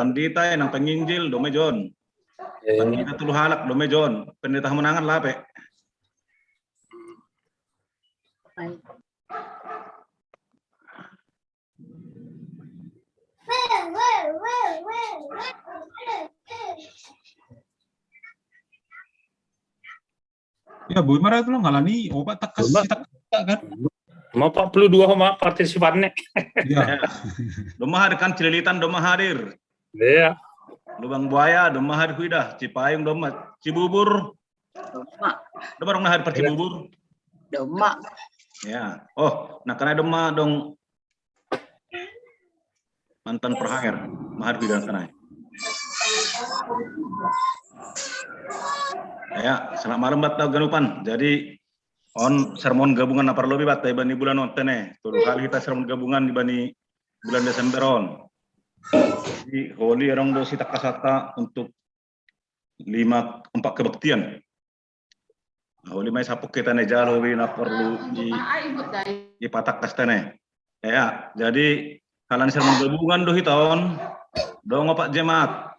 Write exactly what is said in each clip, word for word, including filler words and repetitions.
Pandita, inang penginjil, dome John. Pandita tulu halak, dome John. Pendeta hamonangan lape. Ya, boi mara tu lo ngalani opat takkas. Opat. Si takkas kan? Mau empat puluh dua sama partisipannya. Ya. Domma hadir kan, Cililitan domma hadir. Iya. Lubang Buaya domma hadir huida, Cipayung domma, Cibubur. Domma. Domma dong na hadir par Cibubur. Domma. Ya. Oh, na kena domma dong mantan perhanger, mahar bidan sana. Ya, selamat malam buat tau ganupan. Jadi, on sermon gabungan apa lebih buat tau bani bulan on tene. Tulu kali kita sermon gabungan di bani bulan Desember on. Jadi, holi orang dosi takasata untuk lima, empat kebaktian. Holi mai sapuk kita ne jalo wi na perlu di, di patak kastene. Ya, jadi kalian sermon gabungan do hitaon, dongo Pak Jemaat.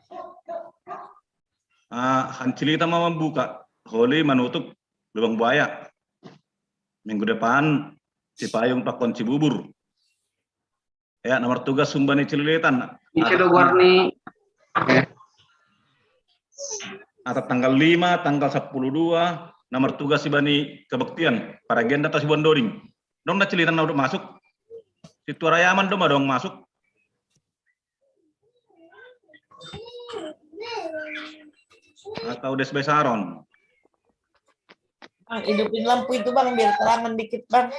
Ah, hancilita mau membuka, holi menutup Lubang Buaya. Minggu depan, Cipayung pakon Cibubur. Ya, nomor tugas sumbani Cililitan. Ike do warni. Atau tanggal lima, tanggal sepuluh dua, nomor tugas sibani kebaktian. Para agenda atau sibuan doding. Dong na Cililitan na udah masuk. Situ Rayaman doma dong masuk. Atau des besaron. Bang, hidupin lampu itu, Bang, biar terangan dikit, Bang.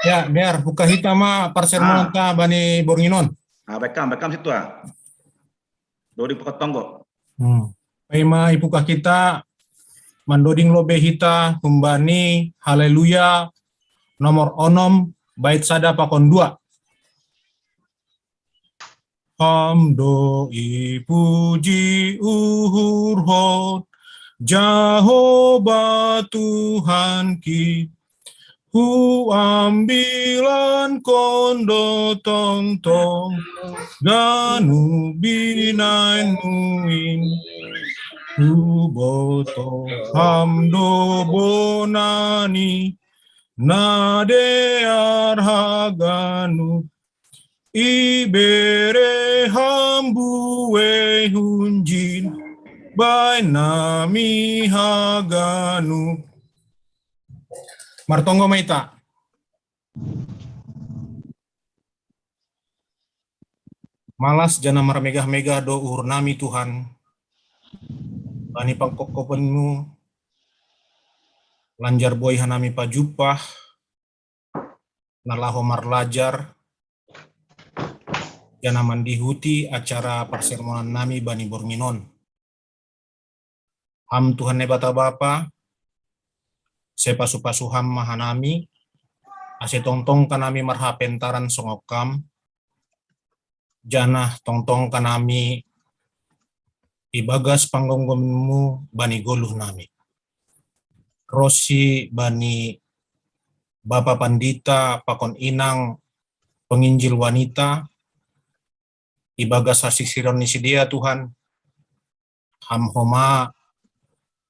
Ya, biar buka hita ma parsermonan ta bani bornginon. Ah, bekam, bekam situ ah. Dodi pokot tonggo. Hmm. Pai ma ipuka kita mandoding lobe hita humbani Haleluya nomor onom bait sada pakon dua. Ham do ipuji uhurhon, Jahoba Tuhan ki, hu ambilan kondo tongtong, ganu binain muin, hu boto ham do bonani, na dear haganu, ibere ham bue hunjin, bae nami haganu. Martonggo ma ita. Malas jana marmegah-megah do uhur nami Tuhan. Bani pangkopkopenmu, lanjar boi hanami pajumpah, na laho marlajar, jana mandihuti acara parsermonan nami bani bornginon. Ham Tuhan Naibata Bapa, sai pasu-pasu Ham ma hanami, ase tongtong hanami marhapentaran songon Ham, jana tongtong hanami ibagas panggomgomonmu bani goluh nami. Ronsi bani Bapa Pandita pakon inang penginjil wanita, ibagas hasisiron ni sidea Tuhan, Ham homa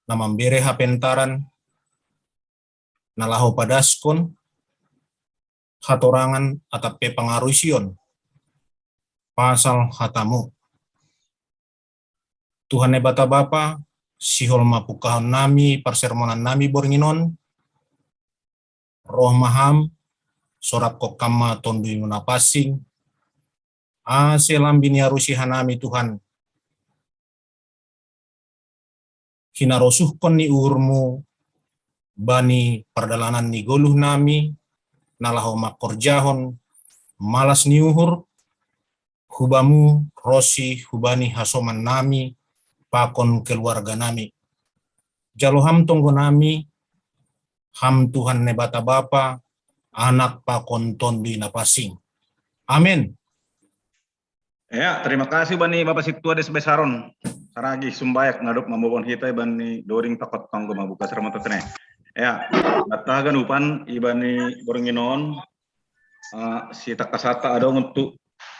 na mambere hapentaran, na laho padaskon hatorangan atap pe pangarusion pasal hatamu. Tuhan Naibata Bapa, sihol ma pungkahon nami parsermonan nami bornginon, roh ma Ham, sorapkon Ham ma Tonduymu na pansing, ase lam binarusi hanami Tuhan, hinarosuhkon ni uhurmu bani pardalanan ni goluh nami, na laho mangkorjahon malas ni uhur, hu Bamu ronsi hubani hasoman nami pakon keluarga nami. Jalo Ham tonggo nami, Ham Tuhan Naibata Bapa, Anak pakon Tonduy Napansing. Amen. Ya, terima kasih bani Bapak Situa des besaron. Saragi sumbayak ngadop mamboan hita bani doring pakot tonggo mambuka sermon tene. Ya, bata ganupan ibani bornginon, eh, si takasata adong untuk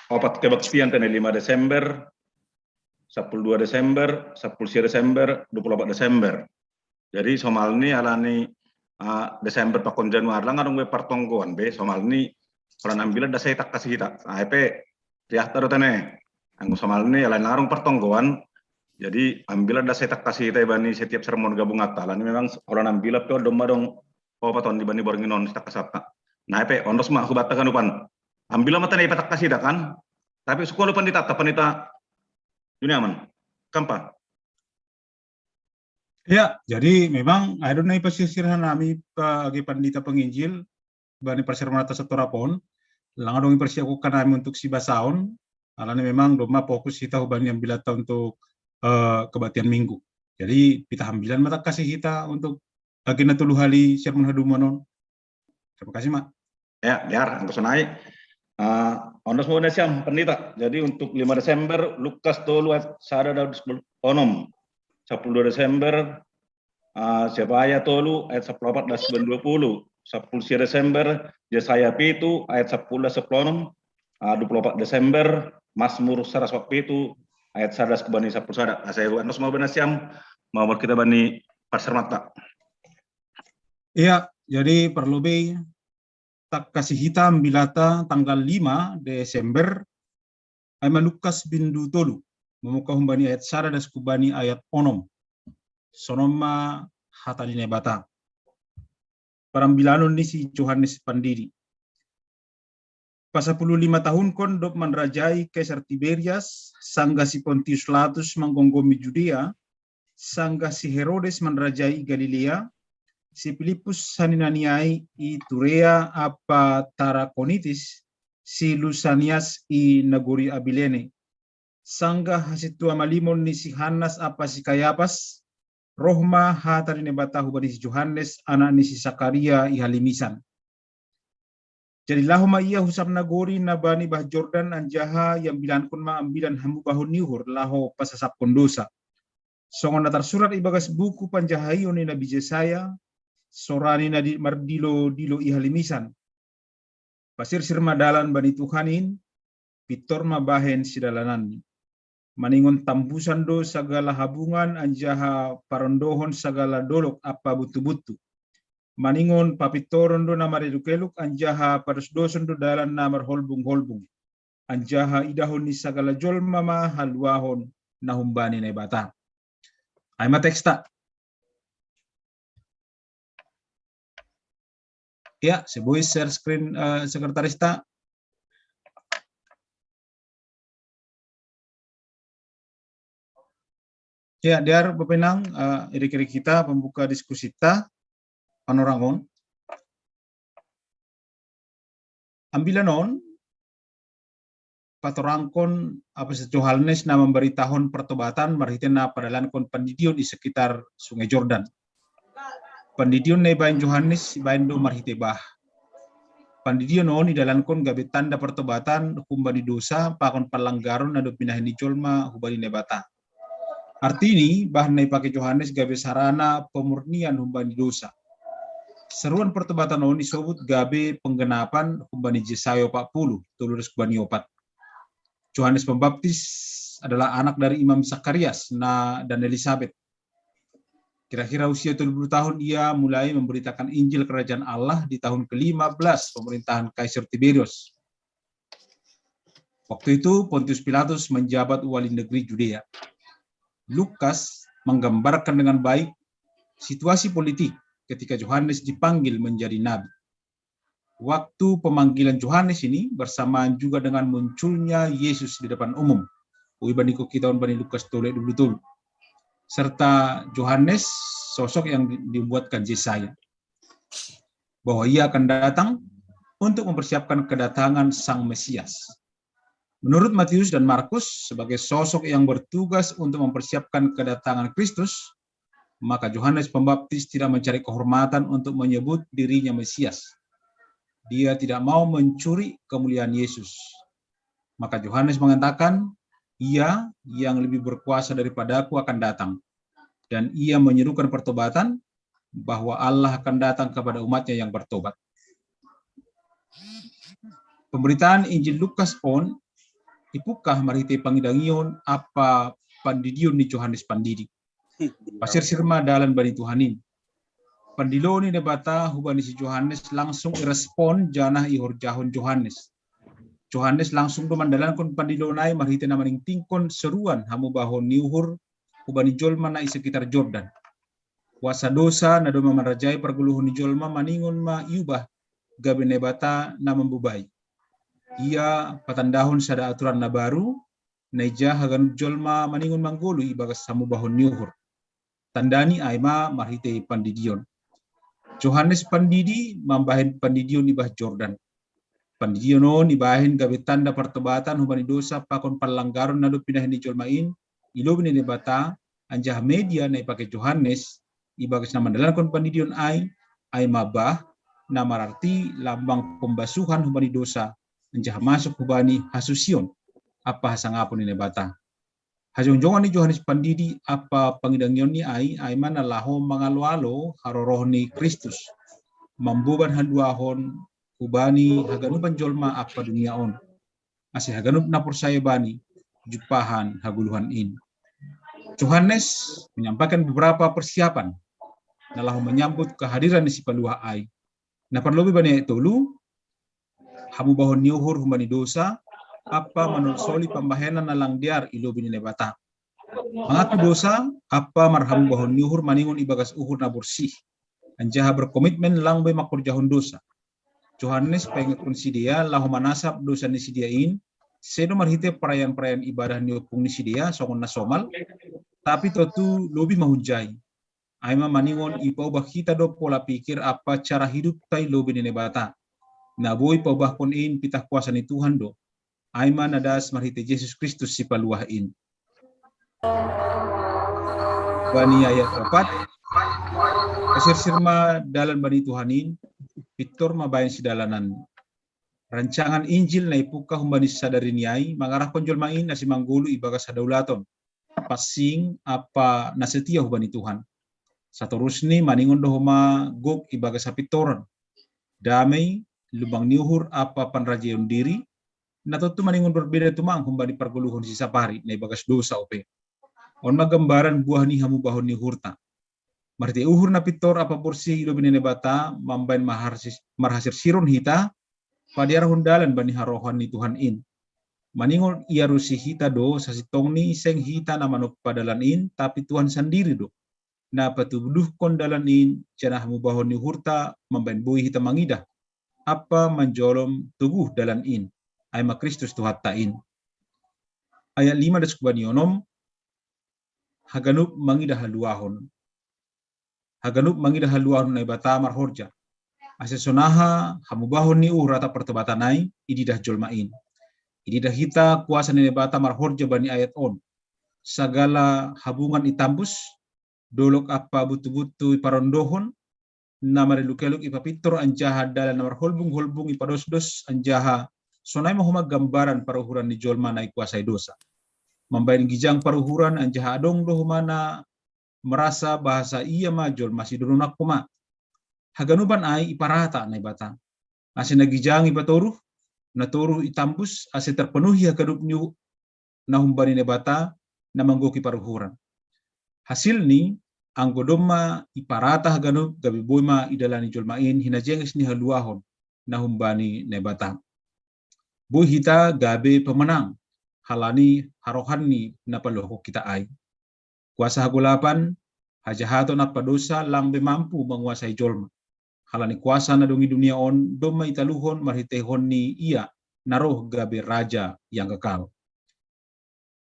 opat kebaktian tene lima Desember. sepuluh dua Desember, sepuluh sia Desember, dua puluh empat Desember. Jadi somalni alani, ah, Desember pakon Januari lang adong be partonggoan be, somalni holan ambilan da sai tangkas hita. Nah, epe riahta do tene. Anggo somalni alani lang adong partonggoan, jadi ambilan da sai tangkas hita ibani setiap sermon gabungatta. Alani memang holan ambilan pe on domma adong opat on ibani borngin on sitangkasatta. Nah, epe ondos ma hubanta ganupan. Ambilan ma tene ipatangkas hita kan? Tapi sukolo pandita, pandita Juniaman. Kampa. Ya, jadi memang ado na ipasirsir hanami age pandita penginjil bani parsermonanta satorap on, lang adong iparsiapkan hanami untuk sibasaon, alani memang domma fokus hita hubani ambilatta untuk uh, kebaktian minggu. Jadi pita ambilan ma tangkas hita untuk age na tolu hali sermon haduman on. Terima kasih, Mak. Ya, biar angko sonai. Uh, ondos ma nasiam pandita. Jadi untuk lima Desember Lukas tolu ayat sada dan sepuluh onom. Sepuluh Desember uh, Sebaya tolu ayat sepuluh empat dan sembilan dua puluh. Sepuluh sia Desember Yesaya pitu ayat sepuluh dan sepuluh onom. Uh, dua puluh empat Desember Mazmur seratus pitu ayat sada dan kubani sepuluh sada. Saya ondos ma nasiam mau kita bani parsermonanta. Iya, jadi perlu be tangkas hita ambilatta tanggal lima Desember, ai ma Lukas bindu tolu, mamuka humbani ayat sada das kubani ayat onom. Sonon ma hata ni Naibata. Parambilanon ni si Johannes Pandidi. Pasapuluh lima tahunkon dob manrajai Kaisar Tiberias, sanggah si Pontius Latus manggomgomi Judea, sanggah si Herodes manrajai Galilea, si Pilippus saninaniai i Turea apa Tarakonitis, si Lusanias i nagori Abilene, sanggah hasintua malimon ni si Hannas apa si Kayapas, roh ma hata ni Naibata hubani si Johannes, anak ni si Sakaria i halimisan. Jadi laho ma ia hu sab nagori na bani bah Jordan, anjaha iambilankon ma ambilan hamubahon ni uhur laho pasasapkon dosa. Songon na tarsurat ibagas buku panjahaion ni Nabi Jesaya, sora ni na mardilo-dilo i halimisan. Pasirsir ma dalan bani Tuhan in, pintor ma bahen sidalananni. Maningon tambusan do sagala habungan anjaha parondohon sagala dolok ampa buntu-buntu. Maningon papintoron do na marelukeluk anjaha padosdoson do dalan na marholbung-holbung. Anjaha idahon ni sagala jolma ma haluahon na humbani Naibata. Ai ma teksta. Ya, seboi share screen uh, sekretarista. Ya, diar bepenang uh, eh, iri-kiri kita pembuka diskusi ta panorangon. Ambilan on patorangkon apa Johannes na mambaritahon pertobatan marhite na padalankon pandidion di sekitar Sungai Jordan. Pandidion na ibaen Johannes ibaen do marhite bah. Pandidion on idalankon gabe tanda pertobatan humbani dosa pakon palanggaron na dob binahen ni jolma hubani Naibata. Artini bah na ipake Johannes gabe sarana pemurnian humbani dosa. Seruan pertobatan on isobut gabe penggenapan humbani Jesaya opat puluh, tolu das kubani opat. Johannes Pembaptis adalah anak dari Imam Zakarias na dan Elisabet. Kira-kira usia tujuh puluh tahun ia mulai memberitakan Injil Kerajaan Allah di tahun ke-lima belas pemerintahan Kaisar Tiberius. Waktu itu Pontius Pilatus menjabat wali negeri Judea. Lukas menggambarkan dengan baik situasi politik ketika Johannes dipanggil menjadi nabi. Waktu pemanggilan Johannes ini bersamaan juga dengan munculnya Yesus di depan umum. Ui bani ko kita on bani Lukas tolu ayat dua puluh tolu. Serta Johannes sosok yang dibuatkan Jesaya bahwa ia akan datang untuk mempersiapkan kedatangan Sang Mesias. Menurut Matius dan Markus, sebagai sosok yang bertugas untuk mempersiapkan kedatangan Kristus, maka Johannes Pembaptis tidak mencari kehormatan untuk menyebut dirinya Mesias. Dia tidak mau mencuri kemuliaan Yesus. Maka Johannes mengatakan, "Ia yang lebih berkuasa daripadaku akan datang." Dan ia menyerukan pertobatan bahwa Allah akan datang kepada umatnya yang bertobat. Pemberitaan Injil Lukas on ipungkah marhite pangidangion apa pandidion ni Johannes Pandidi. Pasirsir ma dalan bani Tuhan in. Pandilo ni Debata hubani si Johannes langsung irespon janah ihorjahon Johannes. Johannes langsung do mandalankon pandilo nai marhite na maningtingkon seruan hamubahon ni uhur hubani jolma na i sekitar Jordan. Kuasa dosa na domma manrajai pargoluhon ni jolma maningon ma iubah gabe Naibata na mambobai. Ia patandahon sada aturan na baru, na ija haganup jolma maningon manggoluh ibagas hamubahon ni uhur. Tandani ai ma marhite pandidion. Johannes Pandidi mambahen pandidion ibah Jordan. Pandidion on ibahen gabe tanda partobatan hubani dosa pakon panlanggaron na dob pinahen ni jolma in i lobei ni Naibata, anjaha media na ipake Johannes ibagas na mandalankon pandidion ai, ai ma bah, na mararti lambang pembasuhan hubani dosa, anjaha masuk hubani hasusion ampa hasangapon ni Naibata. Hajongjongan ni Johannes Pandidi ampa pangidangion ni ai, ai ma na laho mangalo-alo harorohon ni Kristus, mamboban haluahon hubani haganupan jolma ampa dunia on, ase haganup na porsaya bani jumpahan hagoluhan in. Johannes menyampaikan beberapa persiapan na laho menyambut kehadiran ni Sipaluah ai. Na parlobei bani ayat tolu, hamubahon ni uhur humbani dosa, ampa manolsoli pambahenan na lang dear i lobei ni Naibata. Mangaku dosa, ampa marhamubahon ni uhur maningon ibagas uhur na borsih, anjaha berkomitmen lang boi mangkorjahon dosa. Johannes paingatkon sidea laho manasap dosa ni sidea in, sedo marhite perayaan-perayaan ibadah ni ompung ni sidea songon na somal, tapi tontu lobih ma hunjai. Ai ma maningon ipaubah hita do pola pikir ampa cara hidupta i lobei ni Naibata. Na boi paubahkon in pitah kuasa ni Tuhan do. Ai ma na das marhite Jesus Kristus Sipaluah in. Bani ayat opat, pasirsir ma dalan bani Tuhan in, pintor ma bahen sidalanan. Rancangan Injil na ipungkah humbani sadari ni ai mangarahkon jolma in ase manggoluh ibagas hadaulaton, pansing ampa na setia hubani Tuhan. Satorusni maningon do homa gok ibagas hapintoron, damei, lumbang ni uhur ampa panrajaion diri, na tontu maningon berbeda tumang humbani pargoluhon sisapari na ibagas dosa ope. On ma gambaran buah ni hamubahon ni uhurta. Marhite uhur na pintor ampa borsih i lobei ni Naibata mambahen marhasis-, marhasirsiron hita, padearhon dalan bani harohan ni Tuhan in. Maningon iarusi hita do sasintongni seng hita na manompa dalan in, tapi Tuhan sandiri do na patuduhkon dalan in, janah hamubahon ni uhurta mambahen boi hita mangidah ampa manjolom toguh dalan in, ai ma Kristus Tuhanta in. Ayat lima das hubani onom, haganup mangidah haluahon. Haganup mangidah haluahon Naibata marhorja. Ase sonaha hamubahon ni uhur atap partobatan ai ididah jolma in. Ididah hita kuasa ni Naibata marhorja bani ayat on. Sagala habungan itambus, dolok ampa butubutu iparondohon, na mareluk-eluk ipapintor anjaha dalan na marholbung-holbung ipadosdos anjaha sonai ma homa gambaran paruhuran ni jolma na ikuasai dosa. Mambahen gijang paruhuran anjaha adong do homa na merasa bahasa ia ma jolma sidorongak homa. Haganupan ai iparata Naibata. Ase na gijang ipatoruh, na toruh itambus ase terpenuhi haganup ni uh-, na humbani Naibata na manggohi paruhuran. Hasilni, anggo domma iparata haganup gabe boi ma idalani jolma in hinajenges ni haluahon na humbani Naibata. Boi hita gabe pemenang, halani harohanni na paluahon hita ai. Kuasa hagolapan, hajahaton ampa dosa lang be mampu manguasai jolma. Halani kuasa na dong i dunia on, domma italuhon marhiteihon ni ia na roh gabe Raja yang kekal.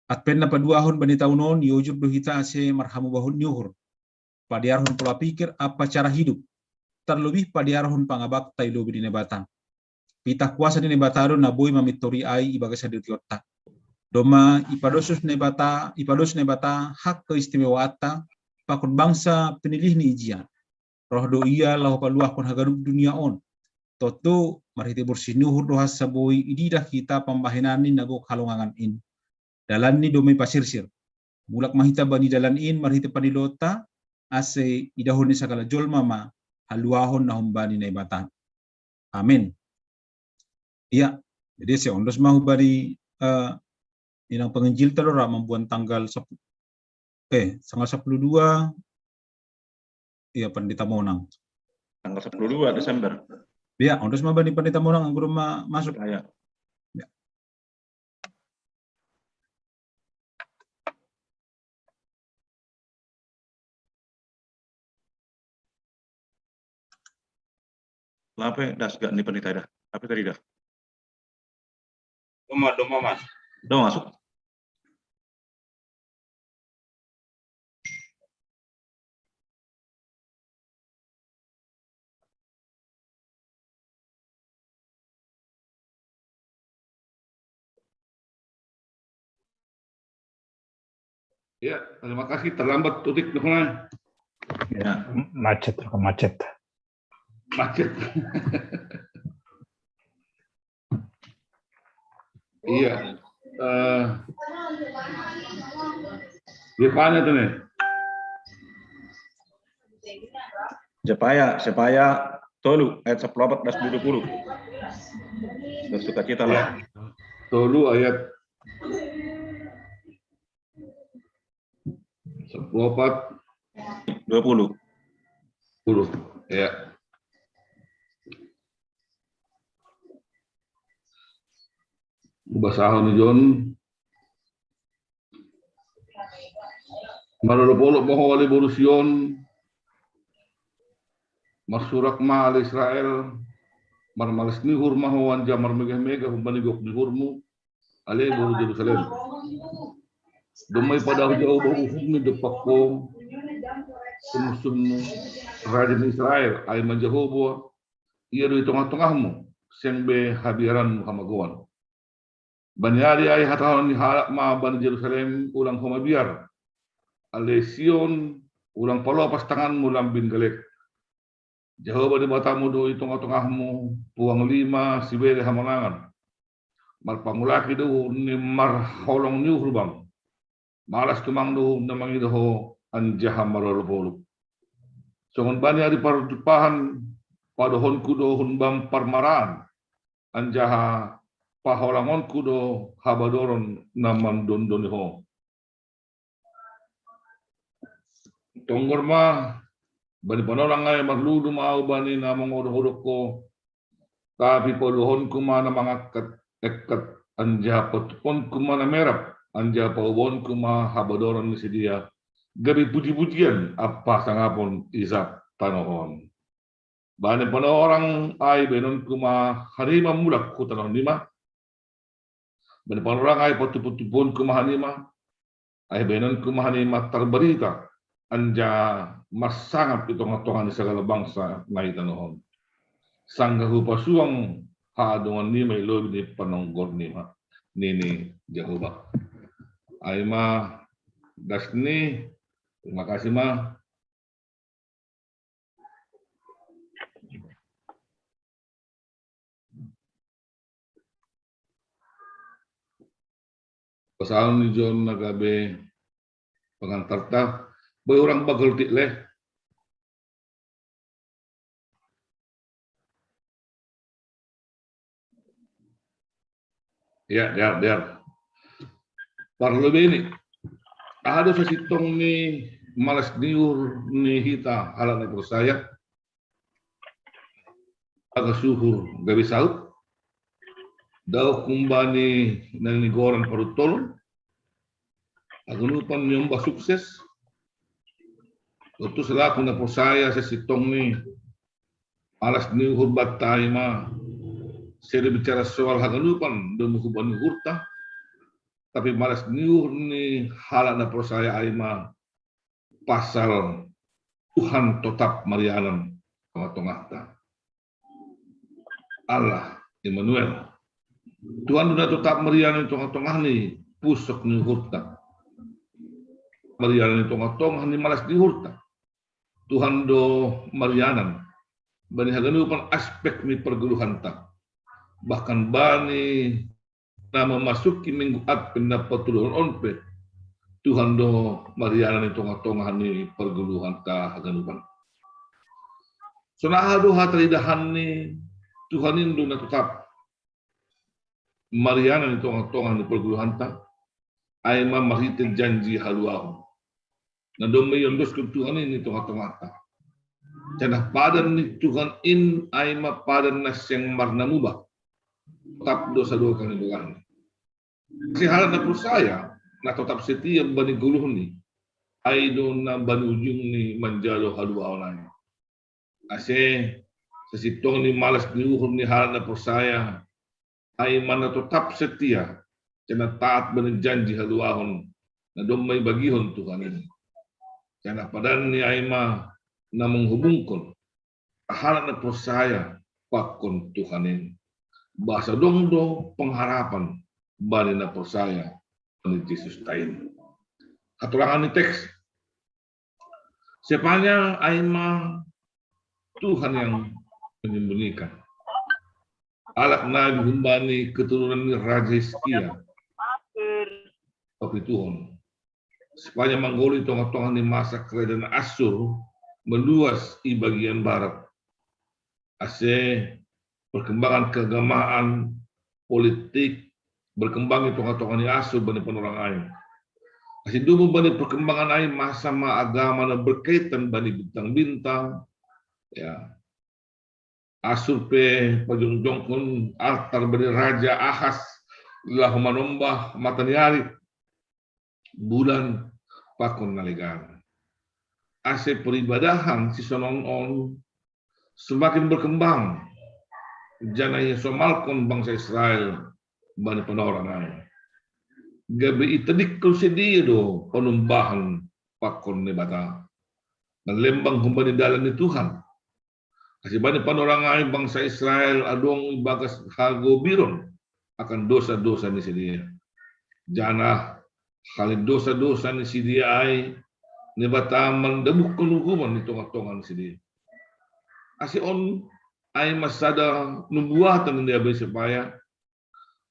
Advent na paduahon bani taon on, iojur do hita ase marhamubahon ni uhur. Padearhon pola pikir ampa cara hidup. Tarlobih padearhon pangabakta i lobei ni Naibata. Pitah kuasa ni Naibata do na boi mamintori ai ibagas hadirionta. Domma ipadosos Naibata, ipados Naibata hak keistimewaanta pakon bangsa pinilihni ijia. Roh do ia laho paluahkon haganup dunia on. Tontu marhite borsih ni uhur do hansa boi ididah hita pambahenanni na gok halongangan in. Dalanni domma ipasirsir. Mulak ma hita bani dalan in marhite pandiloonta, ase idahon ni sagala jolma ma haluahon na humbani Naibata. Amen. Ia, jadi ase ondos ma hubani, eh, inang penginjilta do ra mamboan tanggal sep-, Eh, tanggal sepuluh dua, iya, Pandita Monang. Tanggal sepuluh dua Desember. Iya, ondos ma bani Pandita Monang anggo ma-, masuk. Iya. Ya. Lape das gak ni Pandita dah? Apa tadi dah? Doma, doma, Mas. Doma masuk. Ya, terima kasih. Terlambat tutik dukungan. Ya. Macet, macet. Macet. Iya. Eh, dia tanya tuh nih. Jepaya, Jepaya tolu ayat sepuluh opat belas dua puluh. Bersukacitalah. Ya. Tolu ayat sepuluh opat. Dua puluh. Puluh. Ya. Basahon ni John. Marolopolop ma ho ale boru Sion. Marsurak ma ale Israel. Marmales ni uhur ma ho anjaha marmegah-megah humbani gok ni uhurmu. Ale boru Jerusalem. Domma ipadahu Jahowa uhummi dompak ho tu munsuhmu, raja ni Israel, ai ma Jahowa, ia do i tongah-tongahmu, seng be habiaranmu hamagoan. Bani ari ai hatahon ni halak ma bani Jerusalem, ulang ho mabiar. Ale Sion, ulang palopas tanganmu lambin galek. Jahowa Debatamu do i tongah-tongahmu, puang lima sibere hamonangan. Marpangulaki do uhur ni marholong ni uhur bang. Malas tumang do uhur na mangido ho anjaha marolopolop. Songon bani ari parjumpahan, padohonku do uhur bang parmaraan, anjaha paholangonku do habadoron na mandondoni ho. Tonggor ma, bani panorang ai marlulu ma ahu bani na mangodok-odok ho, tapi paluahonku ma na mangangkat ekkat, anjaha patuponku ma na merap, anjaha paubaonku ma habadoron ni sidea, gabe puji-pujian ampa sangapon i sab tanoh on. Bani panorang ai baenonku ma hanima mulak hu tanoh nima. Bani panorang ai patupu-tupuonku ma hanima. Ai baenonku ma hanima tarbarita, anjaha marsangap i tongah-tongah ni sagala bangsa na i tanoh on. Sanggah hupasuang haadongan nima i lobei ni panonggor nima, nini Jahowa. Ai ma das ni, terima kasih ma. Pasaul ni John na gabe pengantarta, boi orang bagel tik leh. Ya, dear, dear. Parlobei ni, aha do sasintong ni malas ni uhur ni hita halak na porsaya? Bagas uhur gabe saut, dao humbani na nigoran paruntolon, haganupan ni ombas sukses. Tontu selaku na porsaya sasintong ni malas ni uhur banta i ma, sai do bicara soal haganupan domu humbani uhurta, tapi malas ni uhur ni halak na porsaya ai ma pasal Tuhan totap marianan tongah-tongahta. Allah Immanuel. Tuhan do na totap marianan tongah-tongah ni pusok ni uhurta. Marianan tongah-tongah ni malas ni uhurta. Tuhan do marianan bani haganupan aspek ni pargoluhanta. Bahkan bani na memasuki minggu Advent na patoluhon on pe, Tuhan do marianan i tongah-tongah ni pargoluhanta haganupan. Songon aha do hata idahan ni Tuhan in do na totap marianan i tongah-tongah ni pargoluhanta, ai ma marhite janji haluahon. Na domma iondoskon Tuhan i tonga-tongata. Janah padan ni Tuhan in ai ma padan na seng marnamuba. Totap do sadokah ni dokahni. Ase halak na porsaya, na totap setia bani goluhni, ai do na bani ujungni manjalo haluaon ai. Ase sasintongni malas ni uhur ni halak na porsaya, ai ma na totap setia, janah taat bani janji haluaon, na domma ibagihon Tuhan in. Janah padanni ai ma na manghubungkon halak na porsaya pakon Tuhan in. Bahasa dong do pengharapan bani na porsaya bani Jesusta in. Hatorangan ni teks. Sepanjang ai ma Tuhan yang menyembunyikan. Halak nabi humbani keturunan ni Raja Hizkia. Papituhon. Sepanjang manggoluh i tonga-tonga ni masa kerajaan Assur meluas i bagian barat. Ase perkembangan keagamaan, politik, berkembang i tonga-tonga ni Assur bani panorang ai. Ase dumba bani perkembangan ai masa ma agama na berkaitan bani bintang-bintang. Ya. Assur pe pajongjongkon altar bani Raja Ahas laho manombah mata ni ari, bulan, pakon na legan. Ase peribadahan sisonon on semakin berkembang, janah ia somalkon bangsa Israel bani panorang ai. Gabe itadikkon sidea do panumbahan pakon Naibata. Manlembang humbani dalan ni Tuhan. Ase bani panorang ai bangsa Israel adong ibagas hagobiron akan dosa-dosa ni sidea. Janah hali dosa-dosa ni sidea ai, Naibata mandabuhkon uhuman i tonga-tonga ni sidea. Ase on ai ma sada nubuatan ni nabi Isaya,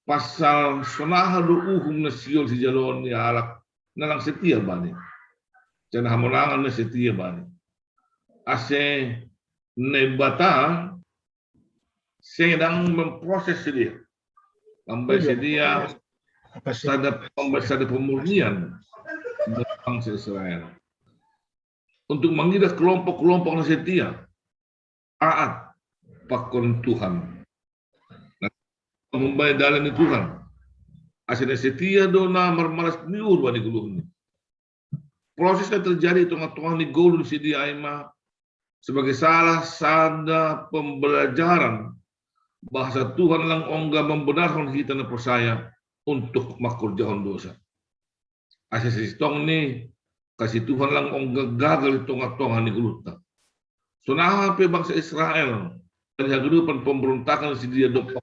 pasal sonaha do uhum na sihol sijaloon ni halak na lang setia bani, janah hamonangan na setia bani. Ase Naibata sedang memproses sidea, mambahen sidea sada, mambahen sada pemurnian bangsa Israel untuk mangidah kelompok-kelompok na setia taat pakon Tuhan. Nah, mambahen dalan ni Tuhan. Ase na setia do na marmalas ni uhur bani goluhni. Proses na terjadi i tonga-tonga ni goluh ni sidea ai ma sebagai salah sada pembelajaran bahasa Tuhan lang ongga membenarhon hita na porsaya untuk mangkorjahon dosa. Ase sasintongni kasih Tuhan lang ongga gagal i tonga-tonga ni goluhta. Sonaha pe bangsa Israel, bani haganupan pemberontakan sidea dompak,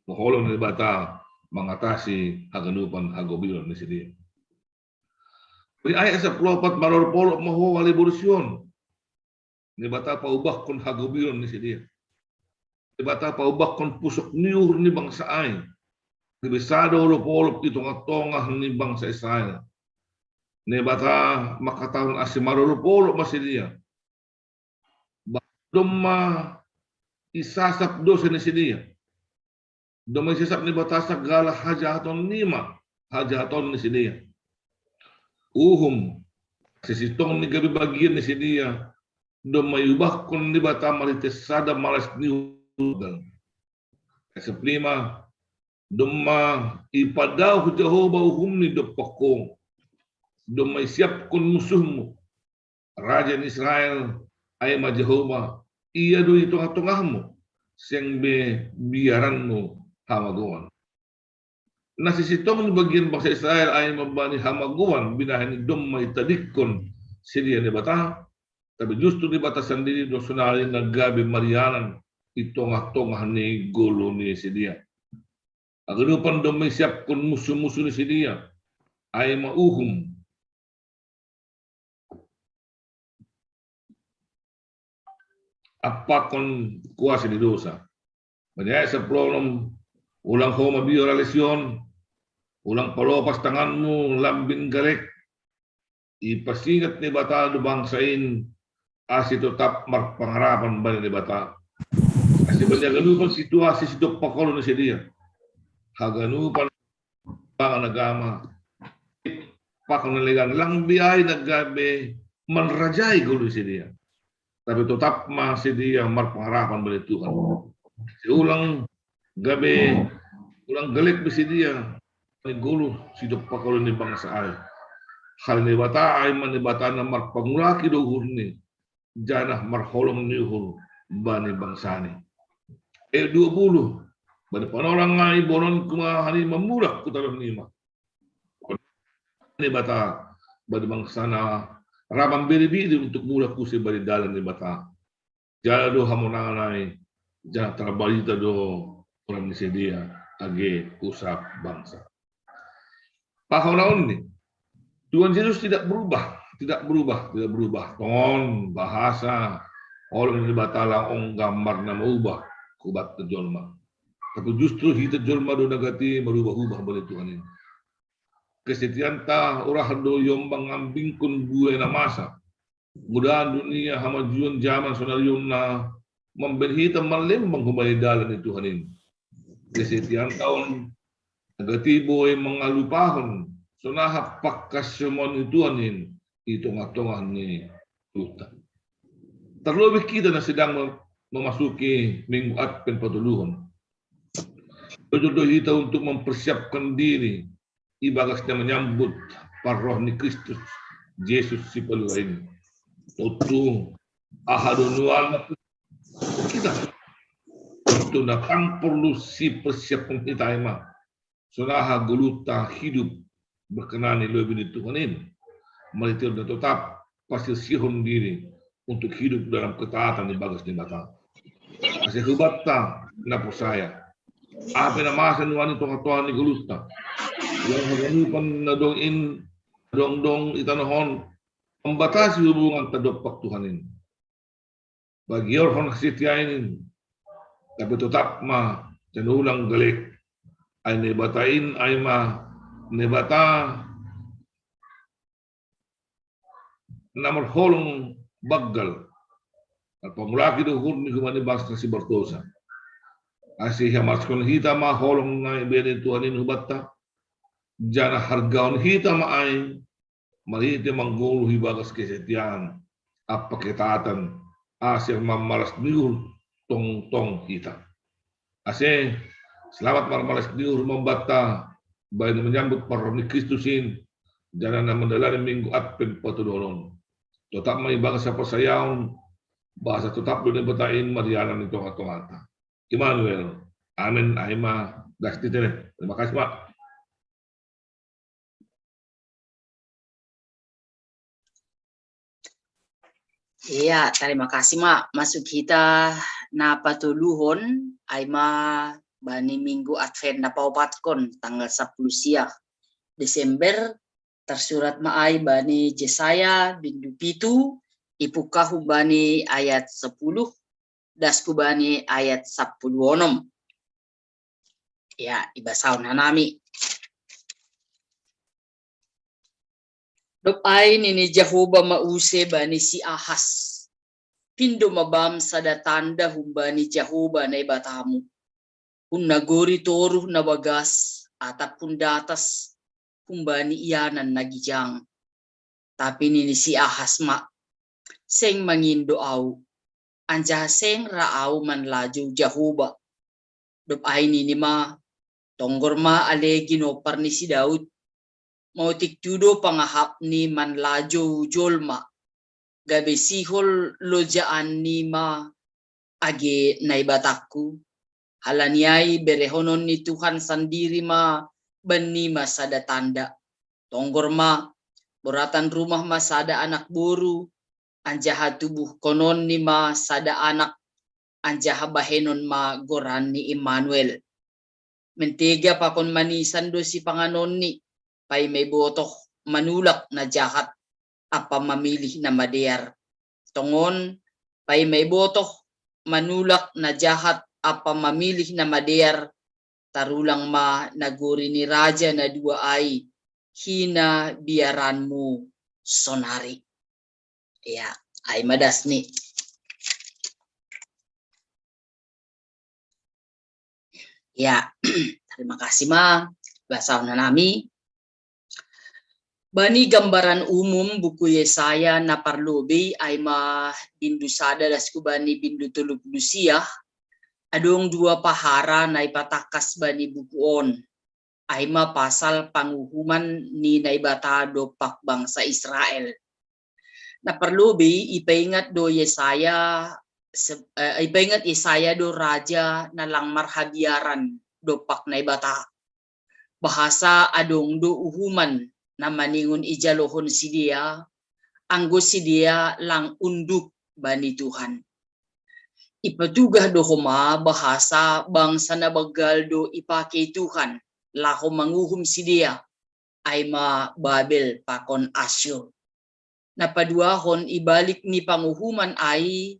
maholong Naibata mangatasi haganupan hagobiron ni sidea. Di ayat sapuluh opat, marolop-olop ma ho ale boru Sion. Naibata paubahkon hagobiron ni sidea. Naibata paubahkon pusok ni uhur ni bangsa ai. Gabe sada olop-olop i tonga-tonga ni bangsa Israel. Naibata mangkatahon ase marolop-olop ma sidea. Domma isasap dosa ni sidea. Domma isasap Naibata sagala hajahaton ni ma, hajahaton ni sidea. Uhum, sasintongni gabe bagian ni sidea, domma iubahkon Naibata marhite sada malas ni uhur. Ayat sapuluh lima, domma ipadaoh Jahowa uhumni dompak ho. Domma isiapkon musuhmu. Raja ni Israel, ai ma Jahowa, ia do i tonga-tongahmu, seng be biaranmu hamagoan. Na sasintongni bagian bangsa Israel ai ma bani hamagoan binahen domma itadikkon sidea Naibata, tapi justru Naibata sandiri do sonari na gabe marianan i tonga-tonga ni goluh ni sidea. Haganupan domma isiapkon musuh-musuh ni sidea, ai ma uhum. Ampakon kuasa ni dosa. Bani ayat sapuluh onom, ulang ho mabiar ale Sion, ulang palopas tanganmu lambin garek. Ipasingat Naibata do bangsa in, ase totap marpangarapan bani Naibata. Ase bani haganupan situasi sidompak olo ni sidea. Haganupan pangan agama, pakon na legan lang biai na gabe manrajai golu si dia. Tapi totap ma si dia marpangarapan bani Tuhan. Si ulang gabe, ulang galek be si dia, ni golu si do pakon ni bangsa ai. Hal ni bata ai ma ni bata na marpangulaki do uhurni, janah marholong ni uhur bani bangsani. Ayat dua puluh. Bani panorang ai bonon kuma hani mamulak ku tanoh nima. Ni bata bani bangsana raban biri-biri untuk mulak use bani dalan ni bata. Jala do hamonangan ai, janah tarbarita do orang ni si dia age usap bangsa. Pahonaon ni, Tuhan Yesus tidak berubah, tidak berubah, tidak berubah. Tongon bahasa orang ni bata lang ong gambar na maubah kubat jolma. Tapi justru hita jolma do nagati marubah-ubah bani Tuhan ini. Kesetianta urah do iombang ambingkon buya na masa. Mudahan dunia hamajuon jaman sonarion na mambahen hita marlembang humbani dalan ni Tuhan in. Kesetianta on nagati boi mangalupahon sonaha pangkasimaon ni Tuhan in i tongah-tongah ni goluhta. Terlebih kita na sedang memasuki minggu Advent patoluhon. Bojor do hita untuk mempersiapkan diri ibagas na manyambut parroh ni Kristus Jesus si paluah in. Tontu aha do nuan kita, tontu na tang porlu sipersiapkon hita ai ma sonaha goluhta hidup berkenan ni lobei ni Tuhan in. Marhitehon na totap pasirsihon diri untuk hidup dalam ketaatan ibagas ni bata. Ase hubanta na porsaya, aha pe na masa nuan i tongah-tongah ni goluhta, ulang haganupan na dong in, dongdong i tanoh on mambatasi hubunganta dompak Tuhan in. Pagiorhon hasetiaon in, tapi totap ma janah ulang galek. Ai ni bata in ai ma ni bata na marholong banggal, na pangulaki do uhurni humbani bangsa na sibardosa. Ase ihamaskon hita ma holong na ibahen ni Tuhan in hubanta, janah hargahon hita ma ai marhite manggoluh ibagas kesetiaan ampa ketaatan, ase mamalas ni uhur tongtong hita. Ase selamat marmalas ni uhur ma banta bahen na manyambut parroh ni Kristus in, janah na mandalani minggu Advent patoluhon on. Totap ma ibagas haporsayaon, bahasa totap do ni bata in marianan i tongah-tongahta. Immanuel. Amen. Ai ma das ni tene. Terima kasih, Pak. Iya, terima kasih ma. Masuk hita na patoluhon ai ma bani minggu Advent na paopatkon tanggal sapuluh sia Desember, tarsurat ma ai bani Jesaya bindu pitu, ipungkah humbani ayat sapuluh, das humbani ayat sapuluh onom. Ya, ibasahon hanami. Dob ai nini Jahowa ma use bani si Ahas: Pindo ma bam sada tanda humbani Jahowa Naibatamu, hun nagori toruh na bagas atap hun datas, humbani ianan na gijang. Tapi nini si Ahas ma: Seng mangindo au, anjaha seng ra au manlajou Jahowa. Dob ai nini ma: Tonggor ma ale ginompar ni si Daud, maotik tu do pangahapni manlajou jolma, gabe sihol lojaanni ma age Naibatangku. Halani ai berehonon ni Tuhan sandiri ma bannima sada tanda. Tonggor ma, boratan rumah ma sada anak boru, anjaha tubuhkononni ma sada anak, anjaha bahenon ma goranni Immanuel. Mentega pakon manisan do sipanganonni, paima ibotoh manulak na jahat ampa mamilih na madear. Tongon, paima ibotoh manulak na jahat ampa mamilih na madear, tarulang ma nagori ni raja na dua ai, hinabiaranmu sonari. Ya, ai ma das ni. Ya, terima kasih ma. Basahon hanami. Bani gambaran umum buku Yesaya na parlobei ai ma bindu sada das ku bani bindu tolu pulu sia, adong dua pahara na ipatakas bani buku on, ai ma pasal panguhuman ni Naibata dompak bangsa Israel. Na parlobei ipaingat do Yesaya, se-, eh, ipaingat Yesaya do raja na lang marhabiaran dompak Naibata. Bahasa adong do uhuman na maningon ijalohon sidea, anggo sidea lang unduk bani Tuhan. Ipatugah do homa bahasa bangsa na banggal do ipakei Tuhan laho manguhum sidea, ai ma Babel pakon Asyur. Na paduahon, ibalik ni panguhuman ai,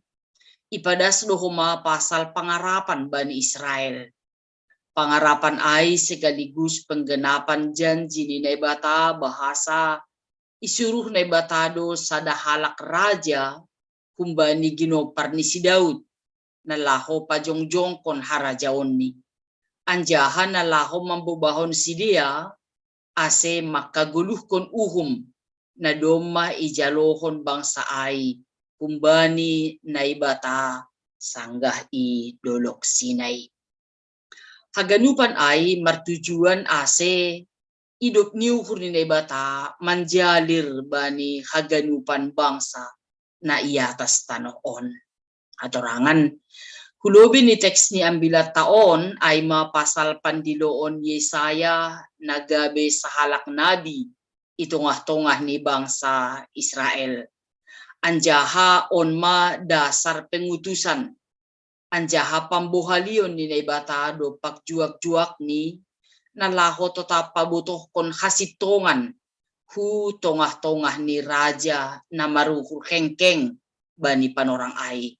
ipadas do homa pasal pangarapan bani Israel. Pangarapan ai sekaligus penggenapan janji ni Naibata, bahasa isuruh Naibata do sada halak raja humbani ginompar ni si Daud, na laho pajongjongkon harajaonni. Anjaha na laho mambobahon sidea, ase mangkagoluhkon uhum na domma ijalohon bangsa ai humbani Naibata sanggah i Dolok Sinai. Haganupan ai martujuan ase idop ni uhur ni Naibata manjalir bani haganupan bangsa na i atas tanoh on. Hatorangan, hu lobei ni teks ni ambilatta on, ai ma pasal pandiloon Yesaya na gabe sahalak nabi i tongah-tongah ni bangsa Israel. Anjaha on ma dasar pengutusan, anjaha pambohalion ni Naibata dompak juak-juakni, na laho totap pabotohkon hasintongan hu tongah-tongah ni raja na maruhur hengkeng bani panorang ai.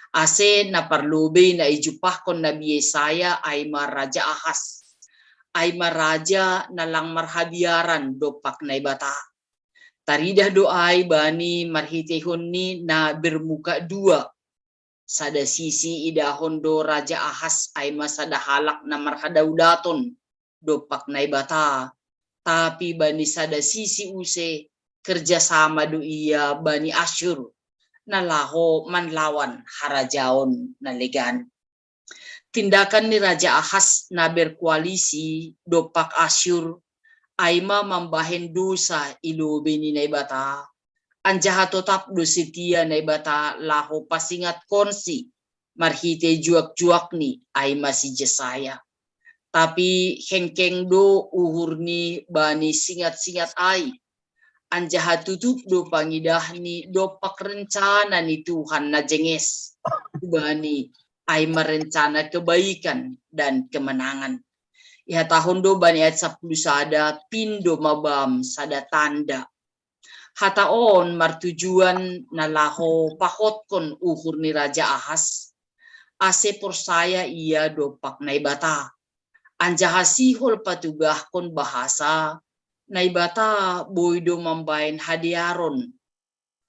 Ase na parlobei na ijumpahkon Nabi Yesaya ai ma Raja Ahas, ai ma raja na lang marhabiaran dompak Naibata. Taridah do ai bani marhiteihon ni na bermuka dua. Sada sisi idahon do Raja Ahas ai ma sada halak na marhadaulaton dompak Naibata, tapi bani sada sisi use kerjasama do ia bani Asyur, na laho manlawan harajaon na legan. Tindakan ni Raja Ahas na berkoalisi dompak Asyur, ai ma mambahen dosa i lobei ni Naibata, anjaha totap do setia Naibata laho pasingatkonsi marhite juak-juakni, ai ma si Jesaya. Tapi hengkeng do uhurni bani singat-singat ai, anjaha tutup do pangidahni dompak rencana ni Tuhan na jenges hubani, ai ma rencana kebaikan dan kemenangan. Ihatahon do bani ayat sapuluh sada, pindo ma bam sada tanda. Hata on martujuan na laho pahotkon uhur ni Raja Ahas, ase porsaya ia dompak Naibata. Anjaha sihol patugahkon bahasa Naibata boi do mambahen hadearon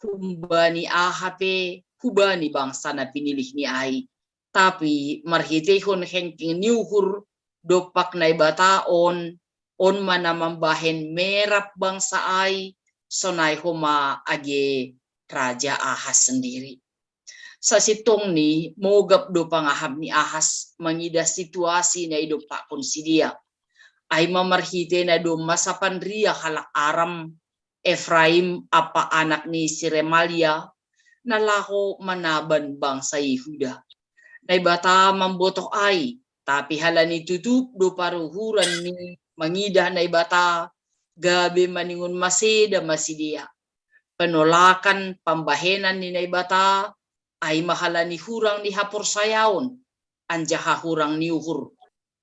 humbani aha pe hubani bangsa na pinilihni ai. Tapi marhiteihon hengkeng ni uhur dompak Naibata on, on ma na mambahen merap bangsa ai, sonai homa age Raja Ahas sendiri. Sasintongni mogap do pangahap ni Ahas mangidah situasi na idompakkon sidea. Ai ma marhite na domma sapanria halak Aram, Efraim ampa anak ni si Remalia, na laho manaban bangsa Yehuda. Naibata mambotoh ai, tapi halani tutup do paruhuranni mangidah Naibata, gabe maningon maseda ma sidea. Penolakan pambahenan ni Naibata, ai ma halani hurang ni haporsayaon, anjaha hurang ni uhur.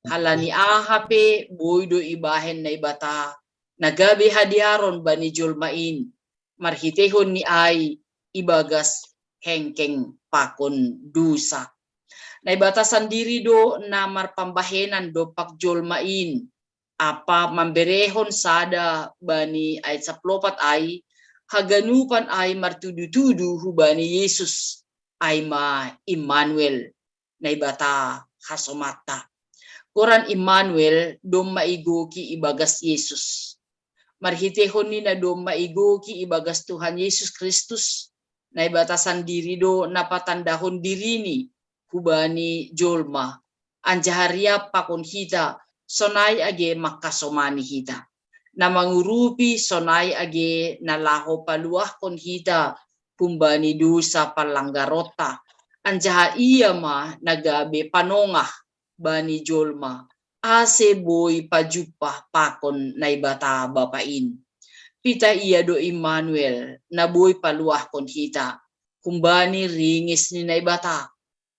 Halani aha pe boi do ibahen Naibata na gabe hadearon bani jolma in, marhiteihon ni ai ibagas hengkeng pakon dosa. Naibata sandiri do na marpambahenan dompak jolma in, ampa mamberehon sada bani ayat sapuluh opat ai, haganupan ai martudu-tudu hubani Yesus, ai ma Immanuel, Naibata hasomanta. Goran Immanuel domma igoki ibagas Yesus. Marhiteihon ni na domma igoki ibagas Tuhan Yesus Kristus, Naibata sandiri do na patandahon dirini hubani jolma, anjaha riap pakon hita, sonai age mangkasomani hita. Na mangurupi sonai age na laho paluahkon hita humbani dosa panlanggaronta, anjaha ia ma na gabe panongah bani jolma, ase boi pajumpah pakon Naibata Bapa in. Pitah ia do Immanuel, na boi paluahkon hita, humbani ringis ni Naibata,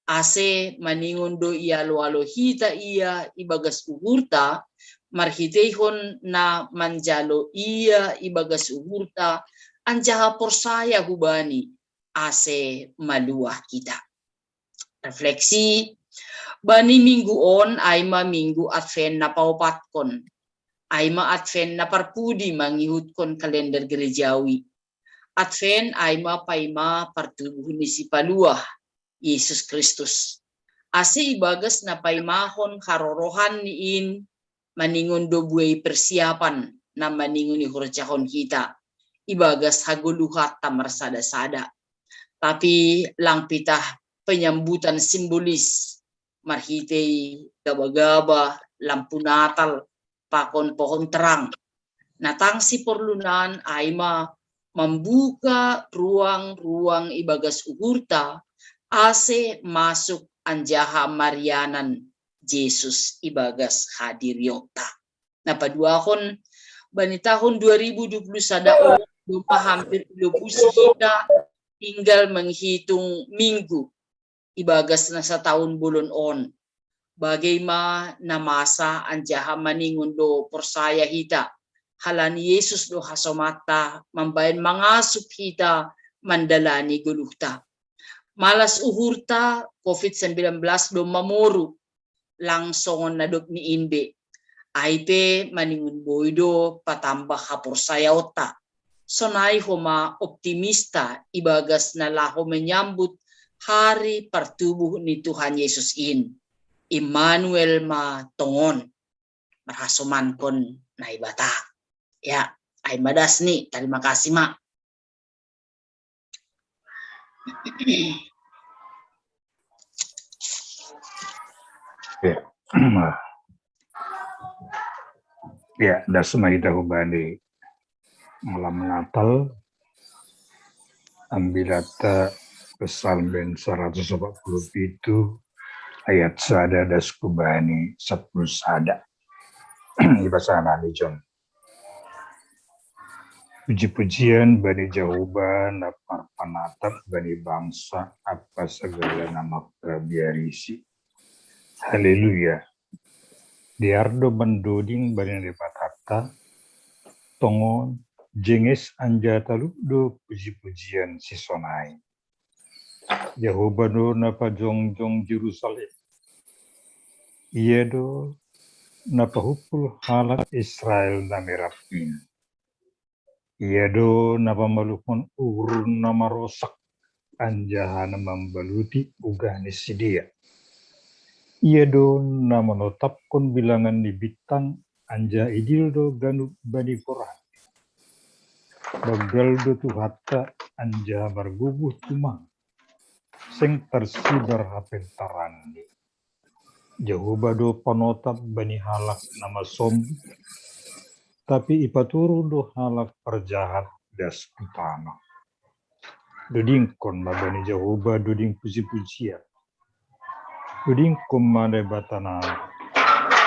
ase maningon do ialoalo hita ia ibagas uhurta, marhiteihon na manjalo ia ibagas uhurta, anjaha porsaya hubani, ase maluah hita. Refleksi, bani minggu on ai ma minggu Advent na paopatkon. Ai ma Advent na parpudi mangihutkon kalender gerejawi. Advent ai ma paima partubuh ni Sipaluah, Yesus Kristus. Ase ibagas na paimahon harorohan ni in, maningon do buei persiapan na maningon ihorjahon hita, ibagas hagoluhanta marsada-sada. Tapi lang pitah penyambutan simbolis, marhitei gaba-gaba, lampu Natal, pakon pohon terang. Na tangsi porlunan ai ma mambuka ruang-ruang ibagas uhurta, ase masuk anjaha marianan Jesus ibagas hadirionta. Na paduahon, bani tahun dua ribu dua puluh sada on, domma hampir ilobusi hita tinggal menghitung minggu ibagas na sataon bolon on. Bage ma na masa anjaha maningon do porsaya hita, halani Yesus do hasomanta mambahen mangasup hita mandalani goluhta. Malas uhurta, covid sembilan belas domma moru, lang songon na dob ni in be. Ai pe maningon boi do patambah haporsayaonta. Sonai homa optimista ibagas na laho menyambut hari partubuh ni Tuhan Yesus in. Immanuel ma tongon, marhasomankon Naibata. Ya, ai ma das ni, terima kasih ma. Ya. Ya, das ma hita hubani malam Natal, ambilanta Psalmen saratus opat puluh pitu ayat sada das hubani sapuluh sada. Ibasanan i jon. Puji-pujian bani Jahowa na marpanatap bani bangsa ampa sagala na mangkabiarisi. Haleluya. Dear do mandoding bani Debata, tongon jenges anjaha talup do puji-pujian sisonai. Jahowa do na pajongjong Jerusalem. Ia do na pahumpul halak Israel na merap in. Ia do na pamaluhon uhur na marosak anjaha na mambaluti ugah ni sidea. Ia do na manotapkon bilangan ni bintang anjaha idil do ganup bani goran. Banggal do Tuhanta anjaha margogoh tumang, seng tarsibar hapentaranni. Jahowa do panotap bani halak na masombong, tapi ipatoru do halak parjahat das tu tanoh. Dodingkon ma bani Jahowa doding puji-pujian. Dodingkon ma Debata na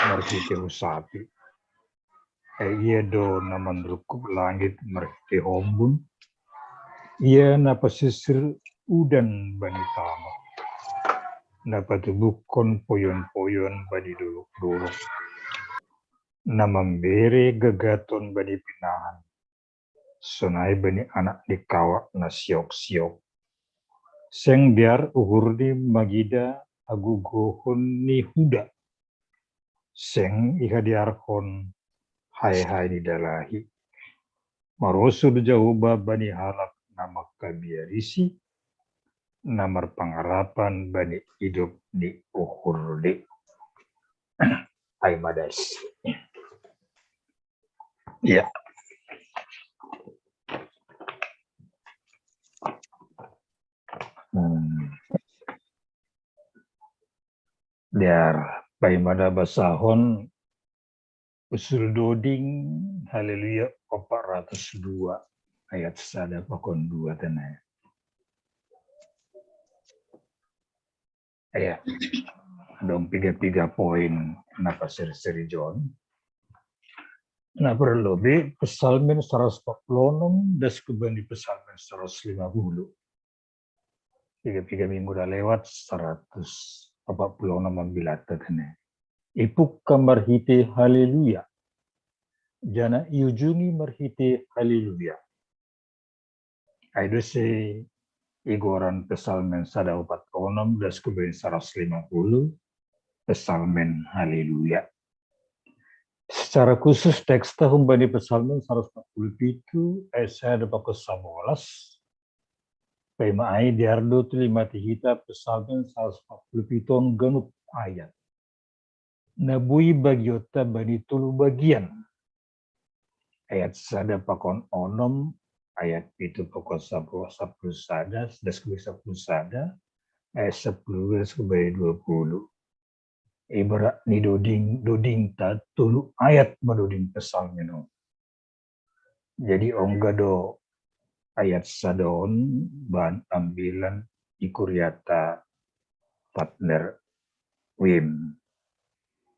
marhite husapi. Ai ia do na manrungkub langit marhite hombun, ia na pasisir udan bani tanoh, na patubuhkon poyon-poyon bani dolok-dolok, na mambere gagaton bani pinahan, sonai bani anak ni kawak na siok-siok. Seng dear uhurni mangida hagogohon ni huda, seng ihadearhon hae-hae ni dalahi. Marosuh do Jahowa bani halak na mangkabiarisi, na marpangarapan bani idop ni uhurni. Ai ma das. Ya. Hmm. Diar, bai mada basahon usul doding, Haleluya opat ratus dua, ayat sada pakon dua tene. Iya. Dong piga-piga poin na paseri-seri John. Na perlu bi Psalmen seratus empat puluh enam, das kubani Psalmen seratus lima puluh. Piga-piga minggu dah lewat, seratus empat puluh enam ambilata tene. Ipukka marhite Haleluya. Jana iujungi marhite Haleluya. Ai dose igoran Psalmen sada opat onom das kubani seratus lima puluh, Psalmen Haleluya. Secara khusus teks ta humbani Psalmen seratus empat puluh pitu, ayat sada pakon sabolas. Paima ai diardo tulimati hita Psalmen seratus empat puluh pitu on ganup ayat. Na bui bagionta bani tolu bagian. Ayat sada pakon onom, ayat pitu pakon sapuluh, sapuluh sada, das kubani sapuluh sada, ayat sepuluh das kubani dua puluh. Ibarat ni doding, dodingta tolu ayat madoding Psalmen on. Jadi ongga do ayat sada on bahan ambilan i kuriata partner wim,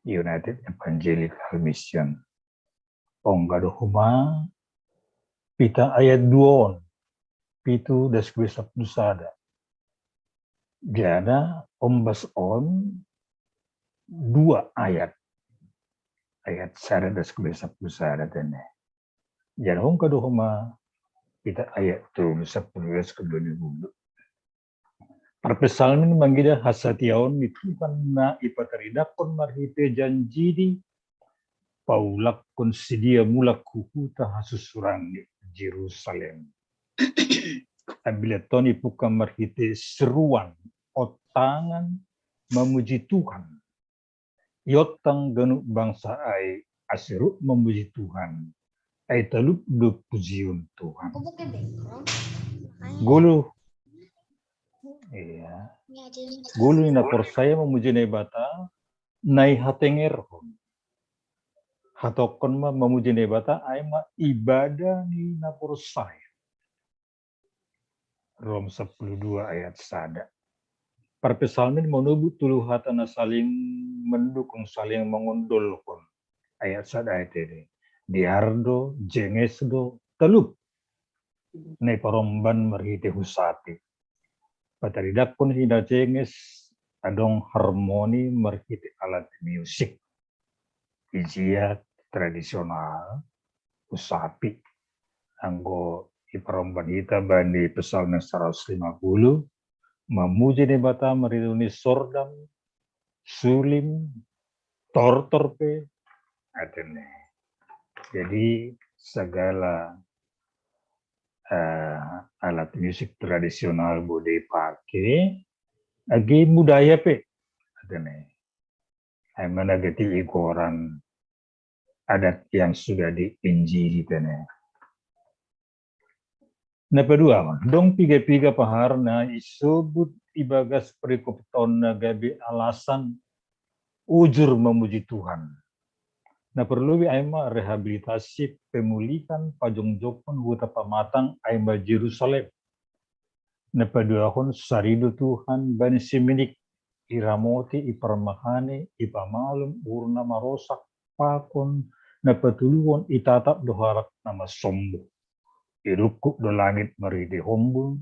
United Evangelical Mission. Ongga do homa pita ayat dua on, pitu das kubani sapuluh sada. Jana ombas on dua ayat. Ayat sada das kubani sapuluh sada tene. Jana ongga do homa pita ayat tolu, sapuluh das kubani dua puluh. Parpsalmen mangido hasatiaon ni Tuhan na ipataridakon marhite janjini paulakkon sidia mulak hu huta hasusuranni Jerusalem. Ambilan on ipukka marhite seruan, ontangan, mamuji Tuhan. Iontang ganup bangsa ai ase rap mamuji Tuhan. Ai talup do pujion Tuhan. Golu, iya. Golu ni na porsaya mamuji Naibata, na ihatengerhon. Hatongkon ma mamuji Naibata ai ma ibadah ni na porsaya. Rom sapuluh dua ayat sada. Parpsalmen manobut tolu hata na saling mendukung, saling mangondolkon. Ayat sada ayat ini. Diardo, jenges do, talup. Na iparomban marhite husapi. Pataridakkon hinajenges adong harmoni marhite alat musik. Ijia tradisional, husapi. Anggo iparomban hita bani Psalmen seratus lima puluh, mamuji Naibata marhite sordam, sulim, tortor pe, atene. Jadi segala uh, alat musik tradisional bode pake, agi budaya pe, atene. Ai managati igoran adat yang sudah diinjili tene. Na padua, dong piga-piga paharna isobut ibagas perikop on na gabe alasan ujur mamuji Tuhan. Na perlu ai ma rehabilitasi, pemulihan, pajongjongkon huta pamatang ai ma Jerusalem. Na paduahon sarido Tuhan bani si Minik, iramoti, iparmahane, ipamalum uhur na marosak, pakon na patoluhon itatap do halak na masombuh. Irungkub do langit marhite hombun,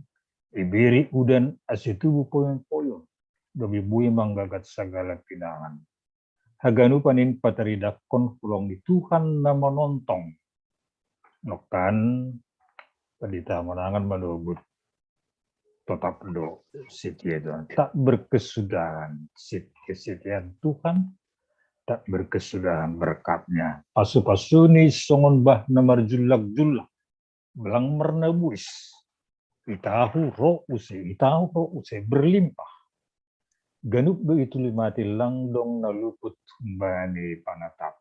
ibere udan ase tubu poyon-poyon, gabe boi manggagat sagala pinangan. Haganupan in pataridakkon holong ni Tuhan na manontong. Nongkan Pendeta Manangan manobut, totap do setia Tuhan. Tak berkesudahan kesetiaan Tuhan, tak berkesudahan berkat-Nya. Pasu-pasuni songon bah na marjullak-jullak, belang marnabuis. Itahu ro use, itahu ro use, berlimpah. Ganup do itulimati, lang dong na luput humbani panatap.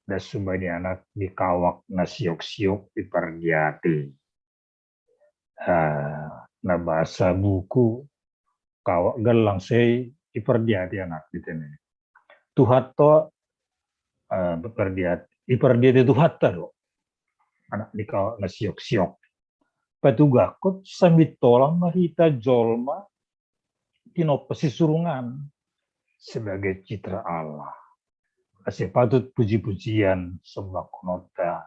Das humbani anak di kawak na siok-siok di pargiati. Ah, Na basa buku, kawa gallang sai ipardiati anak di tene. Tuhatta, eh, ipardiati, ipardiati Tuhatta do. Anak ni kawa na siok-siok. Patugakkon sambittolang ma hita jolma tinoppa sisurungan sebagai citra Allah. Ase patut puji-pujian sombakkononta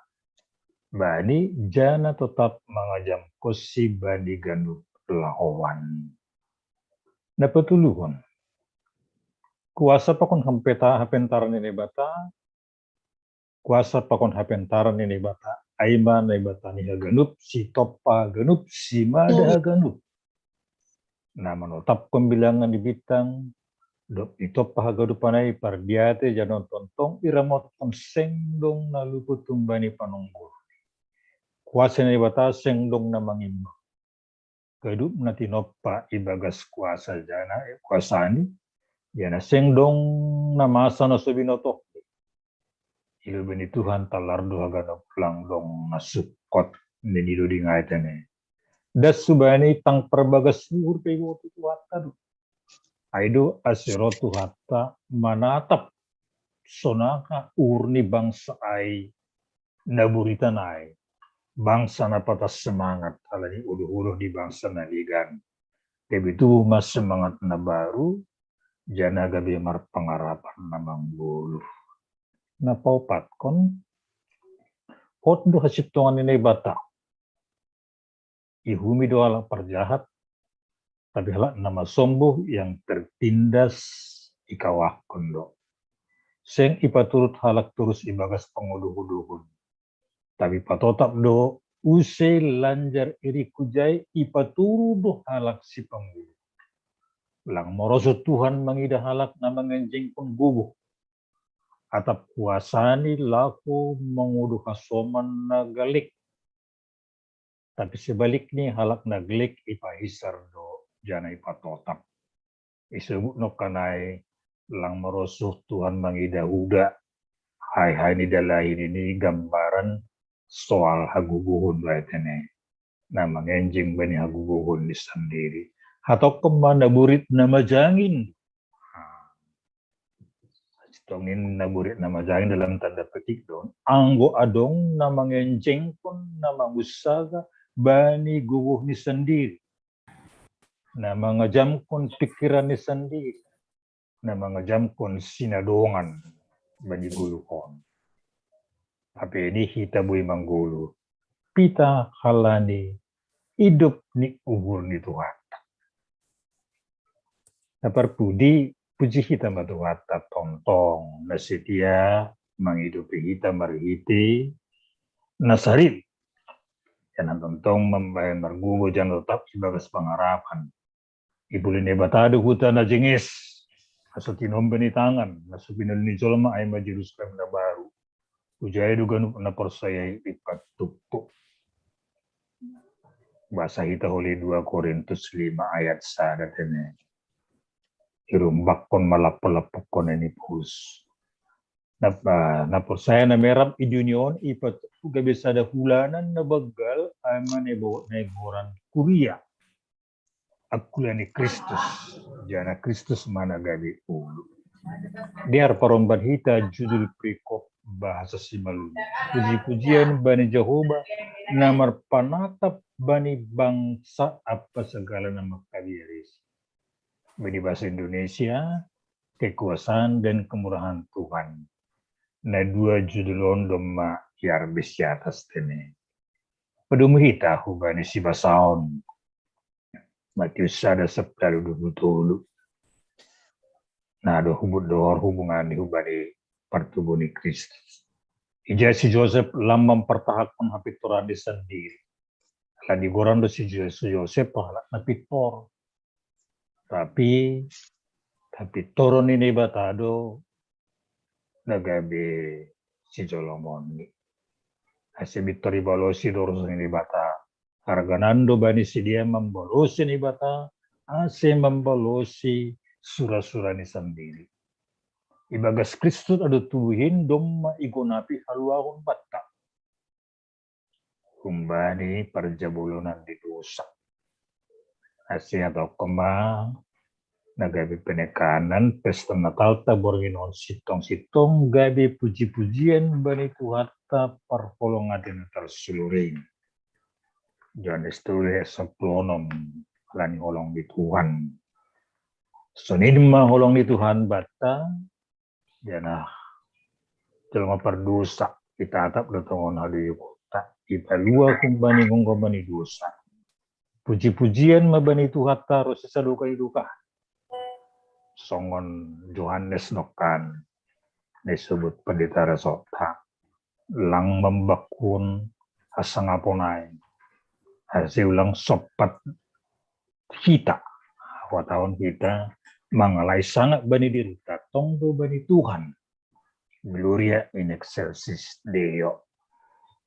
bani jana totap mangajamkonsi bani ganup lahoan. Napatuluhon. Kuasa pakon hampeta hapentaran ni Naibata, kuasa pakon hapentaran ni Naibata, ai ma Naibata ni haganup, sitoppa haganup, simada haganup. Na manotapkon bilangan ni bintang, dok itoppa haganupan ai pardiate jana tontong iramotkon seng dong na luput tumbani panonggol. Kuasa ni Naibata seng dong na mangimbang. Ganup na tinoppa ibagas kuasa jana, eh, kuasani, jana seng dong na masa na so binotohni. Ilube ni Tuhan talar do haganup, lang dong na sukot ni doding ai tene. Das subani tang parbagas luhur pe iboto Tuhanta do. Ai do ase ro Tuhanta manatap sonaka uhur ni bangsa ai na buritan ai. Bangsa na patah semangat ala ni oloh-oloh ni bangsa na legan. Gabe tubuh ma semangat na baru, jana gabe marpangarapan na manggoluh. Na paopatkon, hot do hasintongan ni Naibata. Ihumi do halak parjahat, tapi halak na masombuh yang tertindas ikawahkon do. Seng ipaturut halak torus ibagas pangodoh-odohon. Tapi patotap do use lanjar irikku jai ipaturu do halak sipangulu. Lang marosuh Tuhan mangida halak na mangenjengkon gogoh. Atap kuasani laho mangodoh hasoman na galek. Tapi sebalikni halak na galek ipahisar do jana ipatotap. Isebut nokkanai lang marosuh Tuhan mangida huda, hai-hai ni dalahi nini gambaran soal hagogohon do ai tene. Na mangenjeng bani hagogohon ni sandiri. Hatokon ma na burit na majangin. Sitongin na burit na majangin dalam tanda petik don. Anggo adong na mangenjengkon na mangusaga bani gogoh ni sandiri. Na mangajamkon pikiran ni sandiri. Na mangajamkon sinadongan bani goluhon. Hape ni hita boi manggoluh. Pita halani idup ni uhur ni Tuhanta. Na parpudi, puji hita ma Tuhanta tontong na setia mangidupi hita marhite na sarit. Jana tontong mambahen margogoh jana totap ibagas pangarapan. Ipuli Naibata do huta na jenges. Asa tinomba ni tangan, na so pinalua ni jolma ai ma Jerusalem na baru. Hujai do ganup na porsaya i ipatumpuk. Basa hita holi dua Korintus lima ayat sada tene. Irumbakkon malappo-lappokkon ni Paulus. Na, na porsaya na merap i dunia on ipatumpuk gabe sada hulanan na banggal ai ma na iboan na igoran kuria. Angkula ni Kristus, jana Kristus ma na gabe ulu. Dear paromban hita judul perikop bahasa Simalungun. Puji-pujian bani Jahowa na marpanatap bani bangsa apa segala na mangkabiarisi. Bani bahasa Indonesia, kekuasaan dan kemurahan Tuhan. Na dua judul on domma iarbis di atas tene. Padomu hita hubani sibasaon. Matius sada sabda dua puluh tolu. Na do hubut dohor hubungan ni hubani partubu ni Kristus. Ija si Josep lang mampartahakkon hapintoran ni sandiri. Ala ni goran do si Jo-, si Josep halak na pintor. Tapi, tapi toron ni Naibata do na gabe sijolomonni. Ase mintor ibalosi do urusan ni Naibata. Harganan do bani sidea mambalosi Naibata, ase mambalosi sura-sura ni sandiri. Ibagas Kristus ado tubuhin domma igonapi haluahon banta. Humbani parjabolonan di dosa. Asia tau kema na gabe penekanan pesta Natal ta borngin on sitong-sitong gabe puji-pujian bani Tuhan ta parholong ate Natal suluring. Johannes tolu ayat sepuluh onom, alani holong ni Tuhan. Sonima holong ni Tuhan banta, janah jelma pardosa itatap do tongon hadoyuk ta, ipalua humbani gomgoman ni dosa. Puji-pujian ma bani Tuhan ta ro sisadoka-doka. Songon Johannes nongkan na isobut pendeta resort ta, lang mambakun hasangapon ai, ase ulang sompat hita, watahon hita mangalai sangap bani diri ta, tong do bani Tuhan. Gloria in excelsis Deo.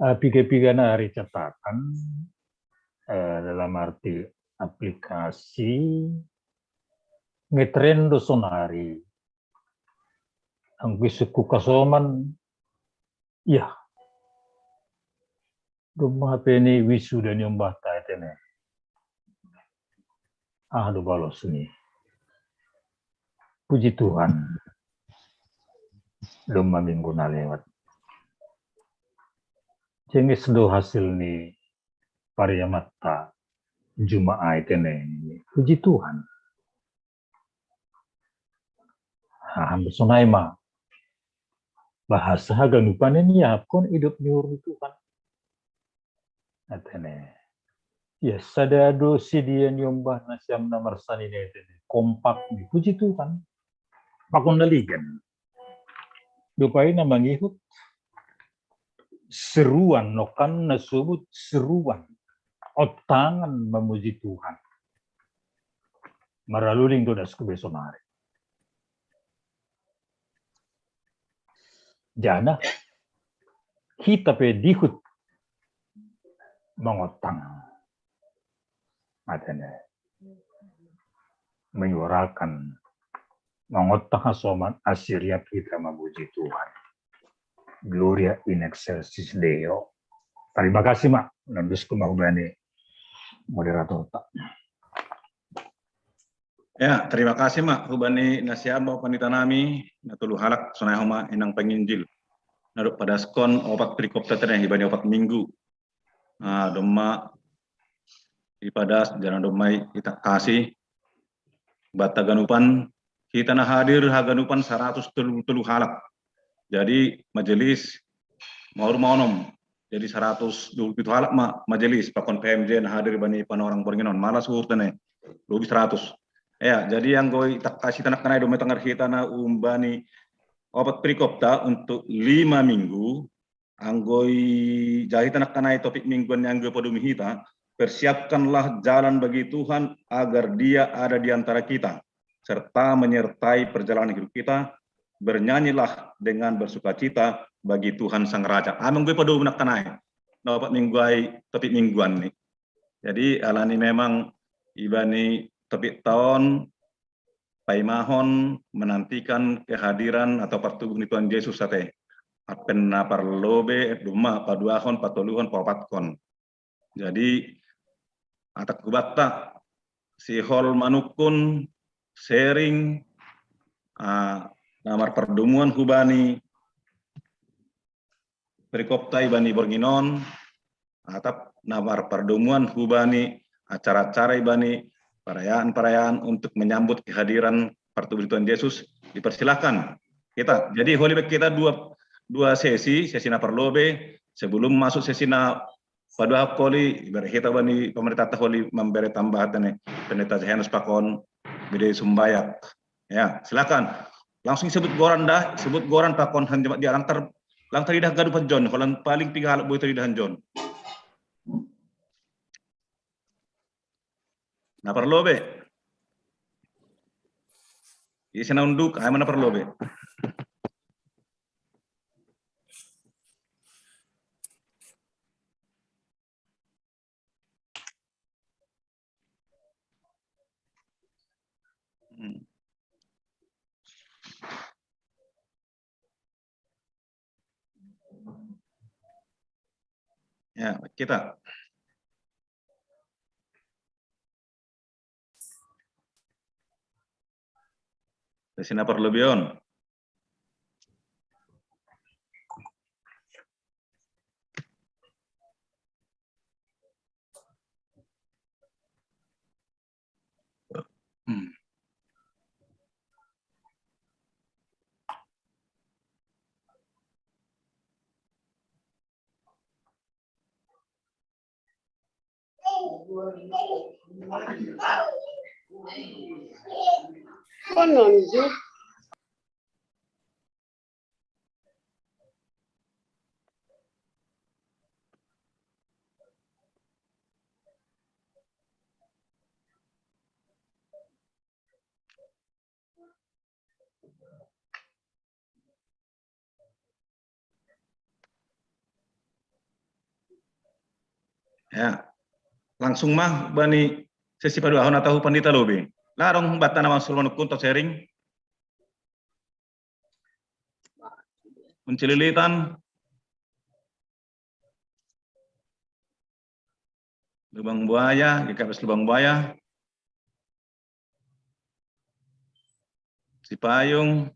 Ah, piga-piga nari catatan, eh, dalam arti aplikasi, ngetren do sonari. Anggo isungkun hasoman, ya, domma hape ni wisuda ni ombah ta ate ne. Ah, do balos ni. Puji Tuhan. Domma minggu na lewat. Jenges do hasil ni pariamat ta Jumat ai ate ne. Puji Tuhan. Haham sonai ma. Bahasa haganupan ni iahapkon idop ni uhur ni Tuhan. Ate ne. Ya, sada do sidea ni ombah nasiam na marsanina ate ne. Kompak ni, puji Tuhan. Pakon daligan. Dopai na mangihut seruan, nongkan na sobut seruan. Ontangan mamuji Tuhan. Maraluling do dasku be sonari. Janah hita pe dihut mangontang. Ate ne. Menyuarakan mangontang hasoman ase riap hita mamuji Tuhan. Gloria in excelsis Deo. Terima kasih, Mak. Nandus ku mau bani moderator ta. Ya, terima kasih, Mak. Hubani nasiam, Bapak Pandita nami, na tolu halak, sonai homa inang penginjil. Na dob padaskon opat perikop ta ate ne, hubani opat minggu. Ah, domma ipadas, janah domma itangkasi. Banta haganupan, hita na hadir haganupan saratus tolu puluh tolu halak. Jadi majelis, maur ma onom. Jadi saratus dua puluh pitu halak ma majelis, pakon P M J na hadir bani panorang borngin on, malas uhur ta ne, lobi saratus. Ya, jadi anggo itangkasi hita nangkin ai, domma itangar hita na umbani opat perikop ta untuk lima minggu, anggo ijalo hita nangkin ai topik mingguan ni anggo ipadomu hita, persiapkanlah jalan bagi Tuhan agar Dia ada di antara kita, serta menyertai perjalanan hidup kita, bernyanyilah dengan bersukacita bagi Tuhan Sang Raja. Ai ma anggo ipadomu nangkin ai, na opat minggu ai topik mingguan ni. Jadi, alani memang ibani topik ta on, paimahon menantikan kehadiran atau partubuh ni Tuhan Yesus ate. Advent na parlobei, domma paduahon, patoluhon, paopatkon. Jadi, atap hubanta, sihol manungkun, sharing, ah, na marpardomuan hubani perikop ta ibani borngin on, atap na marpardomuan hubani acara-acara ibani perayaan-perayaan untuk menyambut kehadiran partubuh Tuhan Yesus, dipersilakan. Kita, jadi holi be hita dua, dua sesi, sesi na parlobei, sebelum masuk sesi na paduahon, holi bere hita bani pemerintah ta, holi membere tambah ate ne, Pendeta Zehenus pakon Bede Sumbayak. Ya, silakan. Langsung sebut goran dah, sebut goran pakon han jemaat dia, lang tar, lang taridah ganupan jon, holan paling piga halak boi taridah jon. Na parlobei. Ise na unduk, ai ma na parlobei. Hmm. Ya, kita. Sina parlobion. Hmm. Ya, langsung mah bani sesi paduahon atau pandita lobi. Larong bata nama sulon kunto sharing. Mencililitan. Lubang buaya, G K P S lubang buaya. Cipayung.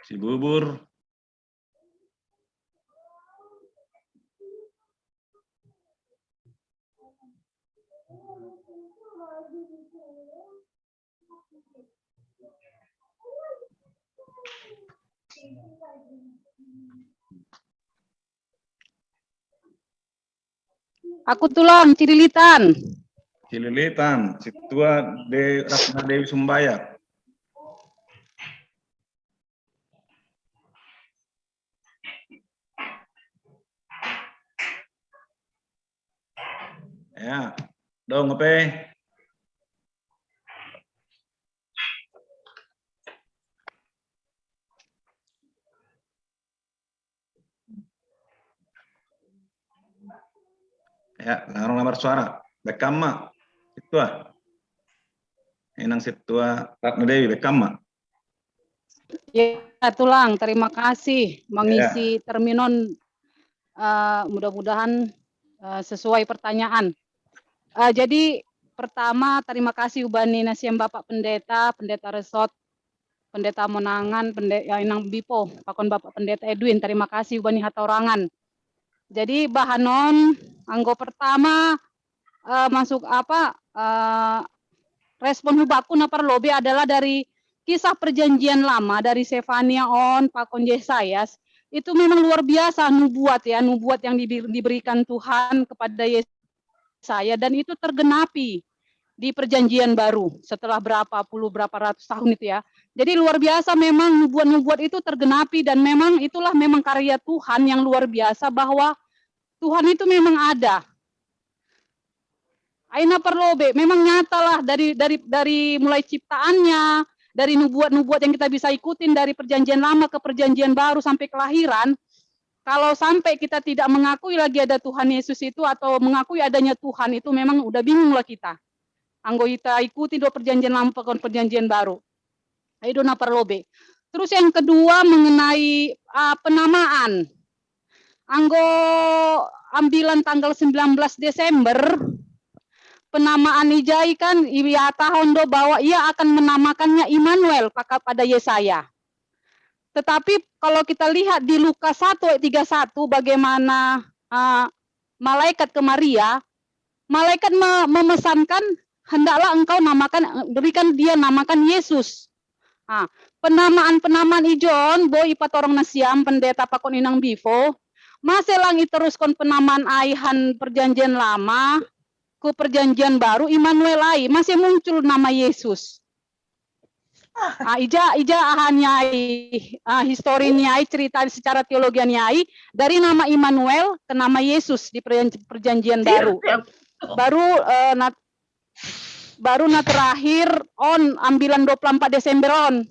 Cibubur. Aku tulang Cililitan. Cililitan, Situa de Ratna Dewi Sumbayak. Ya, dong apa? Ya, larong lamar suara. Bekam ma. Situa. Inang Situa Ratna Dewi, bekam ma. Ya, tulang, terima kasih mengisi terminon. Eh, mudah-mudahan eh, sesuai pertanyaan. Eh, jadi pertama, terima kasih ubani nasiam Bapak Pendeta, Pendeta Resort, Pendeta Monangan, Pendeta Inang Bipo, pakon Bapak Pendeta Edwin, terima kasih ubani hatorangan. Jadi bahanon anggo pertama eh, masuk apa eh, respon hubaku na parlobi adalah dari kisah perjanjian lama dari Sefania on pakon Yesayas. Itu memang luar biasa nubuat ya, nubuat yang diberikan Tuhan kepada Yesaya dan itu tergenapi di perjanjian baru setelah berapa puluh berapa ratus tahun itu ya. Jadi luar biasa memang nubuat-nubuat itu tergenapi dan memang itulah memang karya Tuhan yang luar biasa bahwa Tuhan itu memang ada. Aina parlobi, memang nyatalah dari dari dari mulai ciptaannya, dari nubuat-nubuat yang kita bisa ikutin dari perjanjian lama ke perjanjian baru sampai kelahiran. Kalau sampai kita tidak mengakui lagi ada Tuhan Yesus itu atau mengakui adanya Tuhan itu memang udah bingunglah kita. Anggo kita ikuti do perjanjian lama pakon perjanjian baru. Itu na parlobi. Terus yang kedua mengenai uh, penamaan. Anggo ambilan tanggal sembilan belas Desember, penamaan ijai kan iatahon do bahwa ia akan menamakannya Immanuel pada Yesaya. Tetapi kalau kita lihat di Lukas satu ayat tiga satu bagaimana uh, malaikat ke Maria, malaikat me memesankan hendaklah engkau namakan berikan dia namakan Yesus. Ah, penamaan-penamaan ijon bo ipatorong nasiam Pendeta pakon Inang Bipo. Mase lang iteruskon penamaan aihan perjanjian lama ku perjanjian baru Immanuel ai, mase muncul nama Yesus. Ah, ija ija ahan nyai ah, histori nyai cerita secara teologi nyai dari nama Immanuel ke nama Yesus di perjanjian baru. Baru eh, nat, baru na terakhir on ambilan dua puluh empat Desember on.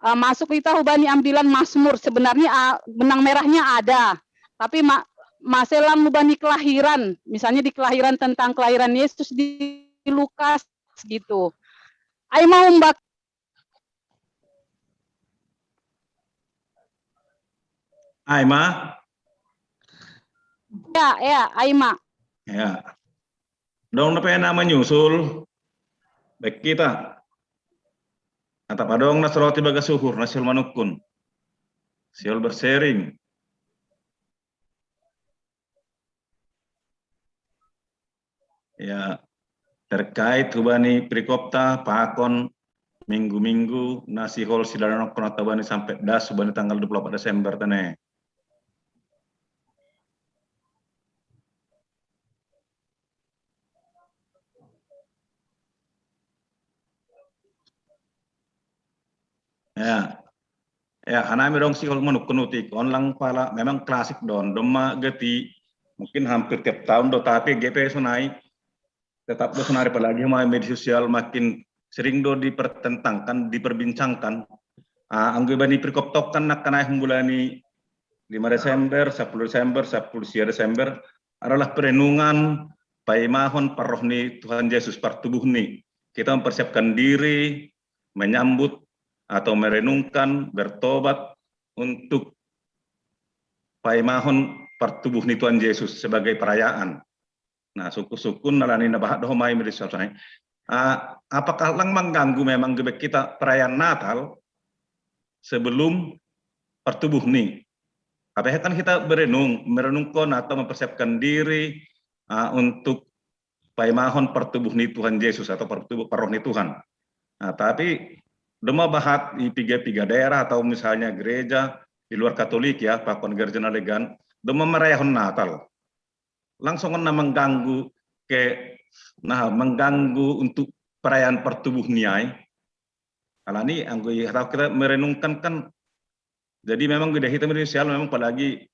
Uh, masuk ita hubani ambilan Mazmur. Sebenarnya uh, benang merahnya ada, tapi ma maselang hubani kelahiran, misalnya di kelahiran tentang kelahiran Yesus di Lukas gitu. Ai ma umbak. Ai ma. Ya, ya, ai ma. Ya. Dong na pena menyusul. Baik kita. Atau padong na selalu tiba ke suhur, na sihol manukkun. Sihol bersharing. Ya, terkait hubani perikopta, pakon minggu-minggu, na sihol sidalanok kona tabani sampai das hubani tanggal dua puluh empat Desember tene. Ya. Ya, hanami dong sihol manukkun uti, kon lang pala memang klasik don, domma geti, mungkin hampir tiap tahun do, tapi G P sonai, tetap do sonari apalagi ma media sosial makin sering do dipertentangkan, diperbincangkan. Ah, anggo bani perikopta kan nak kanai humbulani lima Desember, sepuluh Desember, sepuluh sia Desember adalah perenungan paimahon parroh ni Tuhan Yesus, partubuh ni. Kita mempersiapkan diri, menyambut atau merenungkan, bertobat untuk paimahon partubuh ni Tuhan Yesus sebagai perayaan. Nah, suku-suku nalani na bahat doho mai meri sosai. Ah, apakah lang mengganggu memang gebek kita perayaan Natal sebelum partubuh ni? Tapi kan kita berenung, merenungkan atau mempersiapkan diri ah, untuk paimahon partubuh ni Tuhan Yesus atau partubuh parroh ni Tuhan. Nah, tapi doma bahat di piga-piga daerah atau misalnya gereja di luar Katolik ya, pakon gereja na legan, doma merayahon Natal. Langsung na mengganggu ke, nah, mengganggu untuk perayaan partubuh ni ai. Alani anggo i hatau kita merenungkan kan, jadi memang gede hita media sosial memang apalagi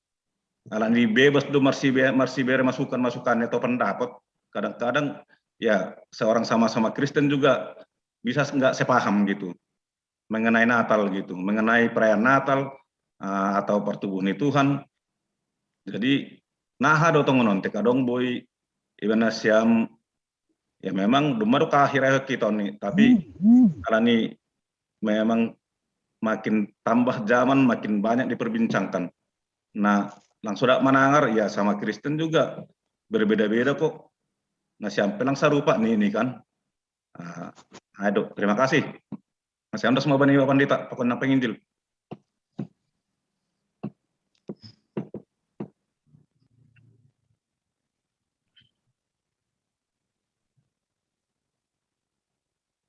alani bebas do marsibe-, marsibere masukan-masukan atau pendapat. Kadang-kadang ya seorang sama-sama Kristen juga bisa nggak sepaham gitu mengenai Natal gitu, mengenai perayaan Natal ah, atau partubuh ni Tuhan. Jadi naha do tongonon te kadong boi ibana siam ya memang doma do kahira kita ni, tapi alani memang makin tambah zaman makin banyak diperbincangkan. Nah, langsung dak manangar ya sama Kristen juga berbeda-beda kok. Nah, siampe lang sarupa ni ini kan. Ah, aduh, terima kasih. Masih andos mau bani Bapak Pandita, pokoknya penginjil.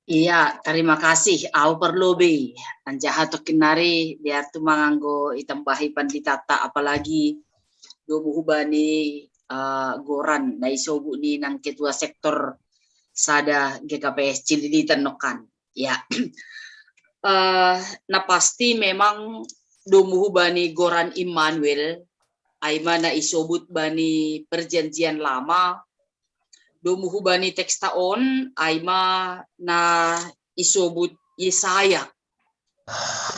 Iya, terima kasih. Au perlu bi. Anjaha tokin nari biar tu manganggo itambahi panditata apalagi domu hubani uh, goran na isobu ni nang ketua sektor sada G K P S Cililitan nokan. Ya. Uh, na pasti memang domu hubani goran Immanuel aima na isobut bani perjanjian lama domu hubani teksta on aima na isobut Yesaya.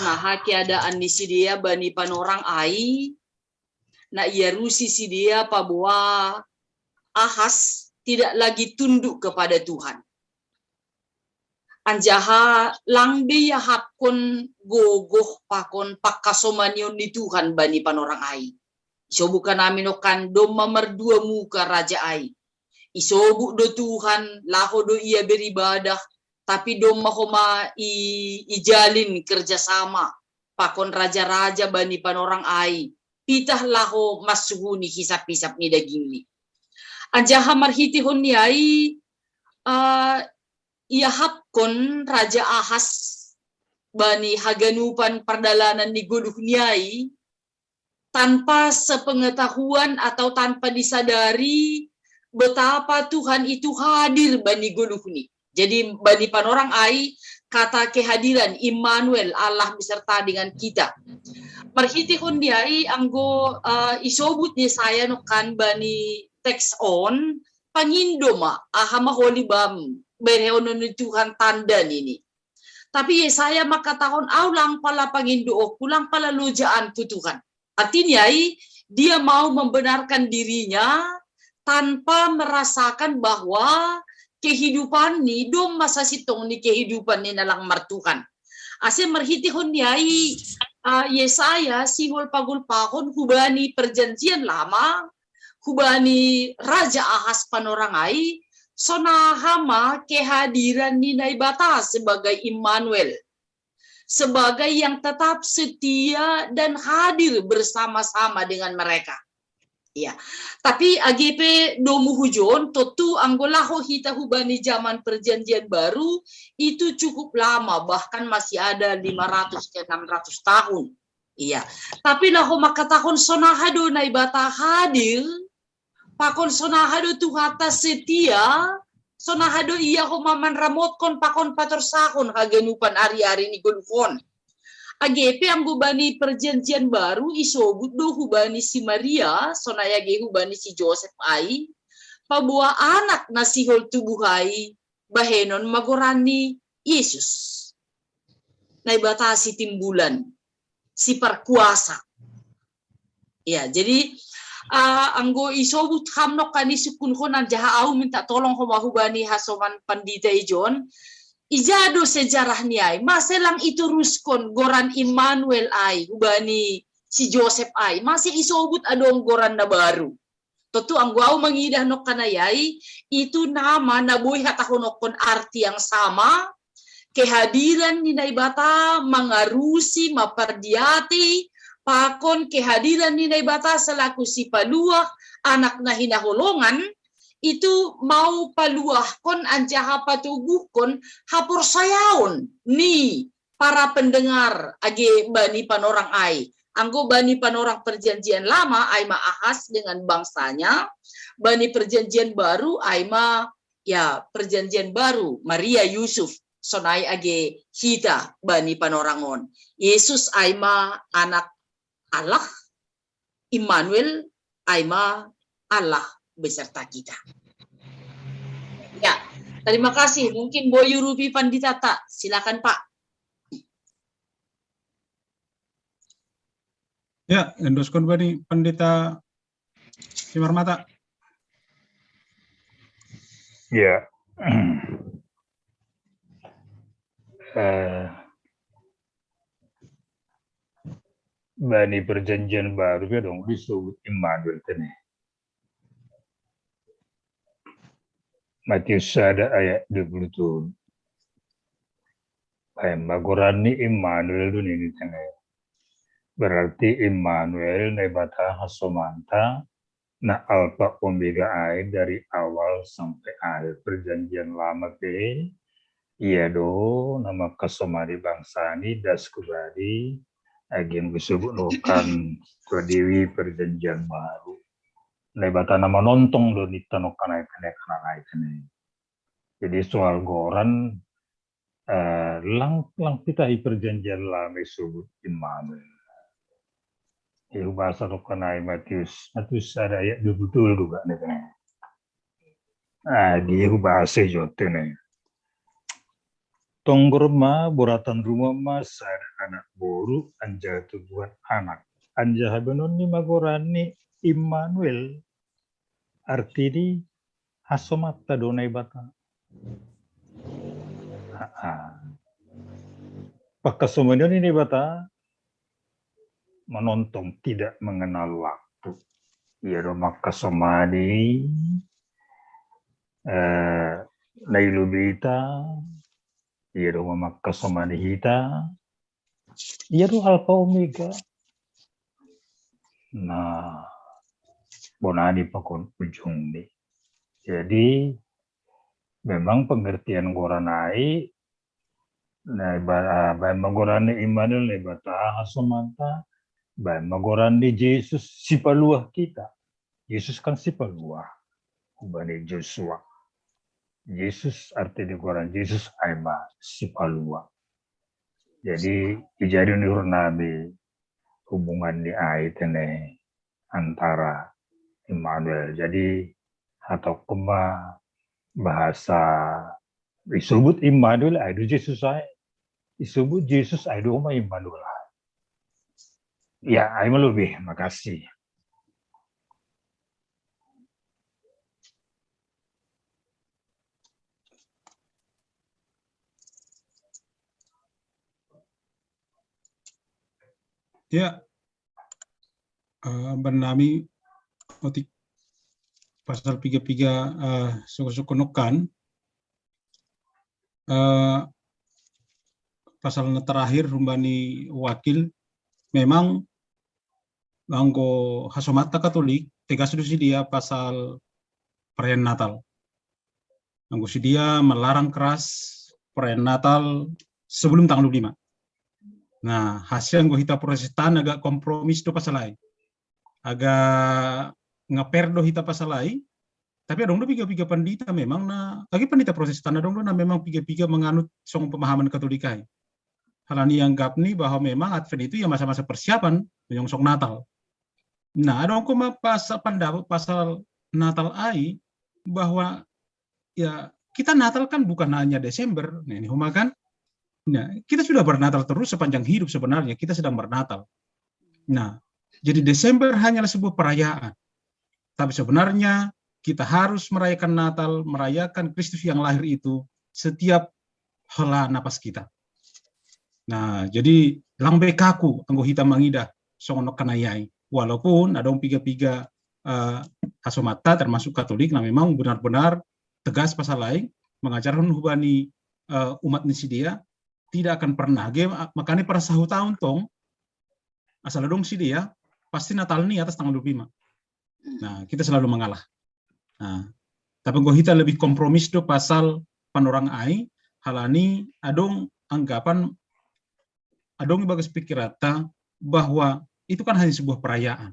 Nah, keadaan ni sidea bani panorang ai na iarusi sidea paboa Ahas tidak lagi tunduk kepada Tuhan. Anjaha lang be iahapkon gogoh pakon pangkasomanion ni Tuhan bani panorang ai. Isobu kanami nokan domma mardua muka raja ai. Isobu do Tuhan, laho do ia beribadah, tapi domma homa i, ijalin kerjasama pakon raja-raja bani panorang ai. Pitah laho massuhuni hisap-hisap ni dagingni. Anjaha marhitihon ni ai uh, iahapkon Raja Ahas bani haganupan pardalanan ni goluh ni ai tanpa sepengetahuan atau tanpa disadari betapa Tuhan itu hadir bani goluhni. Jadi bani panorang ai kata kehadiran Immanuel, Allah beserta dengan kita. Marhitihon ni ai anggo uh, isobut Yesaya nokan bani teks on pangindo ma aha ma holi bam berehonon ni Tuhan tanda nini. Tapi Yesaya makatahon au lang pala pangindoonku, lang pala lojaanku Tuhan. Artinya dia mau membenarkan dirinya tanpa merasakan bahwa kehidupan ni dom masa sitong ni kehidupan ni nalang martuhan. Ase marhitihon ni ai uh, Yesaya sihol pagulpahon hubani perjanjian lama hubani Raja Ahas panorang ai, sonaha ma kehadiran ni Naibata sebagai Immanuel, sebagai yang tetap setia dan hadir bersama-sama dengan mereka. Ya, tapi age pe domu hujon, tontu anggo laho hita hubani zaman Perjanjian Baru, itu cukup lama, bahkan masih ada lima ratus ke enam ratus tahun. Iya, tapi laho mangkatahon sonaha do Naibata hadir, pakon sonaha do Tuhanta setia, sonaha do ia homa manramotkon pakon patorsahon haganupan ari-ari ni goluhon. Age pe anggo bani Perjanjian Baru isobut do hubani si Maria, sonai age hubani si Josep ai, paboa anak na sihol tubuh ai, bahenon ma goranni Yesus. Naibata si timbulan, si parkuasa. Ya, jadi uh, anggo isobut ham nongkan i sungkunhon anjaha au minta tolong homa hubani hasoman pandita ijon, ija do sejarah ni ai, mase lang ituruskon goran Immanuel ai hubani si Josep ai, mase isobut adong goran na baru. Tontu anggo au mangidah nongkan ai, itu nama na boi hatahononkon arti yang sama, kehadiran ni Naibata mangarusi, mapardiati, pakon kehadiran ni Naibata selaku si paluah, anak na hinaholongan, itu mau paluahkon anjaha patoguhkon haporsayaon ni para pendengar age bani panorang ai. Anggo bani panorang Perjanjian Lama ai ma Ahas dengan bangsanya, bani Perjanjian Baru ai ma, ya, Perjanjian Baru, Maria, Yusuf, sonai age hita bani panorang on. Yesus ai ma anak Allah, Immanuel ai ma Allah beserta kita. Ya, terima kasih. Mungkin boi urupi pandita ta. Silakan, Pak. Ya, endoskon bani pandita Simarmata. Ya. Eh, bani Perjanjian Baru pe adong disebut Immanuel tene. Matius sada ayat dua puluh tolu. Baen ma goranni Immanuel do ninna tene. Berarti Immanuel Naibata hasomanta, na Alfa Omega ai dari awal sampai akhir. Perjanjian Lama pe ia do na mangkasomani bangsani das kubadi, age disebut nongkan tu adiwi Perjanjian Baru. Naibata na manontong do ninta nongkan ai tene, kanan ai tene. Jadi soal goran, eh, lang lang pita i Perjanjian Lama isobut Immanuel. Ihubasa nongkan ai Matius, Matius sada ayat dua puluh tolu do ba ninna tene. Ah, dia hubasa jo tene. Tonggor ma boratan ruma ma sada anak boru anjaha tubuan anak. Anjaha baenon ni ma goranni Immanuel. Artini hasomanta do Naibata. Pangkasomanion ni Naibata manontong, tidak mengenal waktu. Ia do mangkasomani eh, na ilubi hita, ia do mangkasomani hita, ia do Alfa Omega. Nah, bona ni pakon ujungni. Jadi memang pengertian goran ai, nah, baen ma goranni Immanuel, Naibata hasomanta, baen ma goranni Jesus si paluah kita. Jesus kan si paluah, hubani Josua. Jesus, arti ni goran Jesus ai ma si paluah. Jadi ijadi ni uhur nami hubungan ni ai tene antara Immanuel. Jadi hatokon ma bahasa isobut Immanuel ai do Jesus ai. Isobut Jesus ai do ma Immanuel ai. Ya, ai ma lobi, makasih. Ya, uh, bannami otik Pasal piga-piga, eh, soko-soko nokan, eh, pasal na terakhir humbani wakil, memang anggo hasomatta Katolik, tegas do si dia pasal perayaan Natal. Anggo si dia melarang keras perayaan Natal sebelum tanggal dua puluh lima. Nah, hasil anggo hita Protestan agak kompromis do pasal ai. Agak ngeper do hita pasal ai, tapi adong do piga-piga pandita memang na, agi pandita Protestan adong do na memang piga-piga menganut song pemahaman Katolik ai. Halani anggap ni bahwa memang Advent itu ya masa-masa persiapan menyongsong Natal. Nah, adong ko ma pasal pendapat pasal Natal ai, bahwa ya kita Natal kan bukan hanya Desember, nah ini homa kan. Nah, kita sudah bernatal terus sepanjang hidup sebenarnya, kita sedang bernatal. Nah, jadi Desember hanyalah sebuah perayaan. Tapi sebenarnya kita harus merayakan Natal, merayakan Kristus yang lahir itu setiap hela napas kita. Nah, jadi lang be kaku anggo hita mangidah songon nokan ai. Walaupun adong piga-piga, eh, hasomatta termasuk Katolik, nah memang benar-benar tegas pasal ai, mengajarkan humbani, eh, umat ni si dia, tidak akan pernah. Ge, makanya per sahu taon tong, asal adong si dia, pasti Natal ni atas tanggal dua puluh lima. Nah, kita selalu mengalah. Nah, tapi anggo hita lebih kompromis do pasal panorang ai, halani adong anggapan, adong bagas pikiranta bahwa itu kan hanya sebuah perayaan.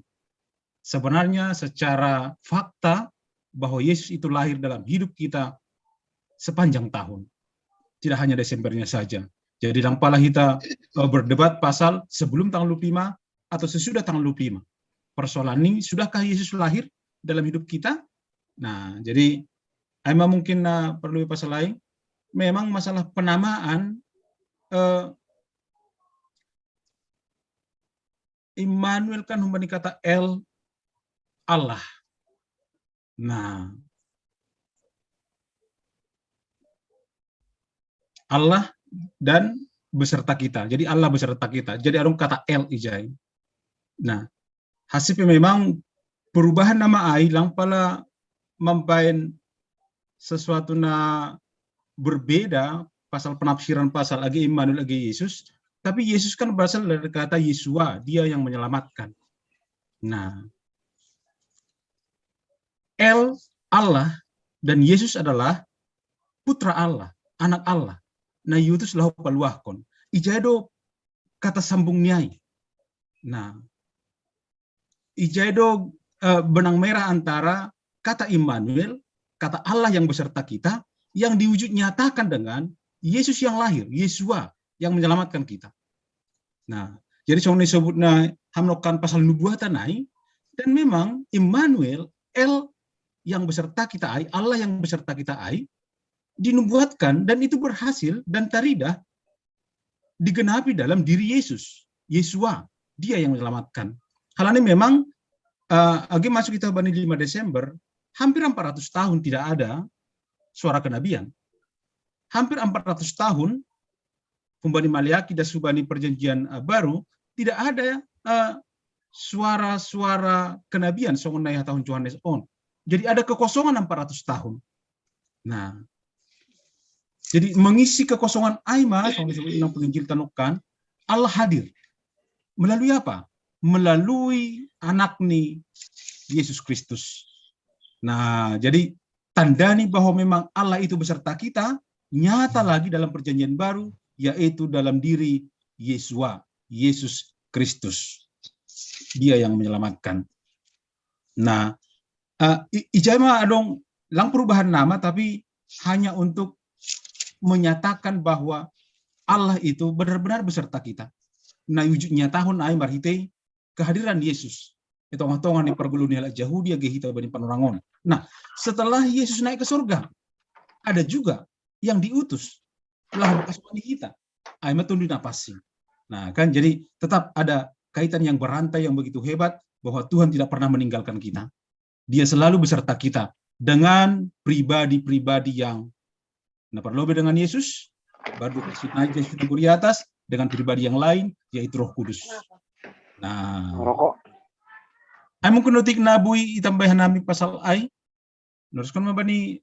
Sebenarnya secara fakta bahwa Yesus itu lahir dalam hidup kita sepanjang tahun. Tidak hanya Desembernya saja. Jadi lang pola hita, eh, berdebat pasal sebelum tanggal dua puluh lima atau sesudah tanggal dua puluh lima. Persoalan ini, sudahkah Yesus lahir dalam hidup kita? Nah, jadi ai ma mungkin na perlu pasal ai. Memang masalah penamaan, eh, Immanuel kan humbani kata El, Allah. Nah, Allah dan beserta kita. Jadi Allah beserta kita. Jadi adong kata El ijai. Nah, hasil memang perubahan nama ai lang pola mambaen sesuatu na berbeda pasal penafsiran pasal agi Immanuel agi Yesus, tapi Yesus kan berasal dari kata Yeshua, dia yang menyelamatkan. Nah, El Allah dan Yesus adalah putra Allah, anak Allah. Na iutus laho paluahkon. Ijai do kata sambung ni ai. Nah, ijai do, eh, benang merah antara kata Immanuel, kata Allah yang beserta kita, yang diwujud nyatakan dengan Yesus yang lahir, Yeshua yang menyelamatkan kita. Nah, jadi songon disebutna hamu nokan pasal nubuatan ai, dan memang Immanuel, El yang beserta kita ai, Allah yang beserta kita ai, dinubuatkan dan itu berhasil dan taridah digenapi dalam diri Yesus, Yeshua, dia yang menyelamatkan. Halani memang, eh, agi masuk kita humbani lima Desember, hampir empat ratus tahun tidak ada suara kenabian. Hampir empat ratus tahun, humbani Maleaki das humbani perjanjian, eh, baru, tidak ada, eh, suara-suara kenabian songon na ihatahon Yohanes on. Jadi ada kekosongan empat ratus tahun. Nah, jadi mengisi kekosongan ai ma, songon disebut inang penginjil tanokan, Allah hadir. Melalui apa? Melalui anak ni Yesus Kristus. Nah, jadi tanda ni bahwa memang Allah itu beserta kita, nyata lagi dalam perjanjian baru, yaitu dalam diri Yeshua, Yesus Kristus. Dia yang menyelamatkan. Nah, eh, i-, ijai ma adong lang perubahan nama, tapi hanya untuk menyatakan bahwa Allah itu benar-benar beserta kita. Na iwujud nyatahon ai marhitei kehadiran Yesus di tongah-tongah ni parguru ni halak Jahudi age hita bani panorang on. Nah, setelah Yesus naik ke surga, ada juga yang diutus laho bagas hita. Ai ma Tonduy Napansing. Nah, kan jadi tetap ada kaitan yang berantai yang begitu hebat bahwa Tuhan tidak pernah meninggalkan kita. Dia selalu beserta kita dengan pribadi-pribadi yang na parlobei dengan Yesus, baru dikasih naik Yesus di atas dengan pribadi yang lain, yaitu Roh Kudus. Nah, rokok. Ai mungkin otik na boi itambai hami pasal ai, Teruskan ma bani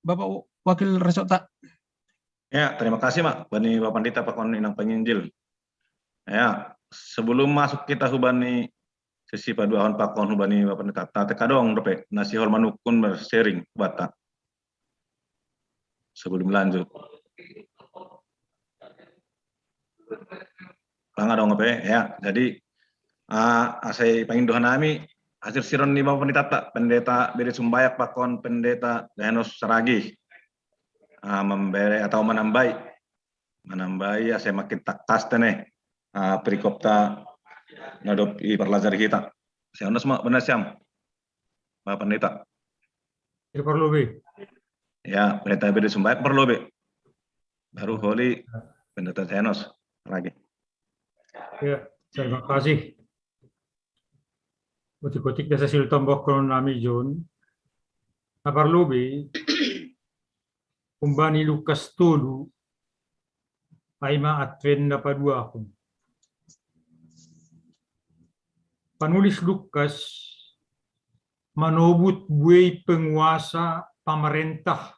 Bapak Wakil Resort ta. Ya, terima kasih, Mak. Bani Bapak Pandita pakon inang penginjil. Ya, sebelum masuk kita hubani sesi paduahon pakon hubani Bapak Pandita, ta teka dong dope nasihol manukun bersharing bata. Sebelum lanjut. Panga dong dope, ya. Jadi, uh, asai pangindohan nami, hasil siron ni Bapak Pandita, Pendeta Bede Sumbayak pakon Pendeta Danos Saragi. Uh, memberi atau menambai. Menambai asai makin takas tene. Uh, perikop ta nadop i parlajar kita. Sianos ma benar siam. Bapak Pendeta. Tidak perlu bi. Ya, Pendeta Bede Sumbayak perlu bi. Baru holi Pendeta Tenos lagi. Ya, terima kasih. Kotik-kotik dasa siltong bokon nami John. Na parlobi, kumbani Lukas tolu, ai ma Advent na paduahon. Panulis Lukas manobut buei penguasa pamarentah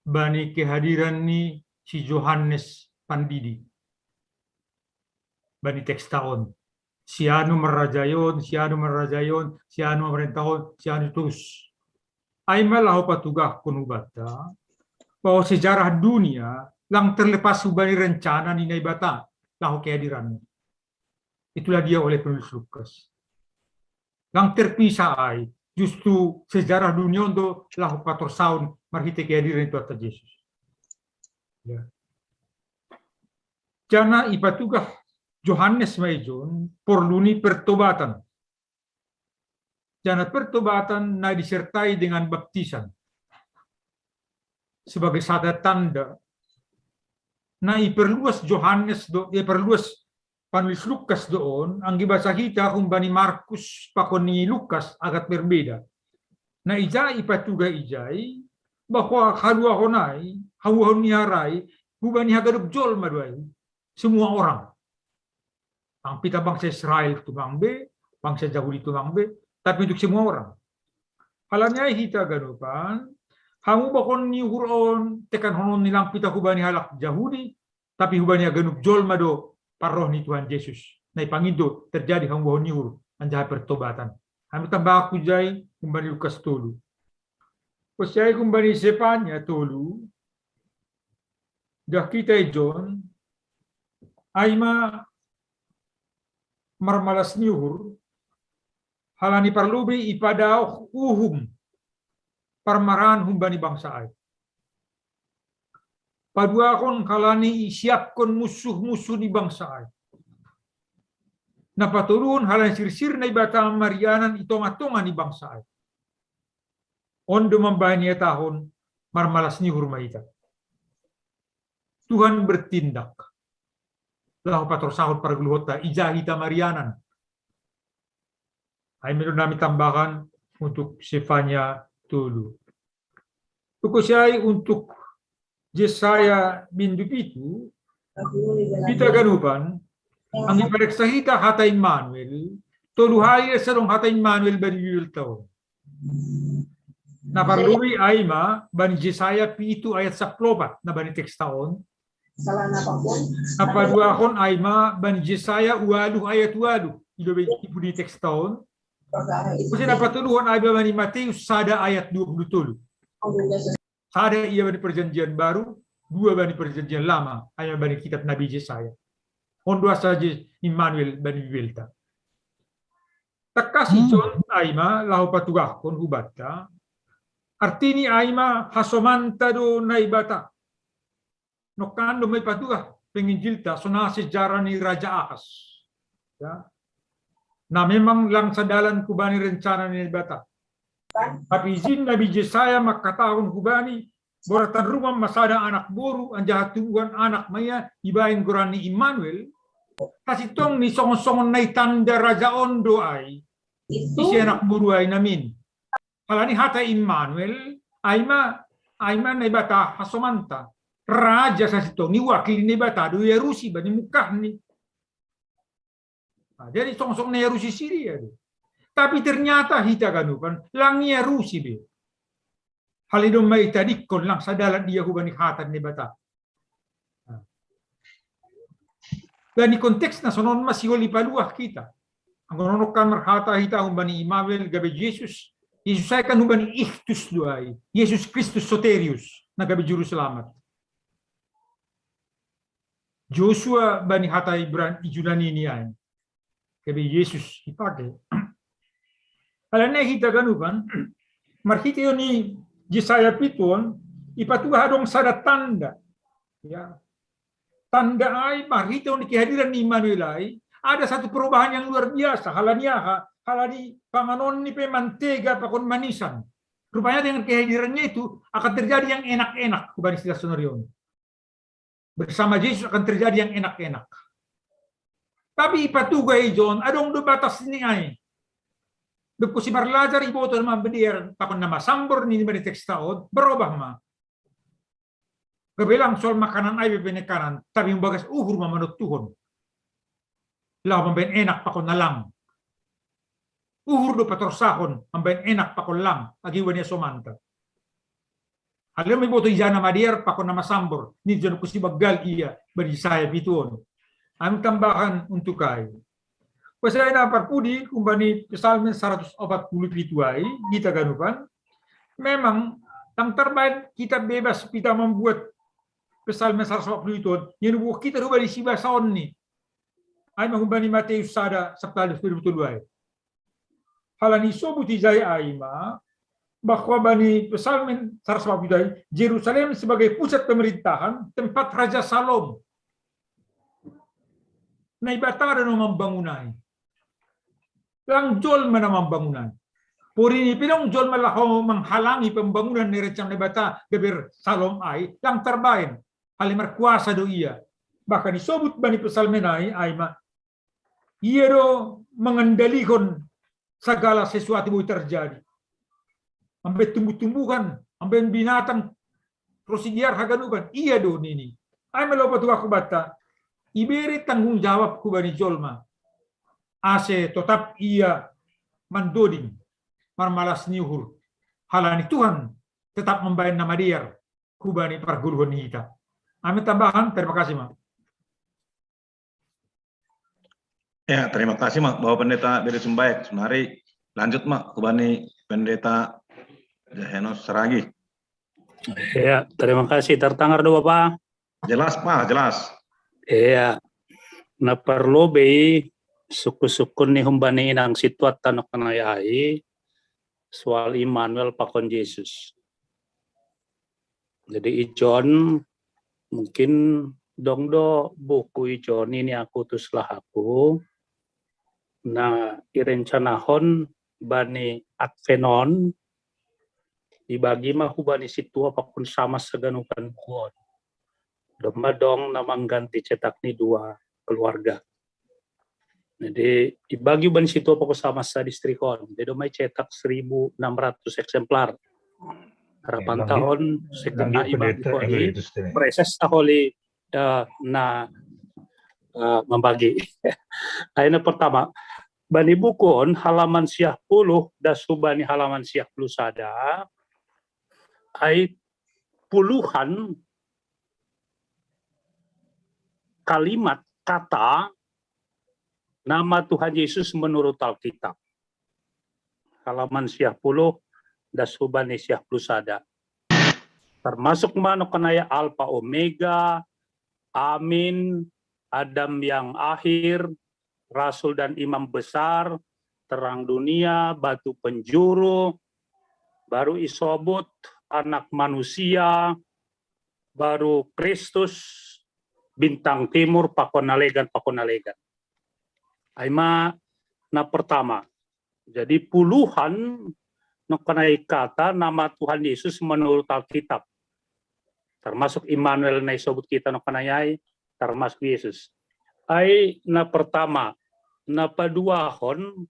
bani kehadiran ni si Johannes Pandidi. Bani teksta on. Si anu marajaion, si anu marajaion, si anu marentahon, si anu terus. Ai ma laho patugahkon hubanta bahwa sejarah dunia lang terlepas hubani rencana ni Naibata laho kehadirannya. Itulah dia oleh penulis Lukas. Lang terpisah ai, justru sejarah dunia on do laho patorsaon marhite kehadiran ni Tuhanta Jesus. Ya. Jana ipatugah Johannes ma i John porlu ni pertobatan. Jana pertobatan na disertai dengan baptisan sebagai sada tanda. Na iperluas Johannes do, iperluas panulis Lukas do on, anggi basa hita humbani Markus pakon ni Lukas agak berbeda. Na ija ipatugah ijai bahwa haluahon ai, haluahon ni harai hubani haganup jolma do ai, semua orang. Ang pita bangsa Israel tumang be, bangsa Jahudi tumang be, tapi untuk semua orang. Halani ai hita ganupan, hamu bakon ni uhur on tekanhonon ni lang pita hubani halak Jahudi, tapi hubani haganup jolma do parroh ni Tuhan Jesus. Na ipangindo terjadi hamu bakon ni uhur anjaha pertobatan. Hami tambahku jai humbani Lukas tolu. Osiai humbani Sefanya tolu, dah kita i John, ai ma marmalas ni uhur, halani parlobi ipadaoh uhum parmaraan humbani bangsa ai. Paduahon halani isiapkon munsuh-munsuh ni bangsa ai. Na patoluhon halani sirsir Naibata marianan i tonga-tonga ni bangsa ai. On do mambahen ihatahon marmalas ni uhur ma hita. Tuhan bertindak laho patorsahon pargoluhonta ija hita marianan. Ai ma i do nami tambahan untuk Sefanya tolu. Osiai untuk Jesaya bindu pitu, hita ganupan, anggi pareksa hita hata Immanuel, tolu hali asa adong hata Immanuel bani Bibelta on. Na parlobi ai ma bani Jesaya pitu ayat sampulu opat na bani teksta on. Na paduahon ai ma bani Jesaya ualuh ayat ualuh, i do be i pudi teksta on. Muse na patoluhon ai ma bani Mateus sada ayat dua pulu tolu. Sada ia bani Perjanjian Baru, dua bani Perjanjian Lama, ai ma bani kitab Nabi Jesaya. On do asa Immanuel bani Bibelta. Tangkas i John ai ma laho patugahkon hubanta, artini ai ma hasomanta do Naibata. Nongkan do ma ipatugah penginjilta sonang sejarah ni Raja Ahas. Ya. Na memang lang sadalan hubani rencana ni Naibata. Tapi ijin Nabi Jesaya mangkatahon hubani, boratan rumah ma sada anak boru, anjaha tubuhan anak ma ia, ibahen goran ni Immanuel. Sasintongni songon-songon na itanda raja on do ai. Ise anak boru ai namin. Halani hata Immanuel, ai ma, ai ma Naibata hasomanta. Raja sasintongni wakil ni Naibata do iarusi bani mungkahni. Nah, jadi songon-songon na iarusi Siria do. Tapi ternyata hita ganupan lang iarusi be. Hal i do ma itadikkon lang sadalan dia hubani hata ni Debata. Nah. Dalam konteks na sonon ma sihol ipaluah hita. Anggo nonokkan marhata hita hubani Immanuel gabe Jesus. Jesus ai kan hubani Ichthus do ai. Jesus Christus Soterius na gabe juru selamat. Joshua bani hata Ibran i Junani ni ai. Gabe Jesus ipake. Alani hita ganupan, marhite ni Jesaya pitu on, ipatuah adong sada tanda. Ya. Tanda ai marhite ni kehadiran ni Immanuel ai, ada satu perubahan yang luar biasa. Halani aha, halani panganon ni pe mantega pakon manisan. Rupanya dengan kehadirannya itu akan terjadi yang enak-enak hubani sida sonari on. Bersama Jesus akan terjadi yang enak-enak. Tapi ipatuga i John, adong do batas ni ai. Dob husi marlajar iboto na madear pakon na masambor ni bani teksta on, berobah ma. Gabe lang soal makanan ai be penekanan, tapi umbagas uhur ma manontuhon. Laho mambaen enak pakon na lang. Uhur do patorsahon, mambaen enak pakon lang, agi wania somanta. Alai ma iboto ija na madear pakon na masambor, ni John husi banggal ia bani Jesaya pitu on. Anu tambahan untuk ai. Pasal na parpudi hubani Psalmen saratus opat pulu pitu ai, hita ganupan. Memang, lang tarbaen kita bebas kita membuat Psalmen saratus opat pulu pitu on, yang buat kita rubah di sibasaon ni. Ai ma hubani Mateus sada sapta dua pulu tolu ai. Halani sobut ijai ai ma, bahwa bani Psalmen saratus opat pulu pitu ai, Jerusalem sebagai pusat pemerintahan, tempat Raja Salom. Naibata do na mambangun ai. Lang jolma na mambangun ai. Porini pe dong jolma laho manghalangi pembangunan ni rencana Naibata gabe Salom ai, lang tarbaen. Alai markuasa do ia. Bahkan isobut bani Psalmen ai, ai ma, ia do mengendalikan segala sesuatu boi terjadi. Mambaen tumbuh-tumbuhan, mambaen binatang, ro sidear haganupan, ia do nini. Ai ma laho patuahon banta, ibere tanggung jawab hubani jolma. Ase totap ia mandoding, marmalas ni uhur. Halani Tuhan tetap mambaen na madear hubani pargoluhon ni hita. Ai ma tambahan, terima kasih ma. Ya, terima kasih ma Bapak Pendeta Beri Sumbaek. Sonari lanjut ma hubani Pendeta Jahenos Saragi. Ya, terima kasih. Tertangar do Bapak? Jelas ma, jelas. Iya. Na parlobei sukun-sukun ni hubani inang situat tano kanai ai, soal Immanuel pakon Jesus. Jadi i John, mungkin dong do buku i John ini aku tu salah aku. Na irencanahon bani Advent on, ibagi ma hubani sintua pakon samas saganupan buku on. Domma dong na mangganti cetak ni dua keluarga. Jadi ibagi hubani sintua pakon samas sadistrik on. Jadi domma icetak seribu enam ratus eksemplar. Harapan tahun sekitar ibagi holi, preses taholi uh, na uh, membagi. Ai na pertama, bani buku on halaman siah puluh das hubani halaman siah puluh sada, ai puluhan kalimat kata nama Tuhan Yesus menurut Alkitab. Halaman siah puluh das hubani siah puluh sada. Termasuk ma nongkanai Alfa Omega, Amin, Adam yang akhir, Rasul dan Imam Besar, Terang Dunia, Batu Penjuru, baru isobut Anak Manusia, baru Kristus, Bintang Timur, pakon na legan, pakon na legan. Ai ma na pertama. Jadi puluhan nongkanai kata nama Tuhan Yesus menurut Alkitab. Termasuk Immanuel na isobut hita nongkanai ai, termasuk Yesus. Ai na pertama, na paduahon,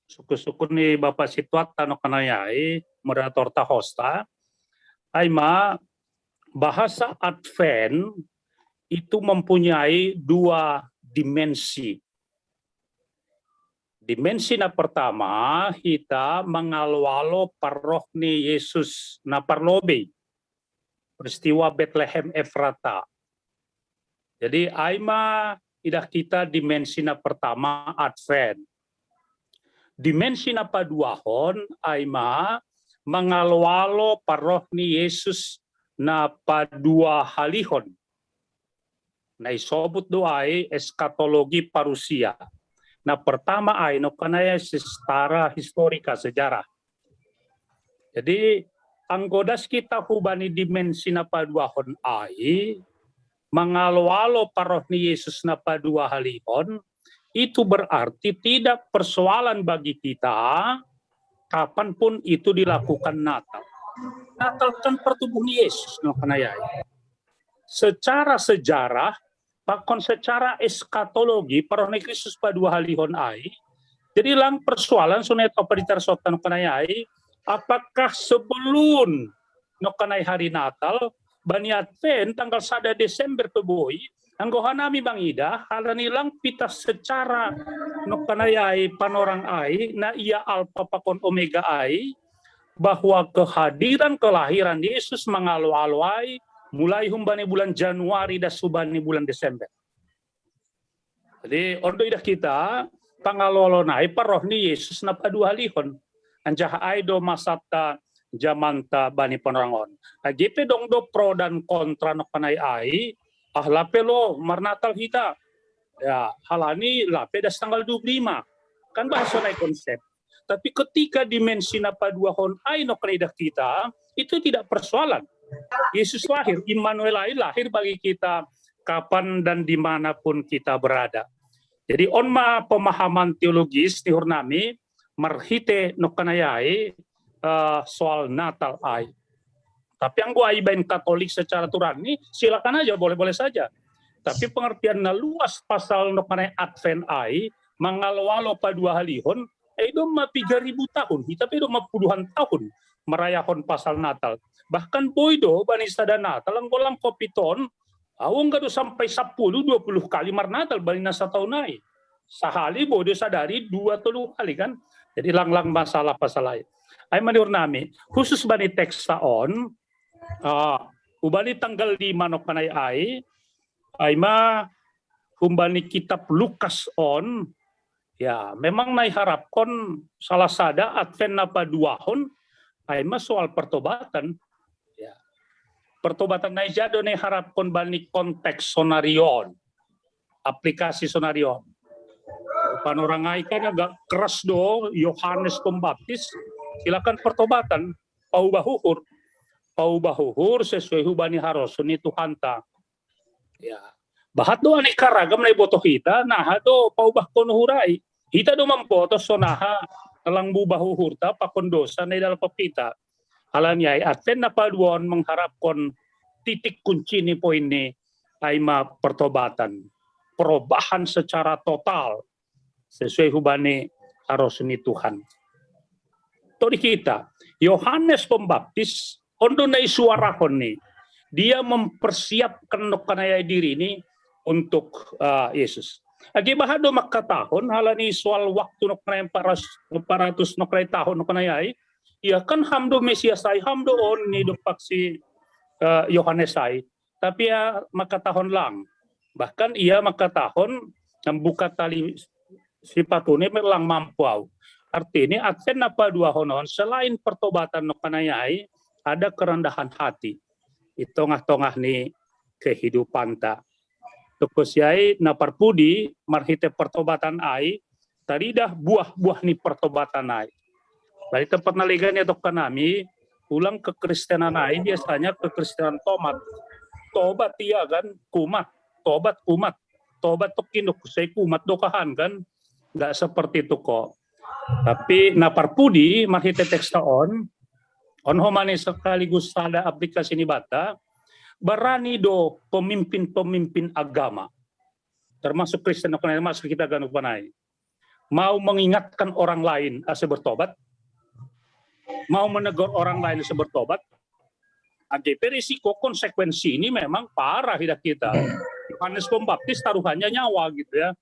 sukun-sukun ni Bapak Situat tano kanai ai, moderator ta hosta, ai ma bahasa Advent itu mempunyai dua dimensi. Dimensi na pertama, hita mangalo-alo parroh ni Yesus na parlobei. Peristiwa Betlehem Efrata. Jadi, ai ma idah kita dimensi na pertama Advent. Dimensi na paduahon, ai ma mangalo-alo parroh ni Yesus na paduahalihon. Na isobut do ai eskatologi parusia. Na pertama ai nongkanai secara historika, sejarah. Jadi, anggo das kita hubani dimensi na paduahon ai, mangalo-alo parroh ni Yesus na paduahalihon, itu berarti tidak persoalan bagi kita kapanpun itu dilakukan Natal. Natal kan pertubuh ni Yesus, nongkanai ai. Secara sejarah, pakon secara eskatologi, parroh ni Kristus paduahalihon ai, jadi lang persoalan sonai tong paditar sotan, nongkanai ai, apakah sebelum, nongkanai, hari Natal, bani Advent tanggal sada Desember pe boi, anggo hanami mangidah, halani lang pitah secara, nongkanai ai, panorang ai, na ia Alfa pakon Omega ai, bahwa kehadiran kelahiran Yesus mangalo-alo ai, mulai humbani bulan Januari das hubani bulan Desember. Jadi, on do idah kita, pangalo-alo nai parroh ni Yesus na paduahalihon. Anjaha ai do masanta jamanta bani panorang on. Age pe dong do pro dan kontra, nongkanai ai, ah, lape lo marnatal hita. Ya, halani lape das tanggal dua puluh lima. Kan bahas sonai konsep. Tapi ketika dimensi na paduahon ai, nongkanai idah kita, itu tidak persoalan. Yesus lahir, Immanuel ai lahir bagi kita kapan dan dimanapun kita berada. Jadi, on ma pemahaman teologis ni uhur nami, marhite, nongkanai ai, eh, soal Natal ai. Tapi anggo ai baen Katolik secara aturan ni, silakan aja, boleh-boleh saja. Tapi pengertian na luas pasal, nongkanai, Advent ai, mangalo-alo paduahalihon, ai do ma piga ribu tahun, hita pe do ma puluhan tahun merayahon pasal Natal. Bahkan boi do bani sada Natal, anggo lang kopit on, au angka do sampai sapuluh, dua puluh kali marnatal bani na sataon ai. Sahali boi do sadari dua tolu kali, kan. Jadi lang-lang masalah pasal ai. Ai ma ni uhur nami, khusus bani teksta on, ah, hubani tanggal lima, nongkanai ai, ai ma humbani kitab Lukas on, ya, memang na iharapkon salah sada Advent na paduahon, ai ma soal pertobatan. Ya. Pertobatan na ija do na iharapkon bani konteks sonari on, aplikasi sonari on. Panorang ai kan agak keras do, Yohanes Pembaptis, silakan pertobatan, paubah uhur. Paubah uhur sesuai hubani harosuh ni Tuhanta. Ya. Bahat do aneka ragam na iboto hita, naha do paubahkon uhur ai. Hita do mamboto sonaha lang bubar uhurta pakon dosa na idalpa hita. Halani ai, Advent na paduahon mengharapkon titik kunci ni poin ni, ai ma pertobatan. Perubahan secara total sesuai hubani harosuh ni Tuhan. Todi hita, Yohanes Pembaptis, on do na isuarahon ni, dia mempersiapkan, nongkanai ai, diri ni untuk, eh, Yesus. Age bahat do mangkatahon, halani soal waktu, nongkanai, empat ratus, empat ratus, nongkanai, tahun, nongkanai ai, ia kan ham do Mesias ai, ham do on, nidok si, eh, Yohanes ai. Tapi ia mangkatahon lang. Bahkan ia mangkatahon, membuka tali sipatuna pe lang mampu au. Artini, Advent na paduahon on, selain pertobatan, nongkanai ai, ada kerendahan hati di tongah-tongah ni kehidupanta. Tokosiai, na parpudi, marhite pertobatan ai, taridah buah-buah ni pertobatan ai. Bani tempat na legan ia, nongkanami, ulang kekristenan ai biasanya kekristenan tomat. Tobat ia kan, kumat, tobat, kumat. Tobat tongkin do, sai kumat do kahan, kan. Nggak seperti itu kok. Tapi na parpudi, marhite teksta on, on homa ni sekaligus sada aplikasi ni banta, barani do pemimpin-pemimpin agama, termasuk Kristen, termasuk hita ganup on ai, mau mengingatkan orang lain asa bertobat, mau menegur orang lain asa bertobat, age pe risiko konsekuensi ni memang parah idah hita. Yohanes Pembaptis taruhannya nyawa, gitu ya.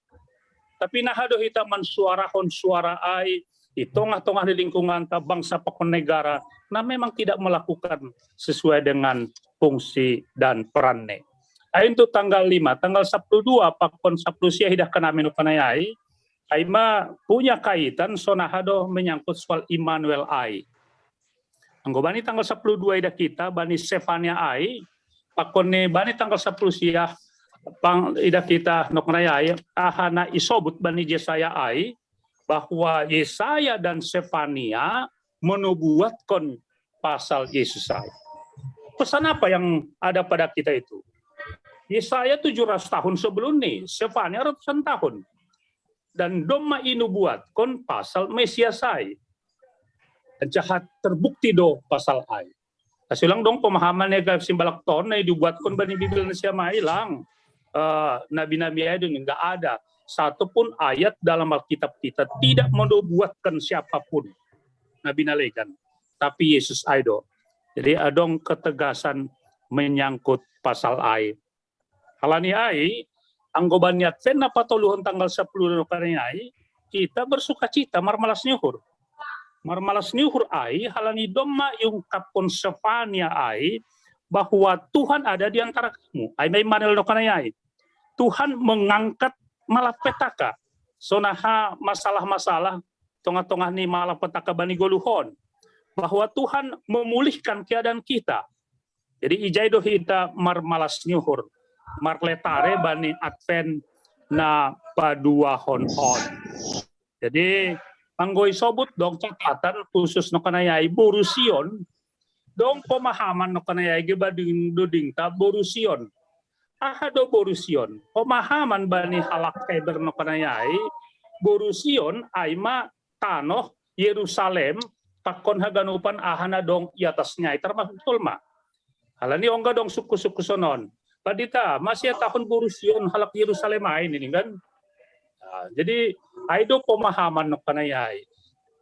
Tapi naha do hita mansuarahon suara ai di tongah-tongah ni lingkungan ta, bangsa pakon negara, na memang tidak melakukan sesuai dengan fungsi dan perannya. Ai untuk tanggal lima, tanggal sapuluh dua pakon sapuluh sia idah kanami no kanai ai, ai ma punya kaitan so naha do menyangkut soal Immanuel ai. Anggo bani tanggal sapuluh dua idah kita, bani Sefania ai, pakon ni bani tanggal sapuluh sia pang idah kita no kanai ai, aha na isobut bani Yesaya ai, bahwa Yesaya dan Sefania menubuatkon pasal Yesus ai. Pesan apa yang ada pada kita itu? Yesaya tujuh ratus tahun sebelum ni, Sefania ratusan tahun. Dan domma inubuatkon pasal Mesias ai. Jahat terbukti do pasal ai. Kasi ulang dong pemahaman ya, gap simbalak ton na dibuatkon bani Bibel na siama ilang. Eh, nabi-nabi ai do, nggak ada satupun ayat dalam Alkitab kita tidak menubuatkan siapapun nabi na legan, tapi Yesus ai do. Jadi adong ketegasan menyangkut pasal ai. Alani ai, anggo bani Advent na patoluhon tanggal sapuluh no kanai ai, kita bersukacita, marmalas ni uhur. Marmalas ni uhur ai, alani domma iungkapkon Sefania ai, bahwa Tuhan ada di antara kamu. Ai ma Immanuel no kanai ai. Tuhan mengangkat malapetaka. So naha masalah-masalah tongah-tongah ni malapetaka bani goluhon. Bahwa Tuhan memulihkan keadaan kita. Jadi ijai do hita marmalas ni uhur, marletare bani Advent na paduahon on. Jadi anggo isobut dong catatan khusus no kanai ai boru Sion, dong pemahaman no kanai ai ge bading doding ta boru Sion. Aha do boru Sion? Pemahaman bani halak Heber no kanai ai, boru Sion ai ma tanoh Yerusalem, pakon haganupan aha na dong i atas ni ai, termasuk jolma. Alani ongga dong suku-suku sonon. Pandita, masih tahun boru Sion halak Yerusalem ai ini kan. Nah, jadi ai do pemahaman no kanai ai.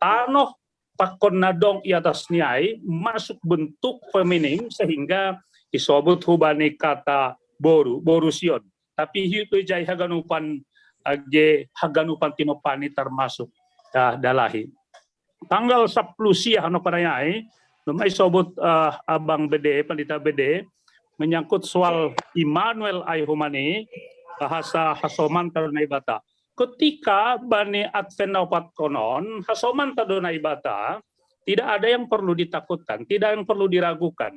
Tanoh pakon na dong i atas ni ai masuk bentuk feminim sehingga isobut hubani kata boru, boru Sion. Tapi hiu tu jai haganupan age haganupan tinopani termasuk ya, dalahi. Tanggal sapuluh sia no kanai ai, domma isobut uh, Abang Bede, Pandita Bede, menyangkut soal Immanuel ai humani, bahasa hasomanta do Naibata. Ketika bani Advent na opat konon, hasomanta do Naibata, tidak ada yang perlu ditakutkan, tidak yang perlu diragukan.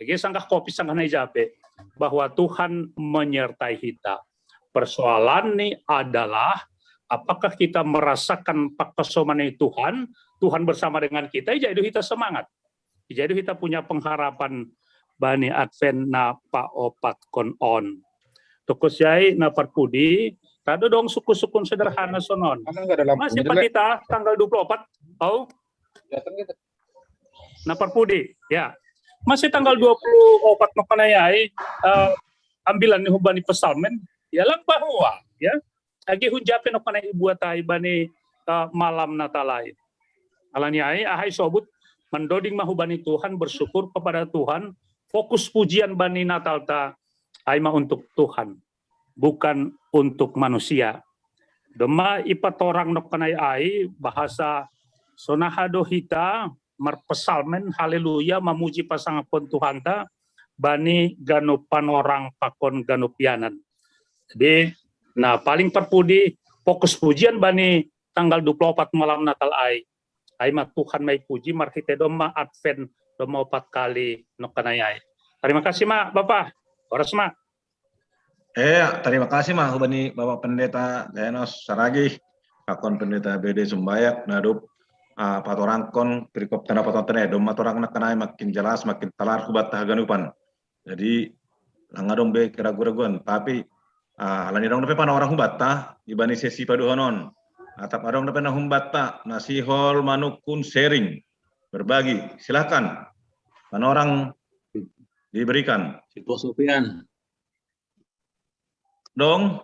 Jadi sanggah kopi sanggah nai jape bahwa Tuhan menyertai kita. Persoalan ni adalah apakah kita merasakan pakasoman ni Tuhan, Tuhan bersama dengan kita, jadi kita semangat. Jadi kita punya pengharapan bani Advent na paopat kon on. Tokosiai na parpudi, tado dong suku-sukun sederhana sonon. Masih pandita tanggal dua puluh empat, oh? Na parpudi, ya. Masih tanggal dua puluh empat no kanai ai, uh, ambilan ni hubani pesalmen, ya lang bahwa, ya. Agi hunjape no kanai ibuat ai bani uh, malam Natal ai. Alani ai, ahai sobut, mandoding ma hubani Tuhan, bersyukur kepada Tuhan, fokus pujian bani Natal ta, ai ma untuk Tuhan, bukan untuk manusia. Domma ipatorang no kanai ai, bahasa sonaha do hita, marpesalmen, haleluya, mamuji pasangapon Tuhanta, bani ganup panorang pakon ganup ianan. Jadi, nah paling parpudi, fokus pujian bani tanggal dua puluh empat malam Natal ai. Ai ma Tuhan mai puji marhite domma Advent, domma opat kali no kanai ai. Terima kasih ma, Bapak. Horas ma. Eh, terima kasih ma hubani Bapak Pendeta Enos Saragih, pakon Pendeta Bede Sumbayak, nadup uh, patorangkon perikop tanda patonten eh, domma torang na kanai makin jelas, makin talar hubat haganupan. Jadi lang adong be keraguan-raguan, tapi uh, alani dong dope panorang hubatta ibani sesi paduhon on. Atap adong dope na humbatta na sihol manukun sharing, berbagi. Silakan. Panorang diberikan. Situa Sopian. Dong.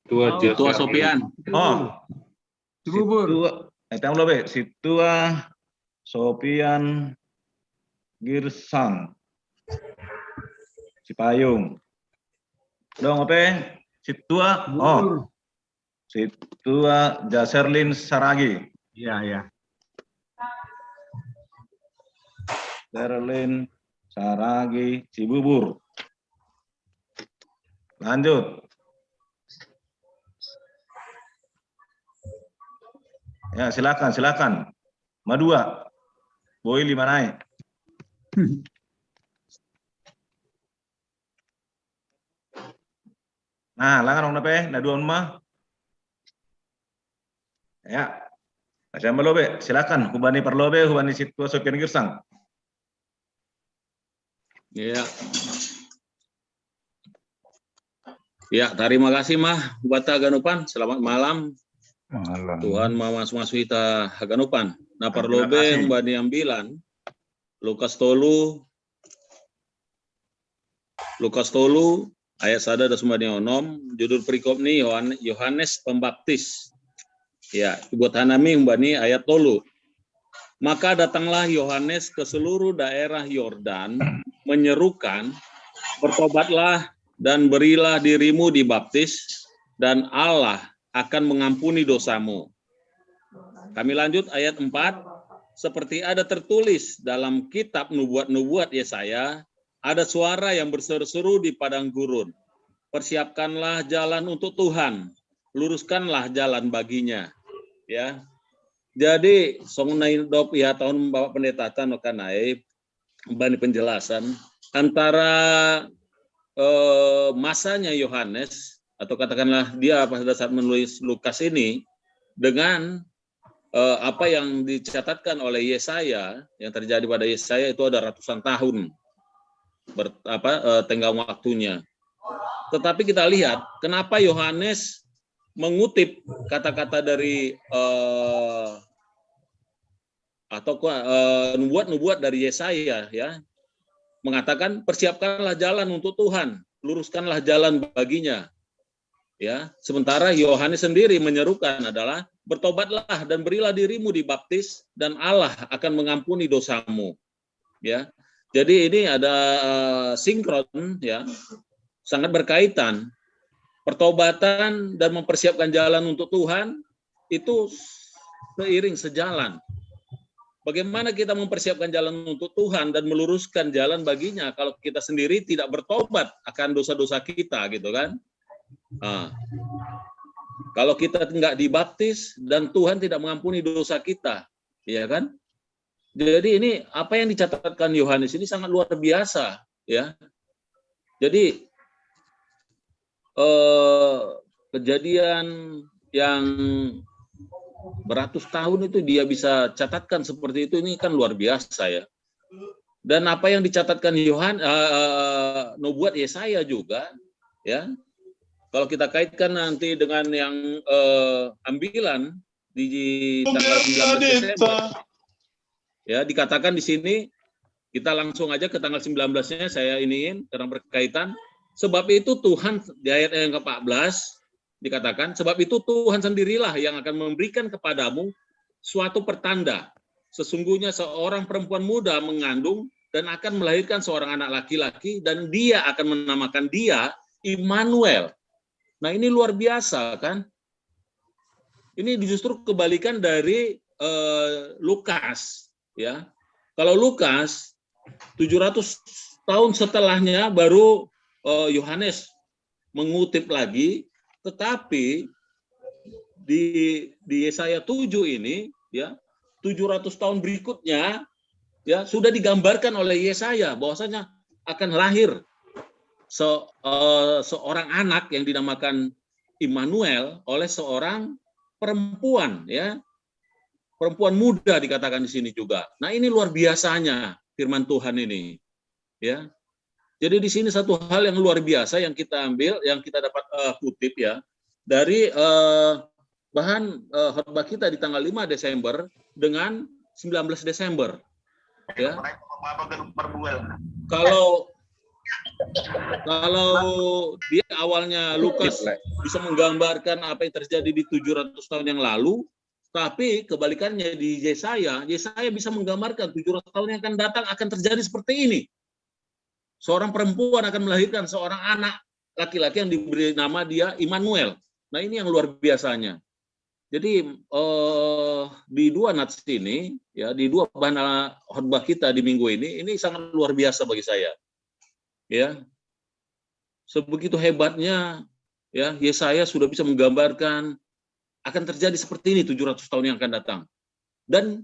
Tua Situa Sopian. Oh. Cibubur. Situa, eh, tang lobe. Situa Sopian Girsang. Cipayung. Dong apa? Situa. Oh. Situa Jaserlin Saragi. Iya, iya. Serlin Saragi Cibubur. Lanjut. Ya, silakan, silakan. Madua. Boy lima naik. Nah, langan dong nape? Nah, dua mah. Ya. Nah, saya lobe, silakan. Hubani parlobe, hubani situa Sopian Girsang. Iya. Ya, terima kasih mah Bata Ganupan. Selamat malam. Malam. Tuhan mamas masuita Ganupan. Nah, Terima parlobe kasih. Hubani ambilan Lukas tolu, Lukas tolu ayat sada dan Hubani onom, judul perikop ni Yohan- Yohanes Pembaptis. Ya, buat hanami Hubani ayat tolu. Maka datanglah Yohanes ke seluruh daerah Yordan, menyerukan, "Bertobatlah dan berilah dirimu dibaptis, dan Allah akan mengampuni dosamu." Kami lanjut ayat empat. Seperti ada tertulis dalam kitab nubuat-nubuat Yesaya, ada suara yang berseru-seru di padang gurun, "Persiapkanlah jalan untuk Tuhan, luruskanlah jalan baginya." Ya. Jadi, song nain dop ya tahun Bapak Pendeta Tano Kanai, bani penjelasan antara eh, masanya Yohanes, atau katakanlah dia pada saat menulis Lukas ini, dengan eh, apa yang dicatatkan oleh Yesaya, yang terjadi pada Yesaya itu ada ratusan tahun ber, apa, eh, tenggang waktunya. Tetapi kita lihat kenapa Yohanes mengutip kata-kata dari eh, atau eh, nubuat-nubuat dari Yesaya, ya, mengatakan, "Persiapkanlah jalan untuk Tuhan, luruskanlah jalan baginya." Ya, sementara Yohanes sendiri menyerukan adalah, "Bertobatlah dan berilah dirimu dibaptis, dan Allah akan mengampuni dosamu." Ya. Jadi ini ada eh, sinkron, ya, sangat berkaitan. Pertobatan dan mempersiapkan jalan untuk Tuhan itu seiring, sejalan. Bagaimana kita mempersiapkan jalan untuk Tuhan dan meluruskan jalan baginya kalau kita sendiri tidak bertobat akan dosa-dosa kita, gitu kan? Nah, kalau kita nggak dibaptis dan Tuhan tidak mengampuni dosa kita, ya kan? Jadi ini apa yang dicatatkan Yohanes ini sangat luar biasa, ya. Jadi eh, kejadian yang beratus tahun itu dia bisa catatkan seperti itu, ini kan luar biasa, ya. Dan apa yang dicatatkan Yohan eh, nubuat Yesaya juga, ya. Kalau kita kaitkan nanti dengan yang eh, ambilan di tanggal sembilan belas Desember, ya, dikatakan di sini, kita langsung aja ke tanggal sembilan belas-nya, saya iniin karena berkaitan. Sebab itu Tuhan, di ayat yang ke-empat belas dikatakan, "Sebab itu Tuhan sendirilah yang akan memberikan kepadamu suatu pertanda. Sesungguhnya seorang perempuan muda mengandung dan akan melahirkan seorang anak laki-laki, dan dia akan menamakan dia Immanuel." Nah, ini luar biasa, kan? Ini justru kebalikan dari eh, Lukas, ya. Kalau Lukas, tujuh ratus tahun setelahnya baru eh, Yohanes mengutip lagi, tetapi di di Yesaya tujuh ini, ya, tujuh ratus tahun berikutnya, ya, sudah digambarkan oleh Yesaya bahwasanya akan lahir se, eh, seorang anak yang dinamakan Immanuel oleh seorang perempuan, ya. Perempuan muda dikatakan di sini juga. Nah, ini luar biasanya firman Tuhan ini. Ya. Jadi di sini satu hal yang luar biasa yang kita ambil, yang kita dapat eh, kutip, ya, dari eh, bahan eh, khotbah kita di tanggal lima Desember dengan sembilan belas Desember. Ya. Kalau kalau di awalnya Lukas bisa menggambarkan apa yang terjadi di tujuh ratus tahun yang lalu, tapi kebalikannya di Yesaya, Yesaya bisa menggambarkan tujuh ratus tahun yang akan datang akan terjadi seperti ini. Seorang perempuan akan melahirkan seorang anak laki-laki yang diberi nama dia Immanuel. Nah, ini yang luar biasanya. Jadi, eh, di dua nats ini, ya, di dua bahan khotbah kita di minggu ini, ini sangat luar biasa bagi saya. Ya, sebegitu hebatnya, ya, Yesaya sudah bisa menggambarkan akan terjadi seperti ini tujuh ratus tahun yang akan datang. Dan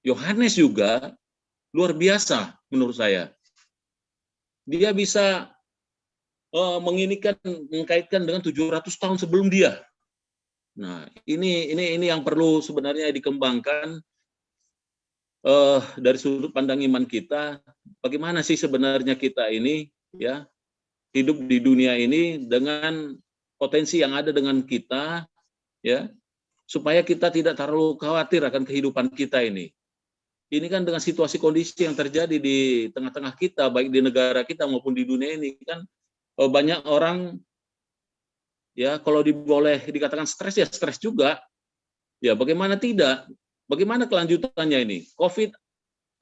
Yohanes juga luar biasa menurut saya. Dia bisa, eh, menginikan, mengkaitkan dengan tujuh ratus tahun sebelum dia. Nah, ini ini ini yang perlu sebenarnya dikembangkan, eh, dari sudut pandang iman kita. Bagaimana sih sebenarnya kita ini, ya, hidup di dunia ini dengan potensi yang ada dengan kita, ya, supaya kita tidak terlalu khawatir akan kehidupan kita ini. Ini kan dengan situasi kondisi yang terjadi di tengah-tengah kita, baik di negara kita maupun di dunia ini, kan, eh, banyak orang, ya, kalau di-, boleh dikatakan stres, ya stres juga. Ya, bagaimana tidak? Bagaimana kelanjutannya ini? Covid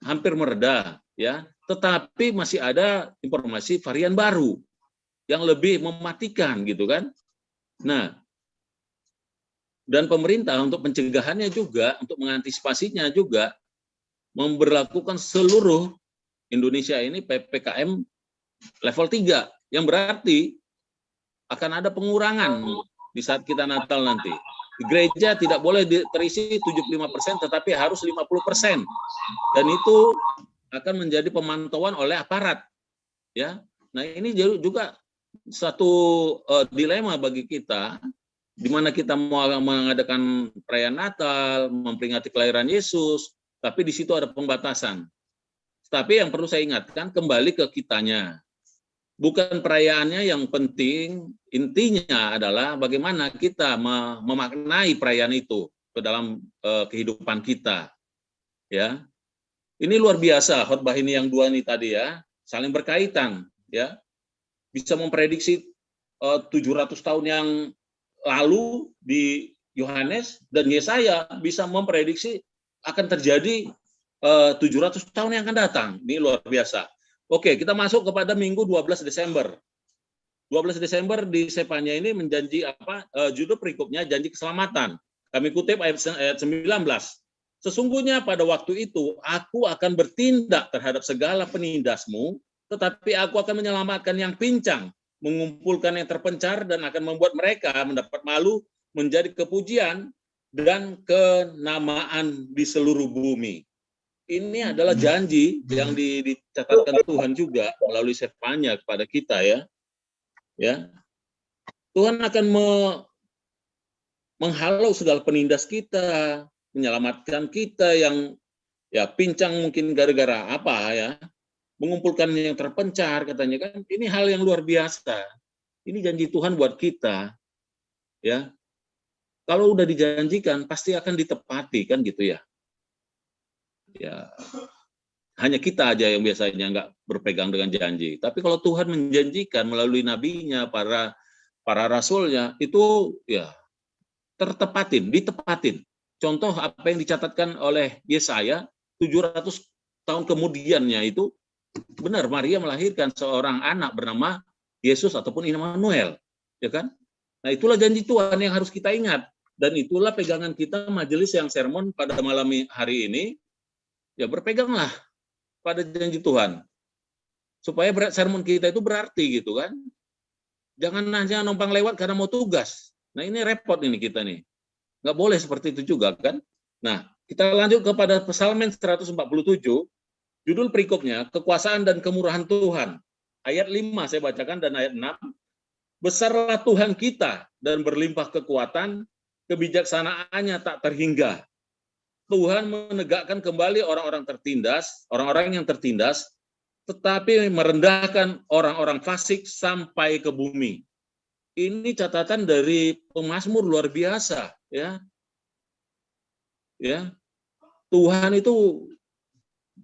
hampir mereda, ya, tetapi masih ada informasi varian baru yang lebih mematikan, gitu kan. Nah, dan pemerintah untuk pencegahannya juga, untuk mengantisipasinya juga, memberlakukan seluruh Indonesia ini P P K M level tiga, yang berarti akan ada pengurangan di saat kita Natal nanti. Gereja tidak boleh di-, terisi tujuh puluh lima persen, tetapi harus lima puluh persen. Dan itu akan menjadi pemantauan oleh aparat, ya. Nah, ini ju-, juga satu, eh, dilema bagi kita, di mana kita mau mengadakan perayaan Natal, memperingati kelahiran Yesus, tapi di situ ada pembatasan. Tapi yang perlu saya ingatkan, kembali ke kitanya. Bukan perayaannya yang penting, intinya adalah bagaimana kita me-, memaknai perayaan itu ke dalam, eh, kehidupan kita. Ya. Ini luar biasa khotbah ini yang dua ini tadi, ya, saling berkaitan, ya. Bisa memprediksi, eh, tujuh ratus tahun yang lalu di Yohanes, dan Yesaya bisa memprediksi akan terjadi, eh, tujuh ratus tahun yang akan datang. Ini luar biasa. Oke, kita masuk kepada Minggu dua belas Desember. Dua belas Desember di Sepanya ini menjanji apa, eh, judul perikopnya janji keselamatan. Kami kutip ayat se-, ayat sembilan belas. "Sesungguhnya pada waktu itu aku akan bertindak terhadap segala penindasmu, tetapi aku akan menyelamatkan yang pincang, mengumpulkan yang terpencar, dan akan membuat mereka mendapat malu, menjadi kepujian dan kenamaan di seluruh bumi." Ini adalah janji yang di-, dicatatkan Tuhan juga melalui Sepanya kepada kita, ya. Ya. Tuhan akan me-, menghalau segala penindas kita, menyelamatkan kita yang, ya, pincang mungkin gara-gara apa, ya, mengumpulkan yang terpencar, katanya kan. Ini hal yang luar biasa. Ini janji Tuhan buat kita, ya. Kalau udah dijanjikan, pasti akan ditepati, kan gitu, ya. Ya, hanya kita aja yang biasanya nggak berpegang dengan janji. Tapi kalau Tuhan menjanjikan melalui nabinya, para, para rasulnya, itu, ya, tertepatin, ditepatin. Contoh apa yang dicatatkan oleh Yesaya tujuh ratus tahun kemudiannya itu, benar, Maria melahirkan seorang anak bernama Yesus ataupun Immanuel, ya kan? Nah, itulah janji Tuhan yang harus kita ingat. Dan itulah pegangan kita majelis yang sermon pada malam hari ini, ya, berpeganglah pada janji Tuhan. Supaya berat sermon kita itu berarti, gitu kan. Jangan hanya numpang lewat karena mau tugas. Nah, ini repot ini kita nih. Nggak boleh seperti itu juga, kan. Nah, kita lanjut kepada Psalmen seratus empat puluh tujuh, judul perikopnya, Kekuasaan dan Kemurahan Tuhan. Ayat lima saya bacakan dan ayat enam. "Besarlah Tuhan kita dan berlimpah kekuatan, kebijaksanaannya tak terhingga." Tuhan menegakkan kembali orang-orang tertindas, orang-orang yang tertindas, tetapi merendahkan orang-orang fasik sampai ke bumi. Ini catatan dari pemazmur luar biasa, ya. Ya. Tuhan itu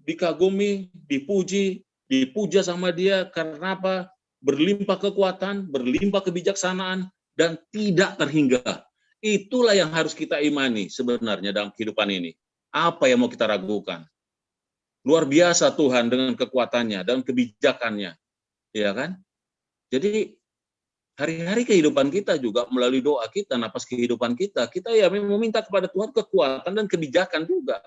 dikagumi, dipuji, dipuja sama dia karena apa? Berlimpah kekuatan, berlimpah kebijaksanaan, dan tidak terhingga. Itulah yang harus kita imani sebenarnya dalam kehidupan ini. Apa yang mau kita ragukan? Luar biasa Tuhan dengan kekuatannya dan kebijakannya. Ya kan? Jadi, hari-hari kehidupan kita juga melalui doa kita, napas kehidupan kita, kita ya meminta kepada Tuhan kekuatan dan kebijakan juga.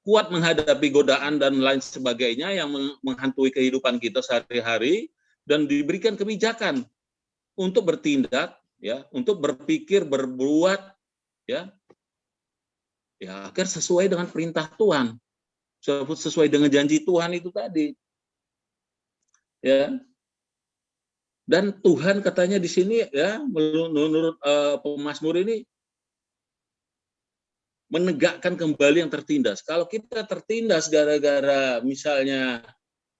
Kuat menghadapi godaan dan lain sebagainya yang menghantui kehidupan kita sehari-hari, dan diberikan kebijakan untuk bertindak, ya, untuk berpikir, berbuat, ya, ya, agar sesuai dengan perintah Tuhan, sesuai dengan janji Tuhan itu tadi. Ya. Dan Tuhan katanya di sini, ya, menurut uh, pemazmur ini, menegakkan kembali yang tertindas. Kalau kita tertindas gara-gara misalnya,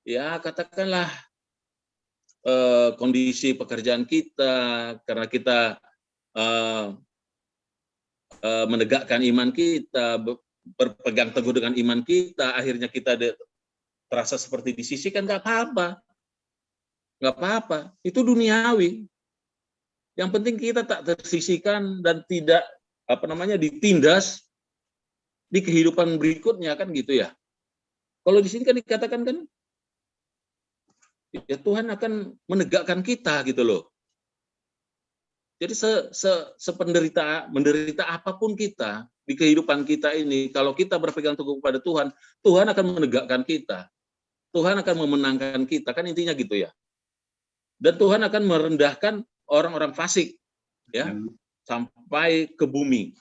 ya, katakanlah eh, kondisi pekerjaan kita, karena kita eh, eh, menegakkan iman kita, berpegang teguh dengan iman kita, akhirnya kita terasa seperti disisihkan, nggak apa-apa, nggak apa-apa. Itu duniawi. Yang penting kita tak tersisihkan dan tidak, apa namanya, ditindas di kehidupan berikutnya, kan gitu ya. Kalau di sini kan dikatakan kan, ya, Tuhan akan menegakkan kita gitu loh. Jadi se, se, sependerita menderita apapun kita di kehidupan kita ini, kalau kita berpegang teguh kepada Tuhan, Tuhan akan menegakkan kita. Tuhan akan memenangkan kita, kan intinya gitu ya. Dan Tuhan akan merendahkan orang-orang fasik, ya, sampai ke bumi.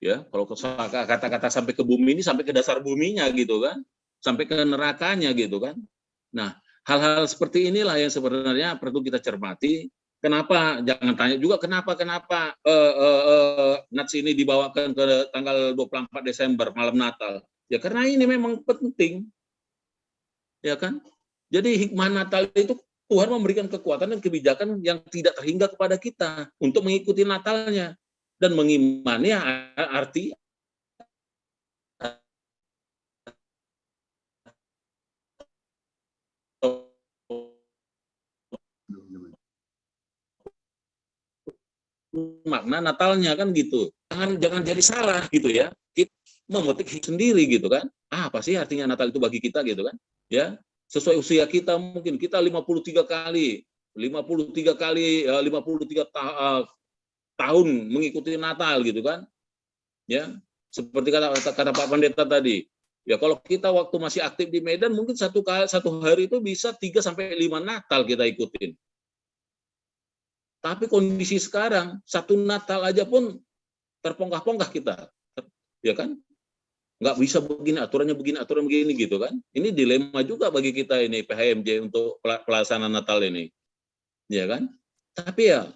Ya, kalau kata-kata sampai ke bumi ini sampai ke dasar buminya gitu kan, sampai ke nerakanya gitu kan. Nah, hal-hal seperti inilah yang sebenarnya perlu kita cermati. Kenapa? Jangan tanya juga kenapa, kenapa uh, uh, uh, Nats ini dibawakan ke tanggal dua puluh empat Desember, malam Natal. Ya karena ini memang penting. Ya kan? Jadi hikmah Natal itu Tuhan memberikan kekuatan dan kebijakan yang tidak terhingga kepada kita untuk mengikuti Natalnya dan mengimani arti makna Natalnya kan gitu. Jangan jangan jadi salah gitu ya. Kita memetik sendiri gitu kan. Apa sih artinya Natal itu bagi kita gitu kan? Ya, sesuai usia kita mungkin kita lima puluh tiga kali, lima puluh tiga kali ya, lima puluh tiga ta eh, tahun mengikuti Natal gitu kan. Ya, seperti kata kata Pak Pendeta tadi. Ya kalau kita waktu masih aktif di Medan mungkin satu kali satu hari itu bisa tiga sampai lima Natal kita ikutin. Tapi kondisi sekarang satu Natal aja pun terponggah-ponggah kita, ya kan? Nggak bisa begini aturannya begini aturan begini gitu kan? Ini dilema juga bagi kita ini P H M J untuk pelaksanaan Natal ini, ya kan? Tapi ya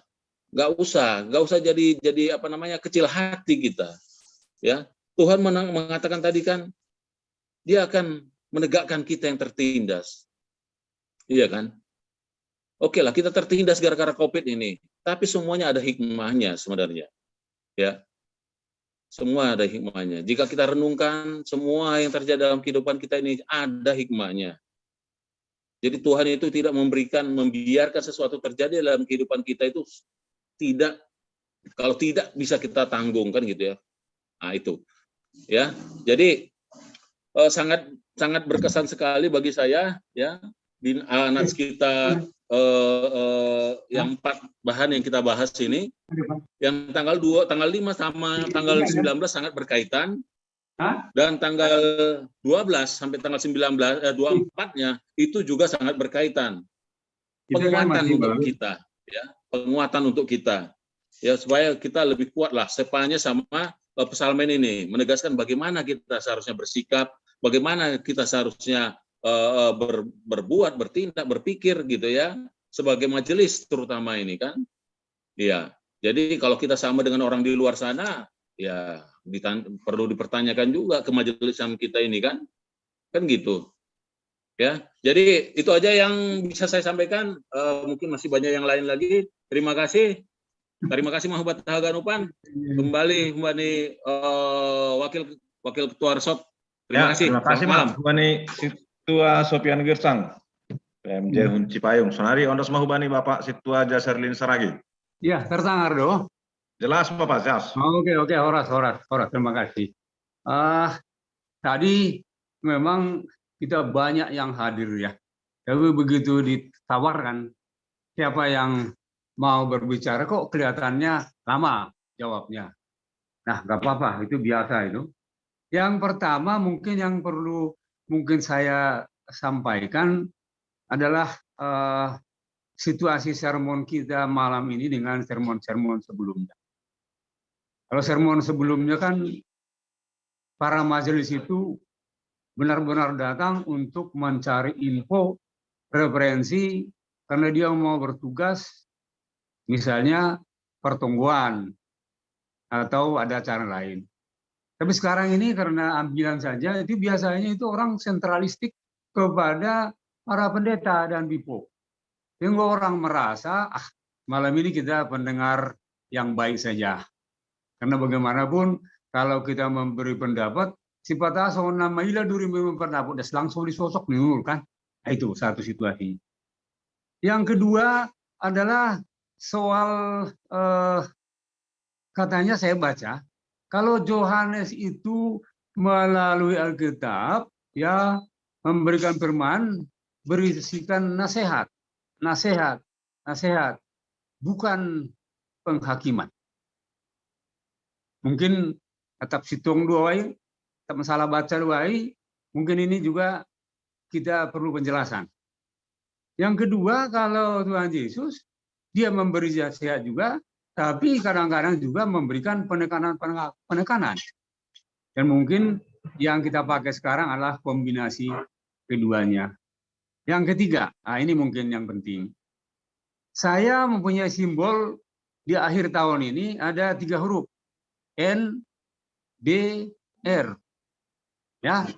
nggak usah, nggak usah jadi jadi apa namanya kecil hati kita, ya. Tuhan mengatakan tadi kan dia akan menegakkan kita yang tertindas. Iya kan? Oke lah, kita tertindas gara-gara COVID ini. Tapi semuanya ada hikmahnya sebenarnya. Ya. Semua ada hikmahnya. Jika kita renungkan, semua yang terjadi dalam kehidupan kita ini ada hikmahnya. Jadi Tuhan itu tidak memberikan, membiarkan sesuatu terjadi dalam kehidupan kita itu tidak, kalau tidak bisa kita tanggung kan gitu ya. Nah itu, ya. Jadi eh, sangat sangat berkesan sekali bagi saya ya di anak kita eh, eh, yang empat bahan yang kita bahas ini, yang tanggal dua, tanggal lima sama tanggal sembilan belas sangat berkaitan, dan tanggal dua belas sampai tanggal sembilan belas eh, dua puluh empat-nya itu juga sangat berkaitan. Penguatan untuk kita, ya, penguatan untuk kita, ya, supaya kita lebih kuat lah. Sepanya sama eh, Psalmen ini menegaskan bagaimana kita seharusnya bersikap, bagaimana kita seharusnya eh, eh ber, berbuat, bertindak, berpikir gitu ya, sebagai majelis terutama ini kan. Iya. Jadi kalau kita sama dengan orang di luar sana, ya ditan, perlu dipertanyakan juga kemajelisan kita ini kan. Kan gitu. Ya, jadi itu aja yang bisa saya sampaikan. Uh, mungkin masih banyak yang lain lagi. Terima kasih. Terima kasih Mahubat Haganupan. Kembali Mbani uh, eh, wakil wakil ketua resort. Terima ya, kasih. Terima kasih Mbani Ketua Sopian Gersang. P M J hmm. Hunci Payung. Sonari ondos Mahubani Bapak Situa Jaserlin Saragi. Ya, tersangar do. Jelas Bapak, jelas. Oke, oke, horas, horas, horas. Terima kasih. Uh, tadi memang kita banyak yang hadir ya. Tapi begitu ditawarkan siapa yang mau berbicara kok kelihatannya lama jawabnya. Nah, nggak apa-apa, itu biasa itu. Yang pertama mungkin yang perlu mungkin saya sampaikan adalah eh, situasi sermon kita malam ini dengan sermon-sermon sebelumnya. Kalau sermon sebelumnya kan para majelis itu benar-benar datang untuk mencari info, referensi, karena dia mau bertugas, misalnya pertonggoan atau ada acara lain. Tapi sekarang ini karena ambilan saja, itu biasanya itu orang sentralistik kepada para pendeta dan bipo. Sehingga orang merasa, ah, malam ini kita pendengar yang baik saja. Karena bagaimanapun kalau kita memberi pendapat, siapa tahu so nama ila duri memang pendapat das langsung disosok niur kan. Nah, itu satu situasi. Yang kedua adalah soal eh, katanya saya baca kalau Yohanes itu melalui Alkitab ya memberikan firman berisikan nasihat, nasihat, nasihat, bukan penghakiman. Mungkin tetap situng dua wai, tetap masalah baca dua wai, mungkin ini juga kita perlu penjelasan. Yang kedua, kalau Tuhan Yesus dia memberi nasihat juga, tapi kadang-kadang juga memberikan penekanan-penekanan. Dan mungkin yang kita pakai sekarang adalah kombinasi keduanya. Yang ketiga, nah ini mungkin yang penting. Saya mempunyai simbol di akhir tahun ini ada tiga huruf, N, B, R. Ya,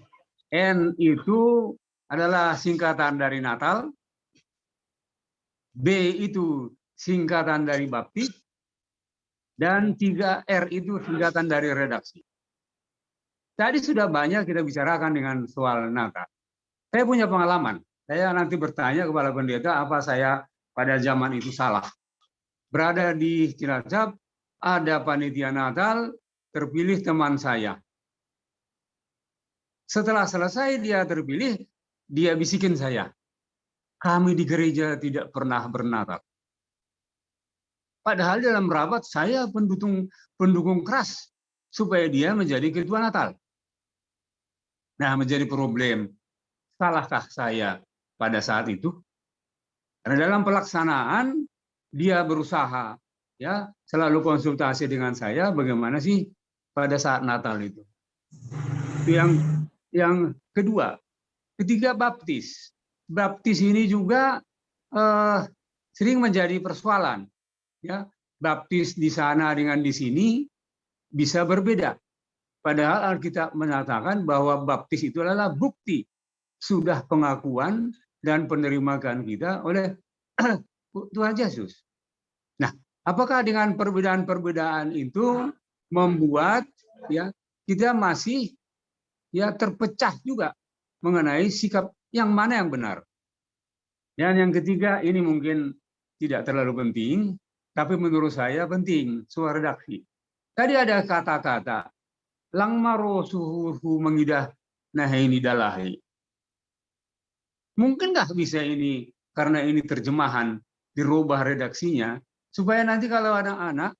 N itu adalah singkatan dari Natal, B itu singkatan dari baptis, dan tiga R itu singkatan dari redaksi. Tadi sudah banyak kita bicarakan dengan soal Natal. Saya punya pengalaman. Saya nanti bertanya kepada pendeta apa saya pada zaman itu salah. Berada di Cilacap, ada panitia Natal, terpilih teman saya. Setelah selesai dia terpilih, dia bisikin saya, kami di gereja tidak pernah bernatal. Padahal dalam rapat saya pendukung pendukung keras supaya dia menjadi ketua Natal. Nah, menjadi problem. Salahkah saya pada saat itu? Karena dalam pelaksanaan dia berusaha ya selalu konsultasi dengan saya bagaimana sih pada saat Natal itu. Itu yang yang kedua. Ketiga baptis. Baptis ini juga eh, sering menjadi persoalan. Ya, baptis di sana dengan di sini bisa berbeda. Padahal Alkitab menyatakan bahwa baptis itu adalah bukti sudah pengakuan dan penerimaan kita oleh Tuhan Yesus. Nah, apakah dengan perbedaan-perbedaan itu membuat ya kita masih ya terpecah juga mengenai sikap yang mana yang benar? Dan yang ketiga, ini mungkin tidak terlalu penting, tapi menurut saya penting, soal redaksi. Tadi ada kata-kata, langmaro suhuhu mengidah nah ini dalahi. Mungkinkah bisa ini, karena ini terjemahan, dirubah redaksinya, supaya nanti kalau anak-anak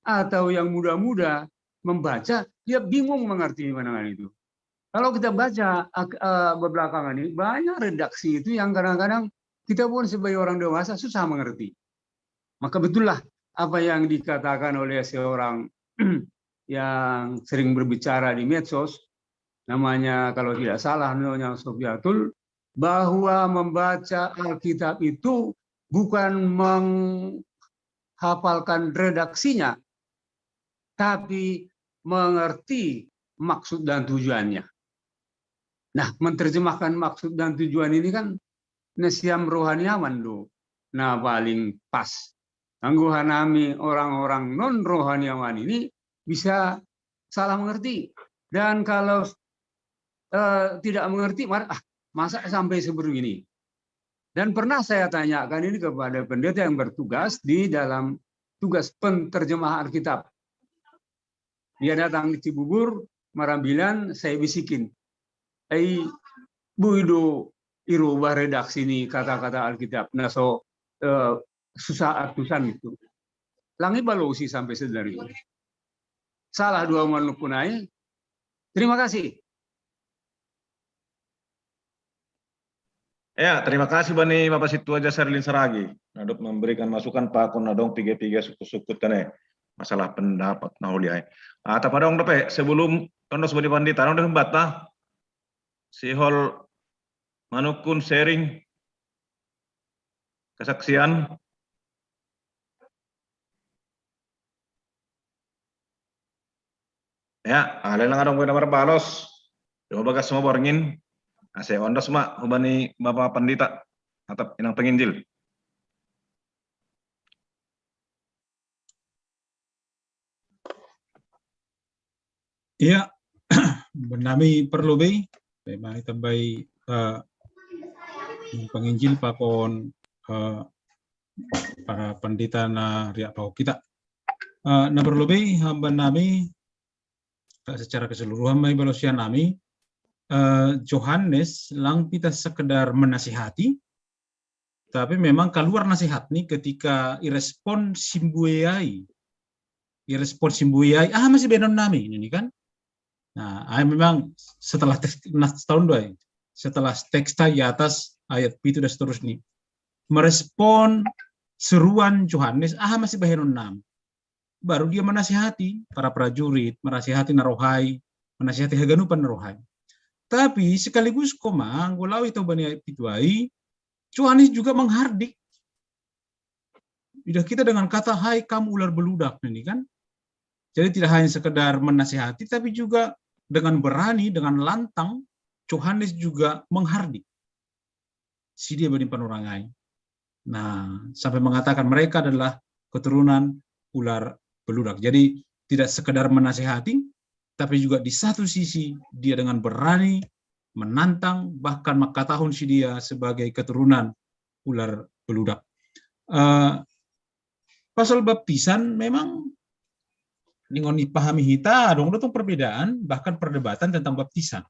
atau yang muda-muda membaca, dia bingung mengerti pandangan itu. Kalau kita baca uh, belakangan ini, banyak redaksi itu yang kadang-kadang kita pun sebagai orang dewasa susah mengerti. Maka betullah apa yang dikatakan oleh seorang yang sering berbicara di medsos, namanya kalau tidak salah namanya Sofiatul, bahwa membaca Alkitab itu bukan menghafalkan redaksinya, tapi mengerti maksud dan tujuannya. Nah, menerjemahkan maksud dan tujuan ini kan nesiam rohaniawan do. Nah, paling pas. Angguhanami orang-orang non rohaniawan ini bisa salah mengerti. Dan kalau eh, tidak mengerti, ah, masa sampai seperti ini. Dan pernah saya tanyakan ini kepada pendeta yang bertugas di dalam tugas penterjemah Alkitab. Dia datang di Cibubur, Marambilan, saya bisikin, "Ai, buido irubah redaksi ini kata-kata Alkitab." Nah, so eh, susah atusan itu. Langi balosi sampai sedari. Salah dua manuk punai. Terima kasih. Ya, terima kasih bani Bapak Situa Jasarlin Saragi. Nadop memberikan masukan pakon nadong piga-piga sukut-sukut kane masalah pendapat nahuliai. Ah, tapadong dope sebelum tondos bani pandita, dong bata sihol manukun sharing kesaksian. Ya, ale lang adong bena marbalos. Cuma bagas semua borngin. Ase ondos ma hubani Bapak Pandita atau inang penginjil. Iya, benami perlu be, memang tambai uh, penginjil pakon uh, para pandita na riak pau kita. Uh, na perlu be, benami secara keseluruhan mai balosian nami, uh, Johannes lang pita sekedar menasihati, tapi memang keluar nasihat nih ketika irespon simbueai. Irespon simbueai, ah masih benon nami ini kan. Nah, memang setelah teks, nah, setahun dua setelah teks di atas ayat itu dan seterusnya. Merespon seruan Johannes, ah masih bahenon nami. Baru dia menasihati para prajurit, menasihati narohai, menasihati haganupan narohai. Tapi sekaligus koma, anggo lau ita bani pituai, Johannes juga menghardik. Udah kita dengan kata hai kamu ular beludak ini kan. Jadi tidak hanya sekedar menasihati, tapi juga dengan berani, dengan lantang, Johannes juga menghardik. Si dia bani panurangai. Nah, sampai mengatakan mereka adalah keturunan ular beludak. Jadi tidak sekedar menasihati, tapi juga di satu sisi dia dengan berani menantang, bahkan mengkatahon si dia sebagai keturunan ular beludak. Uh, pasal baptisan memang dengan dipahami kita, dong dotong perbedaan, bahkan perdebatan tentang baptisan.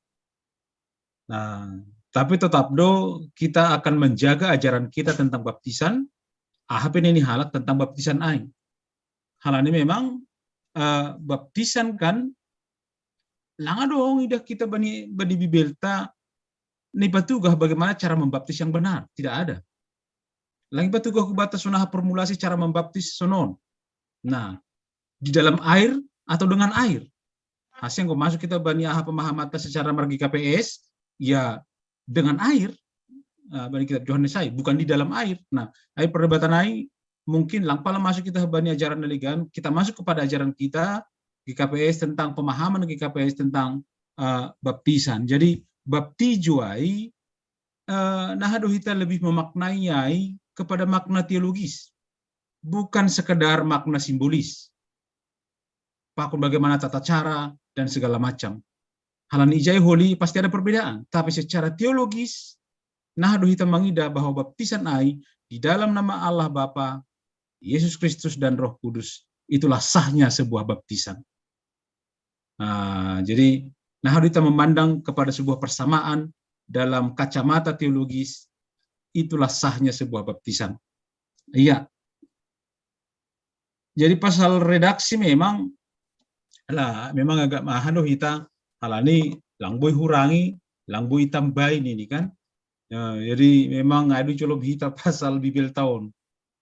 Nah, tapi tetap do kita akan menjaga ajaran kita tentang baptisan, ah, apa ini halak tentang baptisan ai. Hal ini memang uh, baptisan kan lang adong idah kita bani bani bibelta ni patugah bagaimana cara membaptis yang benar, tidak ada. Lang patugah ku batas sonaha formulasi cara membaptis sonon. Nah, di dalam air atau dengan air. Hasil kok masuk kita bani aha pemahaman secara margi K P S, ya dengan air, uh, bani kitab Johannes ai, bukan di dalam air. Nah, ai perdebatan ai mungkin lang pala masuk kita bani ajaran daligan, kita masuk kepada ajaran kita G K P S tentang pemahaman G K P S tentang uh, baptisan. Jadi baptizo ai uh, nah aduh kita lebih memaknai ai kepada makna teologis, bukan sekedar makna simbolis. Pakon bagaimana tata cara dan segala macam. Hal ini ijai holi pasti ada perbedaan, tapi secara teologis nah aduh kita mangida bahwa baptisan ai di dalam nama Allah Bapa, Yesus Kristus dan Roh Kudus, itulah sahnya sebuah baptisan. Nah, jadi nah kita memandang kepada sebuah persamaan dalam kacamata teologis, itulah sahnya sebuah baptisan. Iya. Jadi pasal redaksi memang lah memang agak mahal loh kita, hal ini langboi hurangi, langboi tambahin ini kan. Ya, jadi memang ada colom hita pasal bibelta on.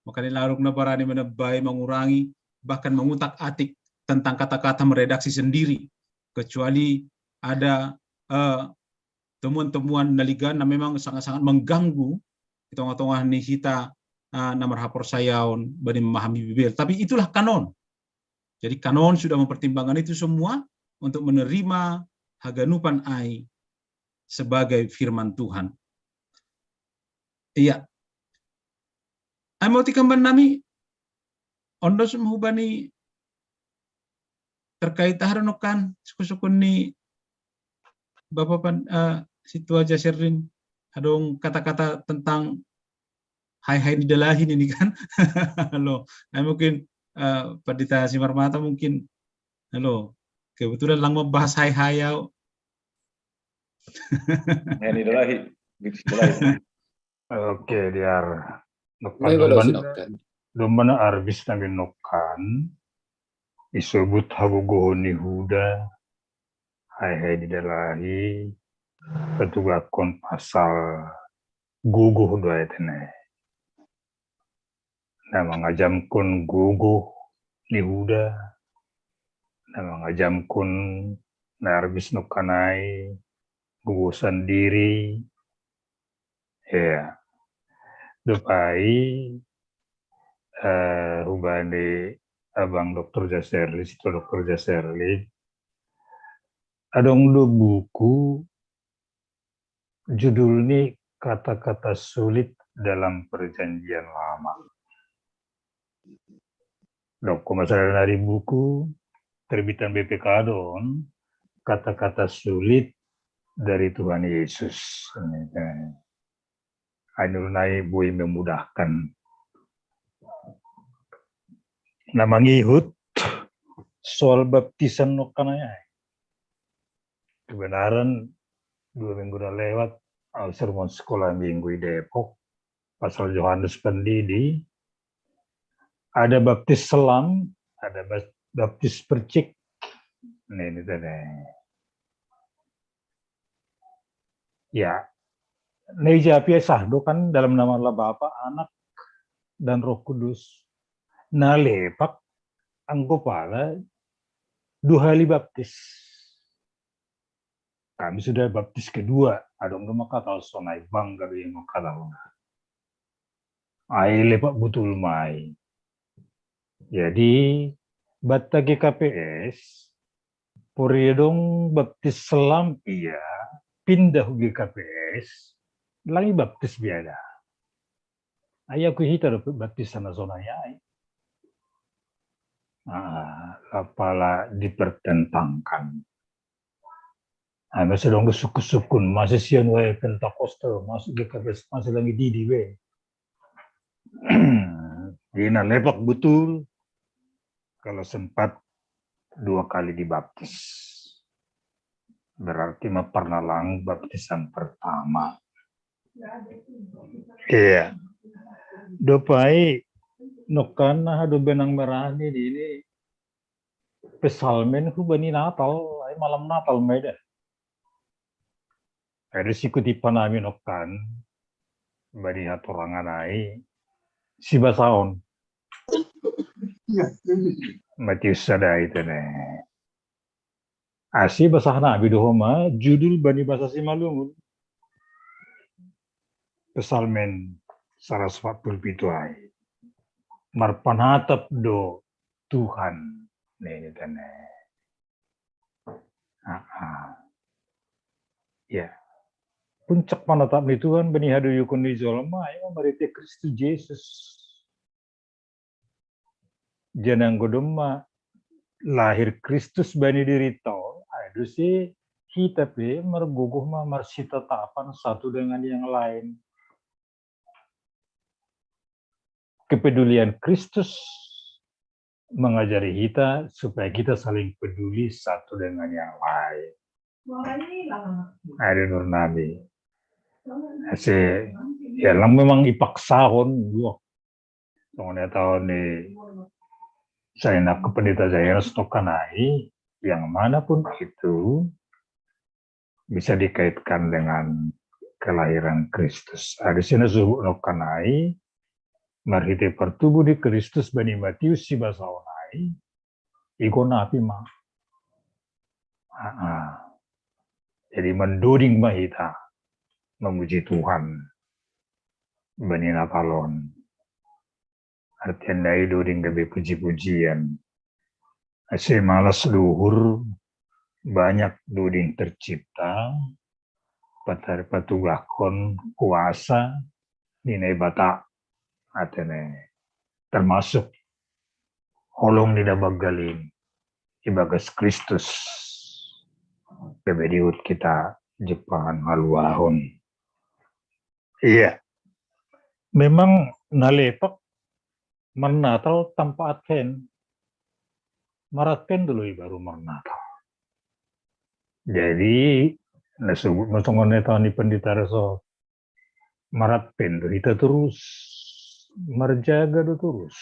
Makanya larung na barani menambahi, mengurangi, bahkan mengutak-atik tentang kata-kata meredaksi sendiri. Kecuali ada uh, temuan-temuan daligan na memang sangat-sangat mengganggu di tongah-tongah ni hita uh, na marhaporsayaon bani memahami Bibel. Tapi itulah kanon. Jadi kanon sudah mempertimbangkan itu semua untuk menerima haganupan ai sebagai firman Tuhan. Iya. Ai mau tikamban nami ondos hubani terkait tahar nokan suku-suku ni Bapak pan, uh, Situa Jasirrin adong kata-kata tentang hai-hai ni dalahin ini kan. Lo, ai mungkin uh, Pandita Simarmata mungkin lo kebetulan lang membahas hai-hai au. Ini dalahi. Oke, diar. Mai balo sinokan. Domana arbis nami nokkan, isobut hagogohon ni Huda, hai-hai di dalahi, patugahkon pasal gogoh do ai tene. Na mangajamkon gogoh ni Huda, na mangajamkon na arbis nokkan ai, gogoh sandiri. Ya. Dopai, eh, hubani Abang Doktor Jaserli, Sister Doktor Jaserli, adong do buku judul ni Kata-kata Sulit dalam Perjanjian Lama. Dok, ko masalah dari buku terbitan B P K don, Kata-kata Sulit dari Tuhan Yesus. Anur nai boi memudahkan. Na mangihut soal baptisan nokkan ai. Kebenaran dua minggu na lewat, au sermon sekolah minggu i Depok, pasal Johannes Pendidi, ada baptis selam, ada baptis percik. Nah, ini tadi. Ya, na ija pe sah do kan dalam nama Allah Bapa, Anak, dan Roh Kudus. Na lepak anggo pala dua hali baptis. Kami sudah baptis kedua, adong do mangkatahon sonai, bangga do ia mangkatahon. Ai lepak butul ma i. Jadi, banta G K P S, pori adong baptis selam ia, pindah hu G K P S, lang i baptis biada. Ai aku hita do baptisan na sonai ai. Ah, apala dipertentangkan. Ai masa adong do sukun-sukun, masa sian wayah Pentakosta, masa G K P S, masa lang i didi be. Jadi na lepak butul kalau sempat dua kali dibaptis. Berarti ma pernah lang baptisan pertama. Iya. Dopai nokkan na hado benang merah ni di ini, pesalmen hu bani Natal, ai malam Natal ma i da. Ai do sikuti panami nokkan bani hatorangan ai, sibasaon. Matius sada i tene. Asi basah nami do homa judul bani basa Simalungun. Pesalmen saratus opat pulu pitu ai. Marpanatap do Tuhan, nini tene. Aa. Ya. Puncak panatap ni Tuhan bani hadoyukon ni jolma ai ma marhite Kristus Jesus. Jadi anggo domma lahir Kristus bani dirinta on, ai do ise hita pe margogoh ma marsitatapan satu dengan yang lain. Kepedulian Kristus mengajari kita supaya kita saling peduli satu dengan yang lain. Ai do nurnabi. Ase, ya lang memang ipaksahon, wah. Songon i taon ni Saina ke Pendeta Jairus tokkan ai, yang mana pun itu bisa dikaitkan dengan kelahiran Kristus. Ai do ise na subut nokkan ai, marhite partubu ni Kristus bani Matius sibasaon ai, igonapi ma. Aa. Jadi mandoding ma hita mamuji Tuhan bani Natal on. Artina i doding gabe puji-pujian. Ase malas do uhur, banyak doding tercipta, patugahkon kuasa ni Naibata, artina termasuk holong ni na banggal i ibagas Kristus. Gabe diihut hita jumpang haluahon. Iya. Memang na lepak marnatal tanpa Advent. Mar-Advent do lobi baru marnatal. Jadi na subut ma songon na taon ni Pendeta Reso, mar-Advent do hita torus. marjaga do torus.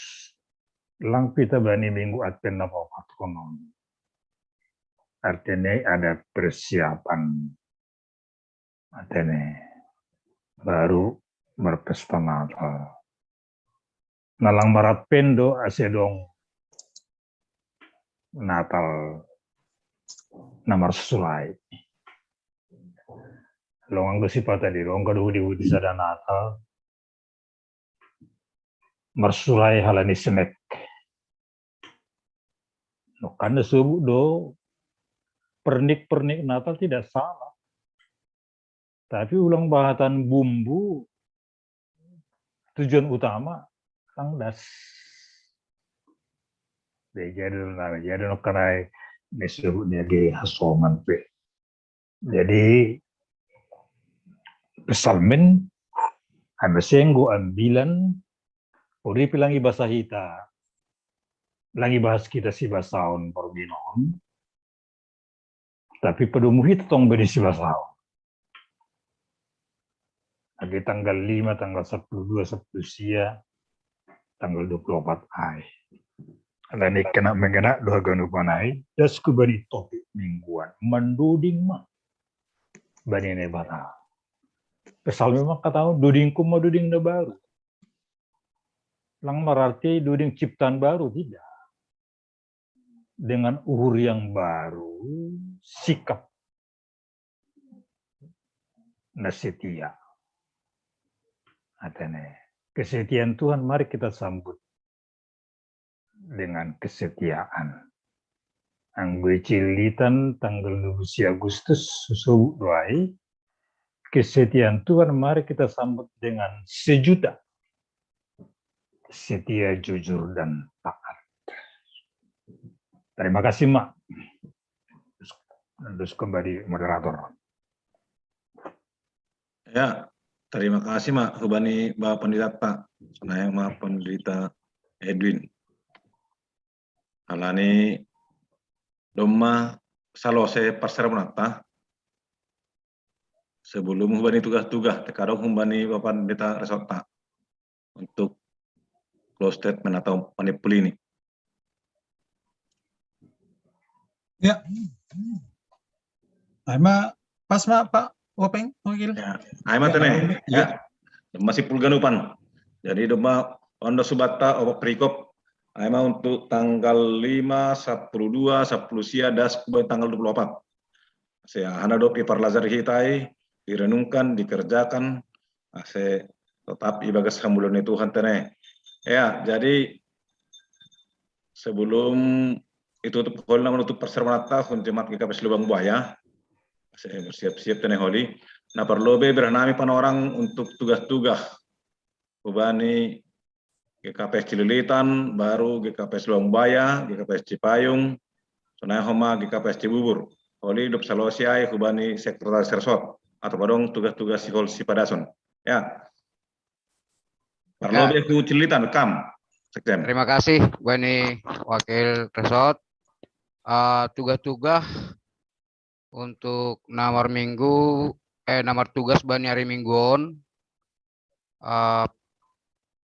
Lang pe hita bani minggu Advent na paopat konon. Artina ada persiapan. Artina baru marpesta Natal. Na lang mar-Advent do asa adong Natal na marsurai. Long anggo sipata di long anggo do hudi-hudi sada Natal marsurai halani senek. Nongkan na sobut do pernik-pernik Natal tidak salah. Tapi ulang bahatan bumbu tujuan utama tangdas. Jadi, jadi nongkan ai na sobut ni age hasongan pe. Jadi psalmen, ai ma senggo ambilan, ori pe lang ibasa hita, lang ibahas hita sibasaon porginon, tapi padomu hita tong bani sibasaon. Age tanggal lima, tanggal sapuluh dua, sapuluh sia, tanggal dua puluh opat ai. Alani kena mengena do haganupan ai, das ku bani topik mingguan, mandoding ma bani Naibata. Psalmen ma hata on, dodingkon ma doding na baru. Lang mararti doding ciptaan baru, tidak. Dengan uhur yang baru, sikap na setia. Artina, kesetiaan Tuhan mari kita sambut dengan kesetiaan. Anggo i Cililitan tanggal dua puluh sia Agustus, so sobut do ai, kesetiaan Tuhan mari kita sambut dengan sejuta setia, jujur, dan taat. Terima kasih, Mak. Terus kembali moderator. Ya, terima kasih ma hubani Bapak Pendeta, Pak. Sonai ma Pendeta Edwin. Alani domma salose parsermonanta. Sebelum hubani tugas-tugas, terkadang hubani Bapak Pendeta Resort, Pak, untuk close statement atau panipul ini. Ya. Ai ma pas ma Pak Openg, Wakil. Ya. Ai ma tene. Ya. Masih pulganupan. Jadi domma ondo subatta opat perikop. Ai ma untuk tanggal lima, sapuluh dua, sapuluh sia, das ku bani tanggal dua puluh opat. Asa hana dope parlajar hita i, direnungkan, dikerjakan, asa tetap ibagas hamuliaon ni Tuhan tene. Ya, jadi sebelum itu tutup holi na manutup parsermonanta, hubani jemaat G K P S Lubang Buaya. Asa siap-siap tene holi. Na parlobei berhanami panorang untuk tugas-tugas hubani G K P S Cililitan, baru G K P S Lubang Buaya, G K P S Cipayung, sonai homa G K P S Cibubur. Holi dob salose ai hubani sekretaris resort atau padong tugas-tugas sihol sipadason. Ya. Parlobei hu Cililitan, kam. Sekjen. Terima kasih bani Wakil Resort. Uh, tugas-tugas untuk na marminggu, eh, na martugas bani ari Minggu on, uh,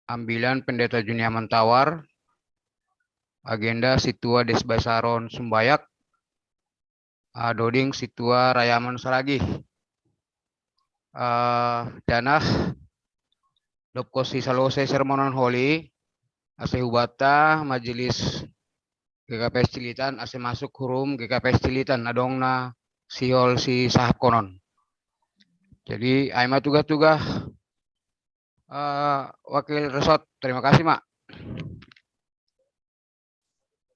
ambilan Pendeta Juniaman Tawar, agenda Situa Desbasaron Sumbayak, uh, doding Situa Rayaman Saragih. Uh, janah dob konsi salose sermonon holi, asa hubata majelis G K P S Cililitan asa masuk hurum G K P S Cililitan adong na sihol sisahapkonon. Jadi ai ma tugas-tugas, uh, Wakil Resort. Terima kasih, Mak.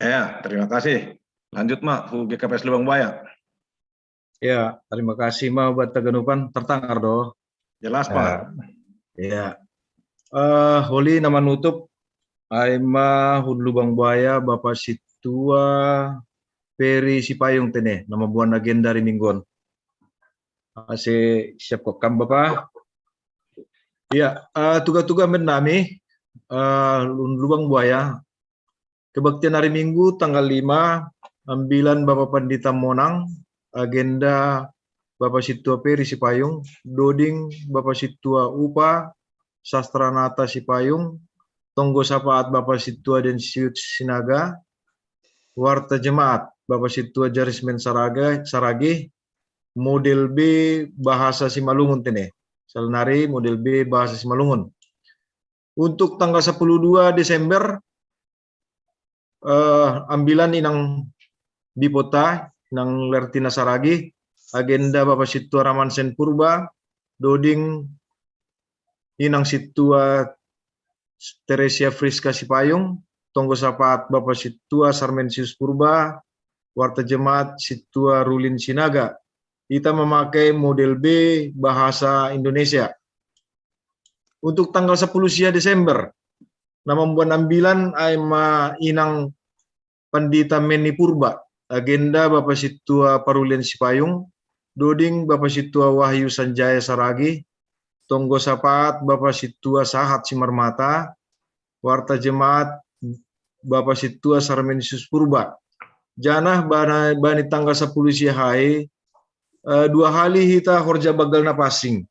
Ya, terima kasih. Lanjut ma hu G K P S Lubang Buaya. Ya, terima kasih ma buat taganupan, tertangar do. Jelas, Pak. Ya. Uh, holi na manutup ai ma hu Lubang Buaya Bapak Situa Peri Sipayung tene, na mamboan agenda ari Minggu on. Asa siap ko kam Bapak. Ya, uh, tugas-tugas bani nami, uh, Lubang Buaya. Kebaktian ari Minggu tanggal lima, ambilan Bapak Pendeta Monang, agenda Bapak Situa Peri Sipayung, doding Bapak Situa Upa Sastranata Sipayung, Tonggo Sapaat Bapa Situa Densius Sinaga, Warta Jemaat Bapa Situa Jarismen Saraga, Saragih, Model B Bahasa Simalungun tene. Salanari Model B Bahasa Simalungun. Untuk tanggal sepuluh dua Desember, eh, ambilan inang Bipota, inang Lertina Saragih, agenda Bapa Situa Ramansen Purba, Doding inang Situa Teresia Friska Sipayung, Tonggo Sapaat Bapa Situa Sarmensius Purba, Warta Jemaat Situa Rulin Sinaga. Ita memakai Model B Bahasa Indonesia. Untuk tanggal sepuluh sia Desember, na mambuan ambilan ai ma inang Pandita Meni Purba, agenda Bapa Situa Parulian Sipayung, Doding Bapa Situa Wahyu Sanjaya Saragih, Tonggo Sapaat Bapa Situa Sahat Simarmata, Warta Jemaat Bapa Situa Sarmensius Purba. Janah bana, bani tanggal sepuluh sia hai, eh, dua hali hita horja bagal na passing.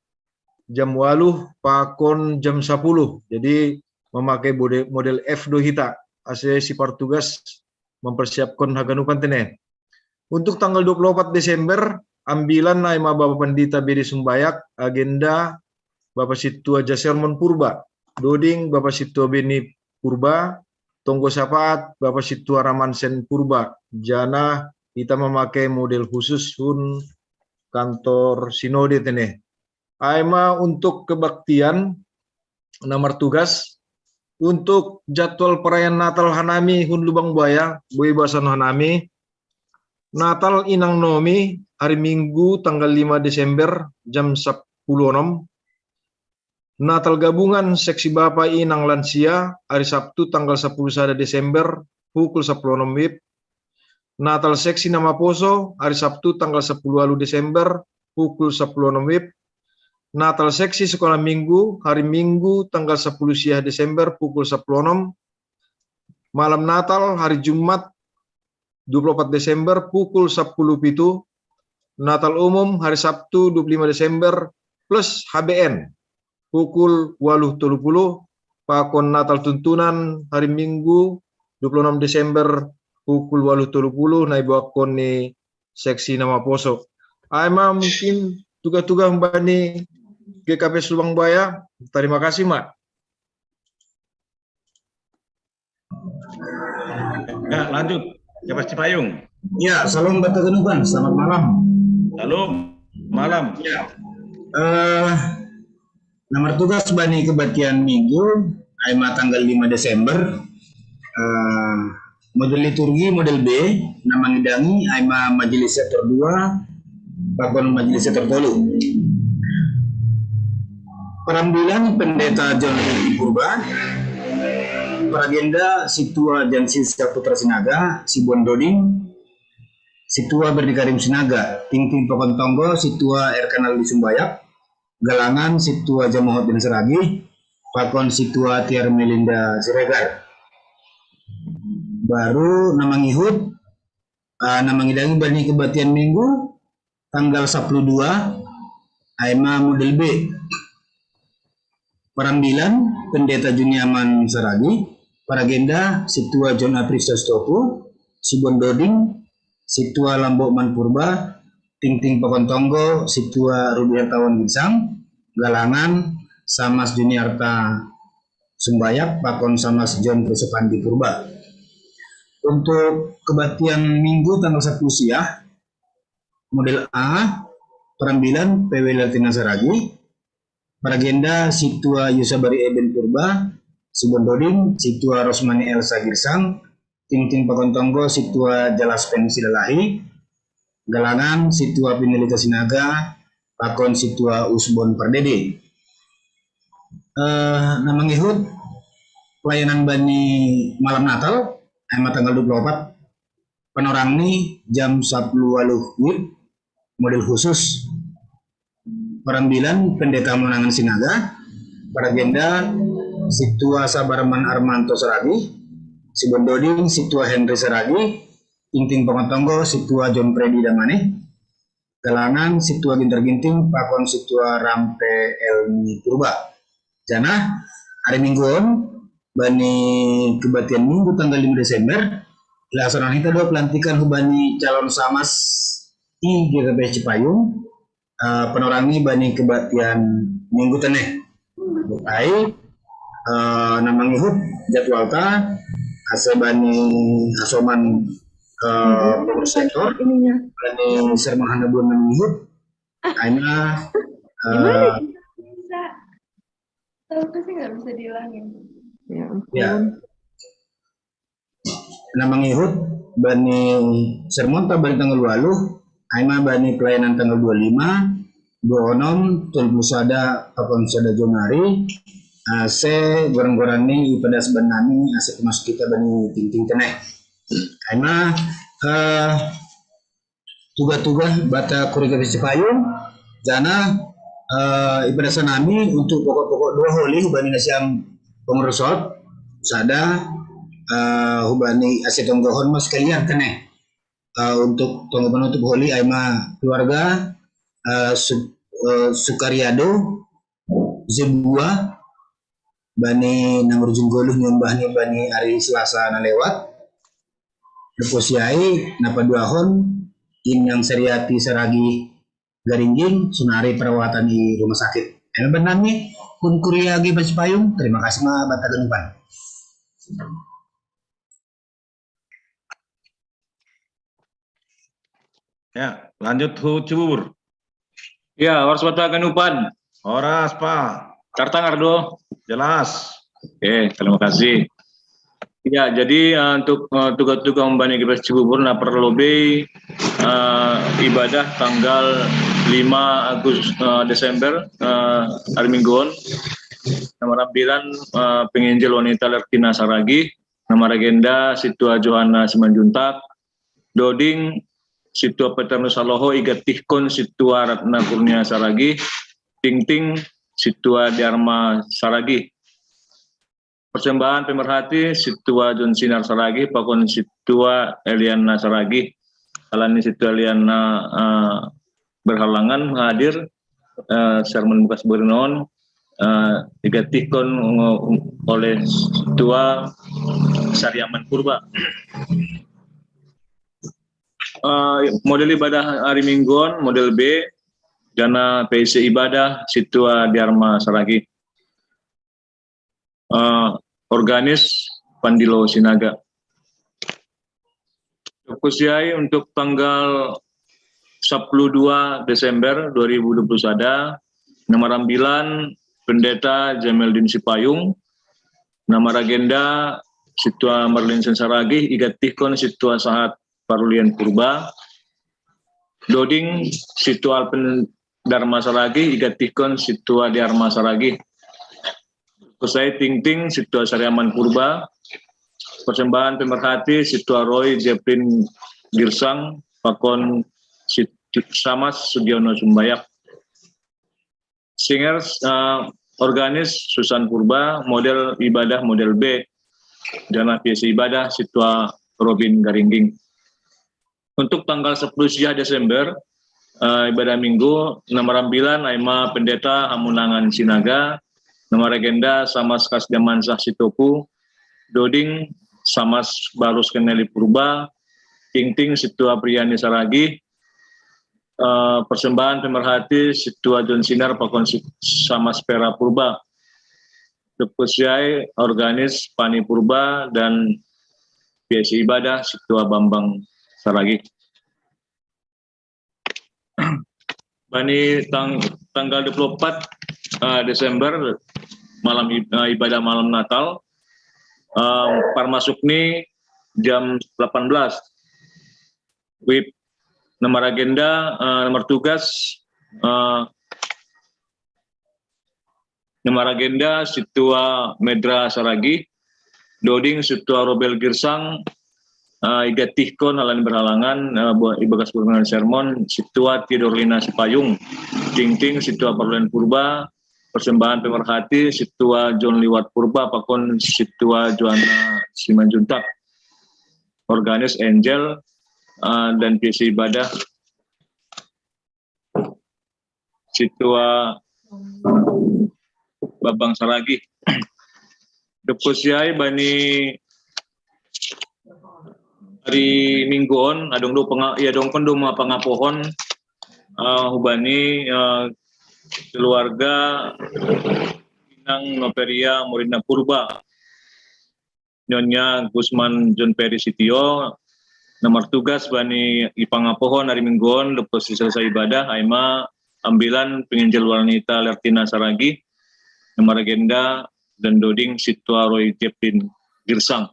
Jam waluh pakon jam sepuluh. Jadi memakai model, model F do hita. Ase si partugas mempersiapkan haganupan tene. Untuk tanggal dua puluh empat Desember, ambilan ai ma Bapa Pandita Bede Sumbayak, agenda Bapa Situa Jasermon Purba, Doding Bapa Situa Beni Purba, Tonggo Sapaat Bapa Situa Ramansen Purba. Janah ita memakai model khusus hun kantor sinode tene. Ai ma untuk kebaktian na martugas, untuk jadwal perayaan Natal hanami hun Lubang Buaya, boi basanon hanami, Natal inang nomi hari Minggu tanggal lima Desember jam sepuluh onom. Natal gabungan seksi Bapa Inang Lansia hari Sabtu tanggal sepuluh sada Desember pukul sepuluh onom wib. Natal seksi na maposo hari Sabtu tanggal sepuluh waluh Desember pukul sepuluh onom wib. Natal seksi sekolah minggu hari Minggu tanggal sepuluh sia Desember pukul sepuluh onom. Malam Natal hari Jumat dua puluh empat Desember pukul sepuluh pitu. Natal umum hari Sabtu dua puluh lima Desember plus H B N pukul waluh tolu puluh. Pakon Natal tuntunan hari Minggu dua puluh enam Desember pukul waluh tolu puluh na iboakkon ni seksi na maposo. Ai ma mungkin tuga-tuga humbani G K P S Lubang Buaya. Terima kasih, Mak. Ya, lanjut. Siapa si Payung? Ya, salam batu kenukan. Selamat malam. Salam malam. Ya. Eh, na martugas bani kebaktian Minggu, ai ma tanggal lima Desember. Eh, model liturgi model B, na mangidangi ai ma majelis sektor dua, pakon majelis sektor tolu. Parambilan Pendeta John Ricky Purba, paragenda Situa Jansil Saputra Sinaga, Sibuan Doding, Situa Bernikarim Sinaga, tingting pakon tonggo Situa Erkanal di Sumbayak, galangan Situa Jamohot dan Seragi, pakon Situa Tiar Melinda Siregar. Baru na mangihut, uh, na mangidangi bani kebaktian Minggu, tanggal sepuluh dua, ai ma model B. Parambilan Pendeta Juniaman Saragi, paragenda Situa John Apristus Topu, Sibuan Doding, Situa Lambok Man Purba, tingting pakon tonggo Situa Rudi Hertawan Ginsang, galangan Samas Juniarta Sumbayak pakon Samas John Risopandi Purba. Untuk kebaktian Minggu tanggal sepuluh sia, model A, parambilan P W Lertina Saragi, paragenda Situa Yusabari Eben Purba, Sibuan Doding, Situa Rosmani Elsa Girsang, tingting pakon tonggo Situa Jalaspen Silalahi, galangan Situa Pinelita Sinaga, pakon Situa Usbon Pardede. Eh, na mangihut pelayanan bani malam Natal, ai ma tanggal dua puluh empat, panorang ni jam sepuluh waluh wib, model khusus. Parambilan Pendeta Monangan Sinaga, paragenda Situa Sabarman Armanto Saragi, Sibuan Doding Situa Henry Saragi, tingting pakon tonggo Situa John Freddy Damani, galangan Situa Gintar Ginting pakon Situa Rampe Elmi Purba. Janah hari Minggu on, bani kebaktian Minggu tanggal lima Desember, laksana nita do pelantikan hubani calon samas i G K P S Cipayung, eh, panorangi bani kebaktian Minggu teneh. Ai, eh, na mangihut jadwalta, ase bani asoman, eh, pengurus sektor, bani sermon hana bulan na mangihut, aina, eh, ya, na mangihut bani sermonta bani tanggal waluh, aima bani pelayanan tanggal dua lima, dua onom, tolu puluh sada, delapan sada Januari, ase goran-goran ni ipadas bani nami, ase termasuk kita bani tingting teneh. Aima, eh, tuga-tuga bata kurika Cipayung, jana, eh, ipadas nami untuk pokok-pokok doa holi hubani nasiam pengurus sot, sada, eh, hubani ase tonggohon mas kalian teneh. Eh, untuk tonggo penutup holi aima keluarga, eh, Su-, eh, Sukariado, Zebua, bani na merujung goluh nyombah ni bani hari Selasa na lewat. Lepo siai, na paduahon, Inang Seriati Saragih Garingging, sonari perawatan di rumah sakit. Eme benang ni, kun kuria agi Cipayung, terima kasih ma bata ganupan. Ya, lanjut hu Cibubur. Ya, horas bata ganupan. Horas, Pa. Tartangar do? Jelas. Oke, terima kasih. Ya, jadi, eh, untuk, eh, tuga-tuga umbani G P S Cibubur, na parlobei, eh, ibadah tanggal lima Agus-, eh, Desember, eh, hari Mingguon. Na marambilan, eh, penginjil wanita Lertina Saragih, na maragenda Situa Johana Simanjuntak, Doding, Situa Peternus Saloho, igatihkon Situa Ratna Kurnia Saragih, Tingting, Situa Diarma Saragih. Persembahan pemerhati, Situa John Sinar Saragih, pakon Situa Eliana Saragih. Alani Situa Eliana, eh, berhalangan hadir, eh, sermon bekas berinon, eh, digantikan oleh Situa Sariaman Purba. Eh, model ibadah hari Mingguon, model B, jana P I C ibadah, Situa Diarma Saragih. Eh, organis Pandilo Sinaga. Kusiai untuk tanggal sepuluh dua Desember dua ribu dua puluh sada, na marambilan Pendeta Jameldin Sipayung, na maragenda Situa Marlin Saragih, igatihkon Situa Sahat Parulien Purba, Doding Situa Alpen Darma Saragih, igatihkon Situa Diarma Saragih. Kusai Tingting, Situa Sariaman Purba. Persembahan pemerhati, Situa Roy Jeplin Girsang, pakon Sit-, Samas Sugiono Sumbayak. Singers, eh, organis Susan Purba, model ibadah model B, jana P I C ibadah Situa Robin Garingging. Untuk tanggal sepuluh siah Desember, eh, ibadah Minggu, na marambilan aima Pendeta Hamunangan Sinaga, na maragenda Samas Kasdiamansah Sitopu, Doding Samas Barus Keneli Purba, Tingting Situa Priani Saragih, eh, persembahan pemerhati Situa John Sinar pakon Sit-, Samas Pera Purba. Dekusiai organis Pani Purba dan P I C ibadah Situa Bambang Saragih. Bani tang-, tanggal dua puluh empat, eh, Desember, malam ib-, eh, ibadah malam Natal, eh, parmasuk ni jam delapan belas. Wib, na maragenda, eh, na martugas, eh, na maragenda Situa Medra Saragih, Doding Situa Robel Girsang, eh, igatihkon alani berhalangan, eh, bo-, ibagas borongan sermon, Situa Tidorlina Sipayung, Tingting Situa Parulien Purba, persembahan pemerhati, Situa John Liwat Purba, pakon Situa Joanna Simanjuntak, organis Angel, eh, dan P I C ibadah, Situa Babang Saragih. Kusiyai bani hari Minggu on, adong do panga, ya dong kondo ma pangapohon, uh, hubani uh, keluarga Inang Noveria Morinda Purba. Nyonya Gusman John Peri Sitio, nomor tugas bani ipangapohon hari Minggu on, lepas selesai ibadah, aima ambilan penginjil wanita Lertina Saragi, nomor agenda dan doding Situa Roy Jepin Girsang.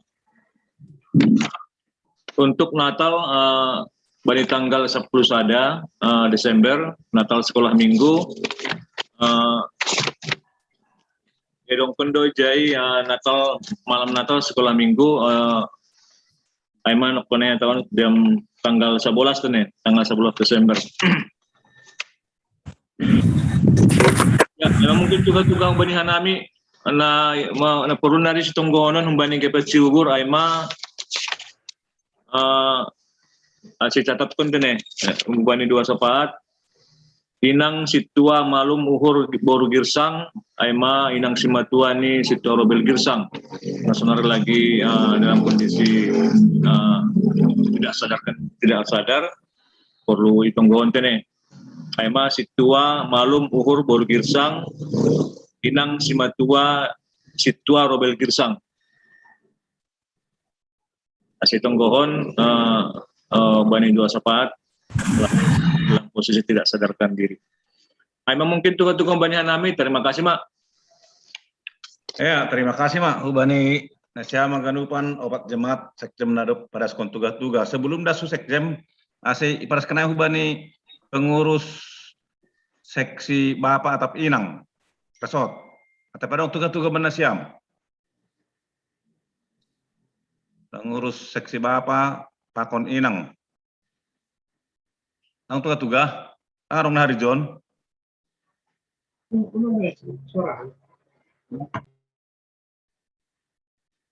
Untuk Natal uh, bani tanggal sepuluh sada uh, Desember, Natal sekolah minggu, uh, edong kondo jai uh, Natal, malam Natal sekolah minggu, uh, aima nokone tahun jam tanggal sebelas tu ne, tanggal sebelas Desember. Ya, ya mungkin juga tukang bani hanami na, na perlu nari sitonggonon humbani kepet si ubur aima uh, asi catat pun tene humbani dua sapaat. Inang Situa Malum Uhur Boru Girsang, aima Inang Simatua ni Situa Robel Girsang. Nasional lagi uh, dalam kondisi uh, tidak sadarkan, tidak sadar, perlu itonggohon tene. Aima Situa Malum Uhur Boru Girsang, Inang Simatua Situa Robel Girsang. Asi tonggohon uh, uh, bani dua sapaat dalam posisi tidak sadarkan diri. Aima mungkin tukang-tukang bani hanami, terima kasih Mak. Ya, terima kasih Mak. Hubani nasiam haganupan opat jemaat sekjem nadop pada sekon tugas-tugas. Sebelum dasu sekjem, asi ipadas kenai hubani pengurus seksi Bapak atap Inang resort. Atap adong tugas-tugas bani nasiam. Pengurus seksi Bapak pakon Inang. Nang tugas-tugas, adong na hari John.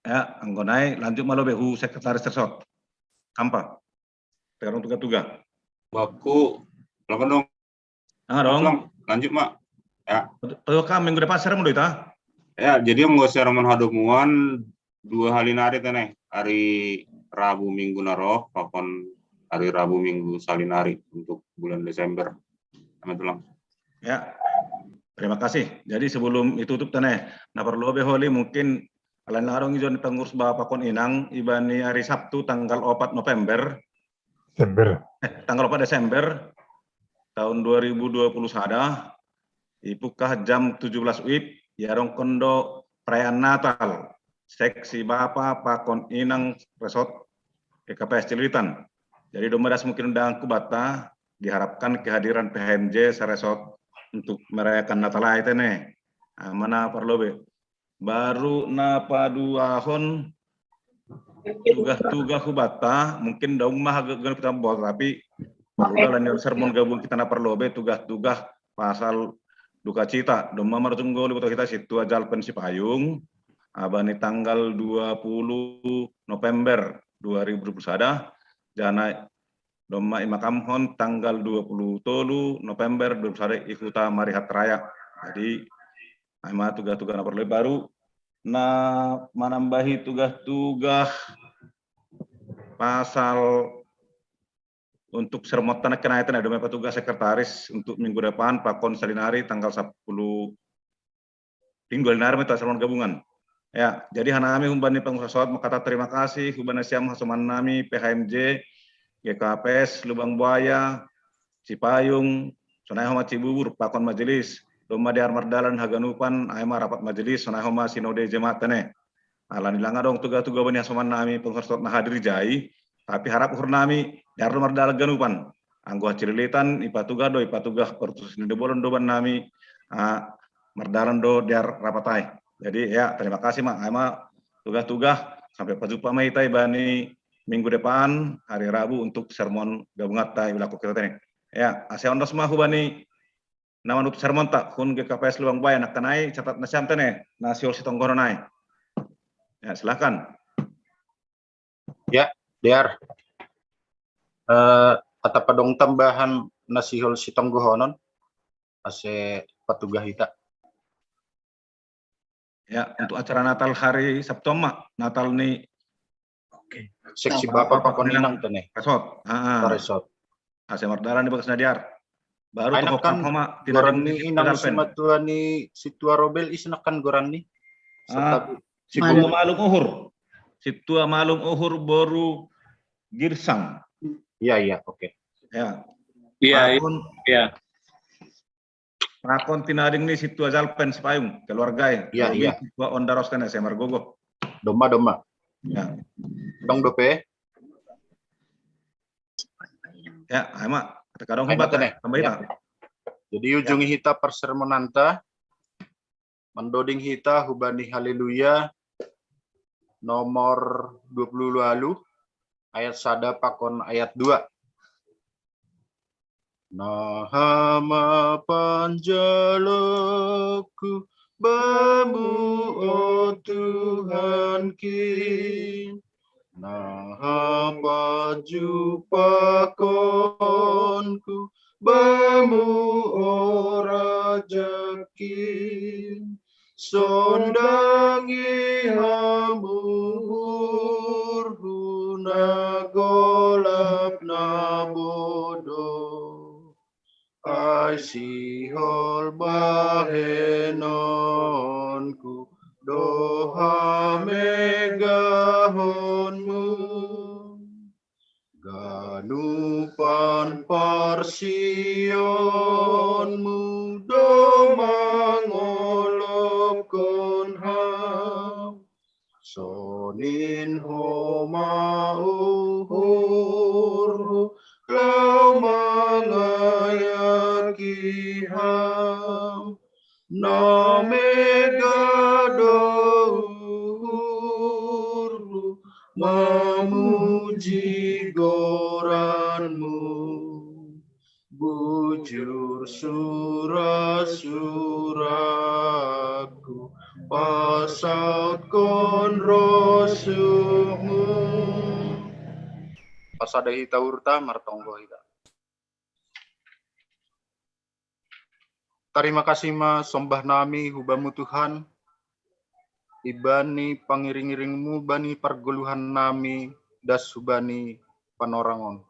Ya, anggo nai lanjut malo behu sekretaris resort. Ampa. Sekarang tugas-tugas. Baku, lakukan dong. Ah, dong. Lanjut mak. Ya. Tuh kan minggu depan serem udah ita. Ya, jadi yang gue sermon hadomuan dua hari nari teneh, hari Rabu Minggu naro, pakon hari Rabu Minggu salinari untuk bulan Desember. Sama tulang. Ya, terima kasih. Jadi sebelum itu tutup teneh, nah perlu be holi mungkin lain larong ijon pengurus Bapak pakon Inang ibani hari Sabtu tanggal opat November. Desember. Eh, tanggal opat Desember tahun dua ribu dua puluh sada, ipukah jam tujuh belas wib, ya dong kondo perayaan Natal seksi Bapak pakon Inang resort G K P S Cililitan. Jadi domma das mungkin undangan ku bata, diharapkan kehadiran P H M J saresort untuk merayakan Natal ai teneh. Nah, mana perlu be. Baru na paduahon tugas-tugas hubata, mungkin daung mah agak kita buat tapi perlu lah sermon gabung kita na perlu be tugas-tugas pasal duka cita domma marjunggoli boto kita situa jalpen Sipayung abani tanggal dua puluh November dua ribu dua puluh sada jana domma imakamhon tanggal dua puluh tolu November dua puluh sada i huta Marihat Raya. Jadi ima tugas-tugas na perlu baru na manambahi tugas-tugas pasal untuk sermon tanak kenaitan ada beberapa tugas sekretaris untuk minggu depan pakon salinari tanggal sepuluh minggu salinari minta sermon gabungan. Ya, jadi hanami humbani pengusaha soat makata terima kasih humbani siam hasoman nami P H M J, G K P S, Lubang Buaya, Cipayung, sonai homa Cibubur pakon majelis, domma di armar dalan haganupan aima rapat majelis sonai homa sinode jemaat teneh. Alani langa dong tuga-tuga bani hasoman nami pengusaha soat na hadir jai, tapi harap uhur nami di armar dalan ganupan. Anggo hacililitan ipatuga do ipatuga pertusin do bolon do bannami uh, mardalan do diar rapatai. Jadi ya terima kasih mak ama tugas-tugas sampai pajumpa mai tai bani minggu depan hari Rabu untuk sermon gabungan tai ulaku kita tadi. Ya, asia ondos mah bani nama nutup sermon tak kun G K P S Lubang Buaya nak kenai catat nasiam tene nasiol sitonggoronai. Ya, silakan. Ya, Diar. Eh, kata padong tambahan nasihol sitonggohonon ase patugah ita. Ya, untuk acara Natal hari Sabtu, Ama, Natal ni Seksi Bapa pakon Inang to ne. Resort. Ah, Resort. Ase mardalan di bagas nadiar. Baru Ainakan tokokan homa Goran tinading ni Inang Dalpen. Simatua ni Situa Robel, ise nakan goran ni? Ah, Satabi. Situa Malum Uhur. Situa Malum Uhur boru Girsang. Iya, iya, oke. Ya. Iya, Pakon, iya. Pakon tinading ni Situa Zalpen Sipayung, keluarga e. Iya, Kami iya. Situa Onda Roskan ese margogo. Domma, domma. Ya. Dong dope. Ya, ai ma, kata kadong Ai humbat mata ne. Tambah ita. Jadi ujungi hita parsermonanta, mandoding hita hubani Haleluya nomor dua puluh walu, ayat sada pakon ayat dua. Naha ma panjalokku bamu, o Tuhanki. Naha pajupakonku bamu, o Rajaki. Sondangi hamu hurhuna golap na bodo. Ai sihol bahenonku doha megahonmu. Ganupan parsionmu do mangolopkon hau. Sonin homa uhurhu lau mangayaki hau. Na mega do uhurhu mamuji goranmu. Bujur sura-suraku pasautkon rosuhmu. Pasada hita urta, martonggo hita. Tarima kasih ma sombah nami hubamu Tuhan, ibani pangiring-iringmu bani pargoluhan nami das hubani panorangon.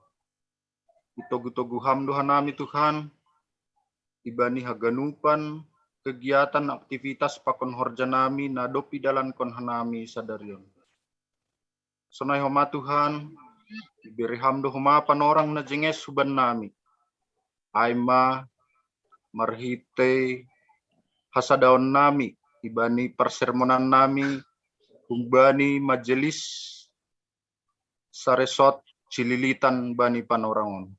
Itogu-togu ham doha nami Tuhan, ibani haganupan kegiatan aktivitas pakon horja nami na dopi dalankon hanami sadarion. Sonai homa Tuhan, ibere ham do homa panorang na jenges huban nami. Ai ma marhitei hasadaon nami, ibani parsermonan nami, hubani majelis saresot Cililitan bani panorangon.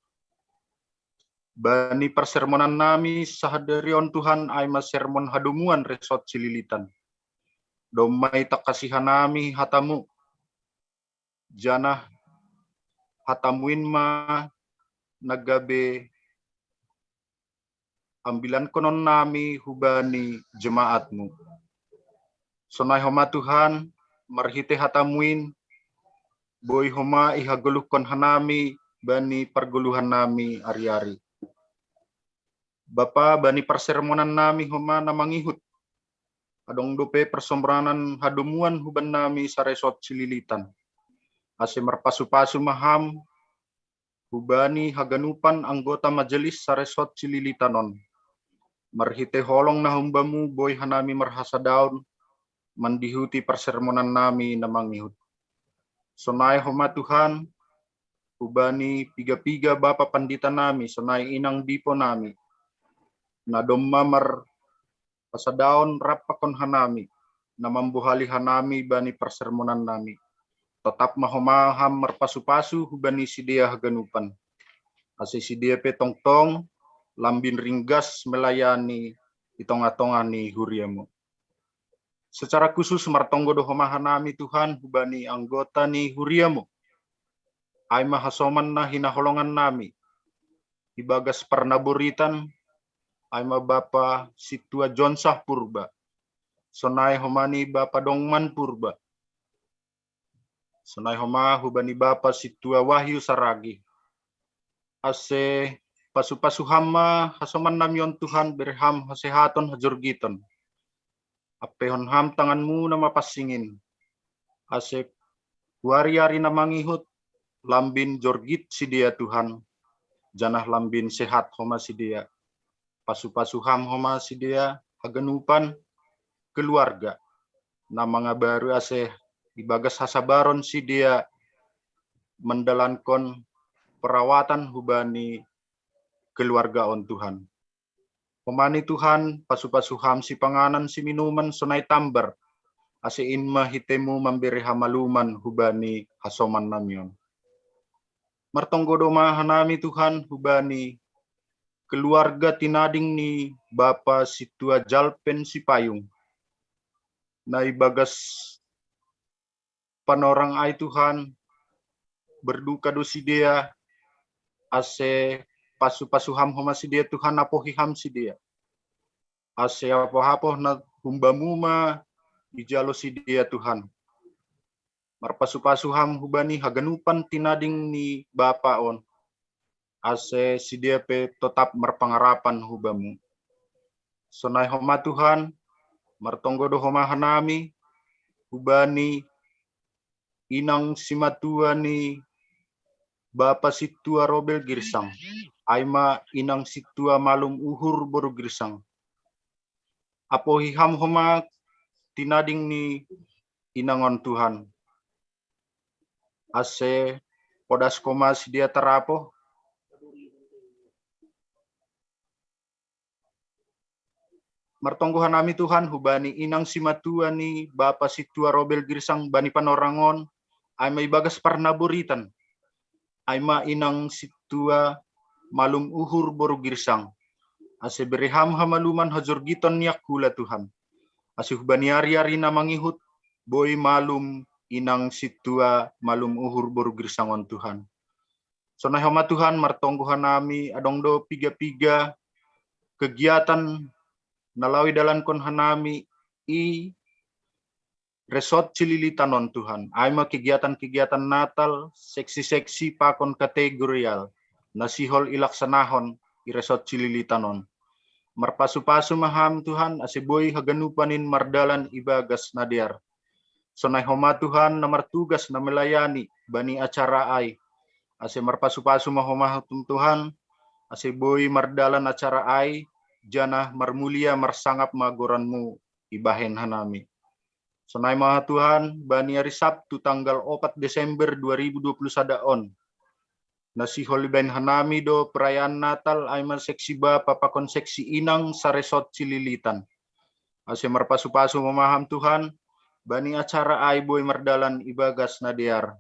Bani parsermonan nami sahadarion Tuhan ai ma sermon hadomuan resot Cililitan. Domma itangkasi hanami hatamu, janah hatamuin ma na gabe ambilankonon nami hubani jemaatmu. Sonai homa Tuhan, marhitei hatamuin, boi homa ihagoluhkon hanami bani pargoluhan nami ari-ari. Bapa, bani parsermonan nami homa na mangihut. Adong dope parsermonan hadomuan huban nami saresot Cililitan. Ase marpasu-pasu ma ham hubani haganupan anggota majelis saresot Cililitan on. Marhitei holong na humbamu boi hanami marhasadaon mandihuti parsermonan nami na mangihut. Sonai homa Tuhan, hubani piga-piga bapa pandita nami, sonai inang dipo nami, na domma marpasadaon rap pakon hanami, na mambohali hanami bani parsermonan nami. Totap ma homa ham marpasu-pasu hubani sidea haganupan. Ase sidea pe tongtong lambin ringgas melayani i tonga-tonga ni huriamu. Secara khusus martonggo do homa hanami Tuhan hubani anggota ni huriamu. Ai ma hasoman na hinaholongan nami ibagas parnaboritan, ai ma Bapa Situa Jonsah Purba. Sonai homa ni Bapa Dongman Purba. Sonai homa hubani Bapa Situa Wahyu Saragi. Ase pasu-pasu ham ma hasoman nami on Tuhan, bere ham hasehaton hajorgiton. Appehon ham tanganmu na mapassingin, ase huari-ari na mangihut lambin jorgit sidea Tuhan, janah lambin sehat homa sidea. Pasu-pasu ham homa sidea haganupan keluarga na mangabaru ase ibagas hasabaron sidea mandalankon perawatan hubani keluarga on Tuhan. Homani Tuhan, pasu-pasu ham sipanganan siminuman sonai tambar, ase in ma hitemu mambere hamaluman hubani hasoman nami on. Martonggo do ma hanami Tuhan hubani keluarga tinading ni Bapa Sintua Jalpen Sipayung. Na ibagas panorang ai Tuhan, berduka do sidea, ase pasu-pasu ham homa sidea Tuhan, apohi ham sidea. Ase apoh-apoh na humbamu ma ijalo sidea Tuhan. Marpasu-pasu ham hubani haganupan tinading ni Bapa on, ase sidea pe totap marpangarapan hubamu. Sonai homa Tuhan, martonggo do homa hanami hubani inang simatua ni Bapa Sintua Robel Girsang, ai ma inang Sintua Malum Uhur boru Girsang. Apohi ham homa tinading ni inang on Tuhan, ase podaskon ma sidea tarapoh. Martonggo hanami Tuhan hubani inang simatua ni Bapa Sintua Robel Girsang bani panorang on, ai ma ibagas parnaboritan, ai ma inang Sintua Malum Uhur boru Girsang. Ase bere ham hamaluman hajorgiton ni angkula Tuhan. Ase hubani ari-ari na mangihut boi malum inang Sintua Malum Uhur boru Girsang on Tuhan. Sonai homa Tuhan, martonggo hanami adong do piga-piga kegiatan na laho idalankon hanami i Resort Cililitan on Tuhan. Ai ma kegiatan-kegiatan Natal, seksi-seksi pakon kategorial na sihol ilaksanahon i Resort Cililitan on. Marpasu-pasu ma ham Tuhan, ase boi haganupan in mardalan ibagas na dear. Sonai homa Tuhan na martugas na melayani bani acara ai. Ase marpasu-pasu ma homa Tuhan, ase boi mardalan acara ai, janah marmulia marsangap ma goranmu ibahen hanami. Sonai ma Tuhan, bani ari Sabtu tanggal opat Desember dua ribu dua puluh sada on, na sihol ibahen hanami do perayaan Natal ai ma seksi bapa pakon seksi inang saresort Cililitan. Ase marpasu-pasu ma ham Tuhan, bani acara ai boi mardalan ibagas na dear.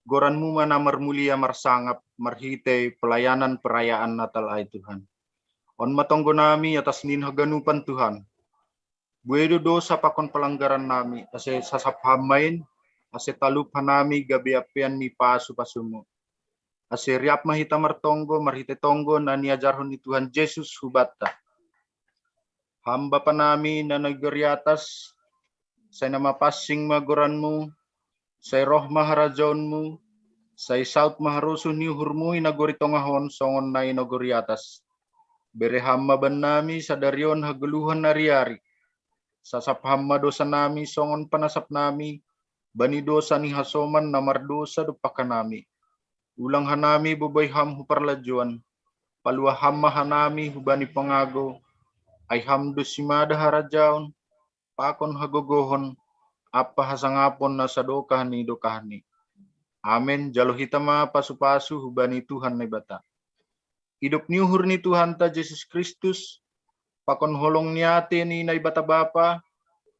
Goranmu ma na marmulia marsangap marhitei pelayanan perayaan Natal ai Tuhan. On ma tonggo nami atas nin haganupan Tuhan. Bue do dosa pakon pelanggaran nami, ase sasap ham ma in, ase talup hanami gabe apean ni pasu-pasumu. Ase riap ma hita martonggo marhitei tonggo na niajarhon ni Tuhan Jesus hubanta. Ham Bapa nami na nagori atas, sai na mapansing ma goranmu, sai roh ma harajaonmu, sai saut ma harosuh ni uhurmu i nagori tongah on songon na i nagori atas. Bere ham ma bannami sadari on hagoluhan ari-ari. Sasap ham ma dosa nami songon panasap nami bani dosa ni hasoman na mardosa dompak hanami. Ulang hanami boboi ham hu parlajoan. Paluah ham ma hanami hubani pangago, ai ham do simada harajaon, pakon hagogohon, ampa hasangapon na sadokah ni dokahni. Amen. Jalo hita ma pasu-pasu hubani Tuhan Naibata. Idop ni uhur ni Tuhanta Jesus Kristus, pakon holong ni ate ni Naibata Bapa,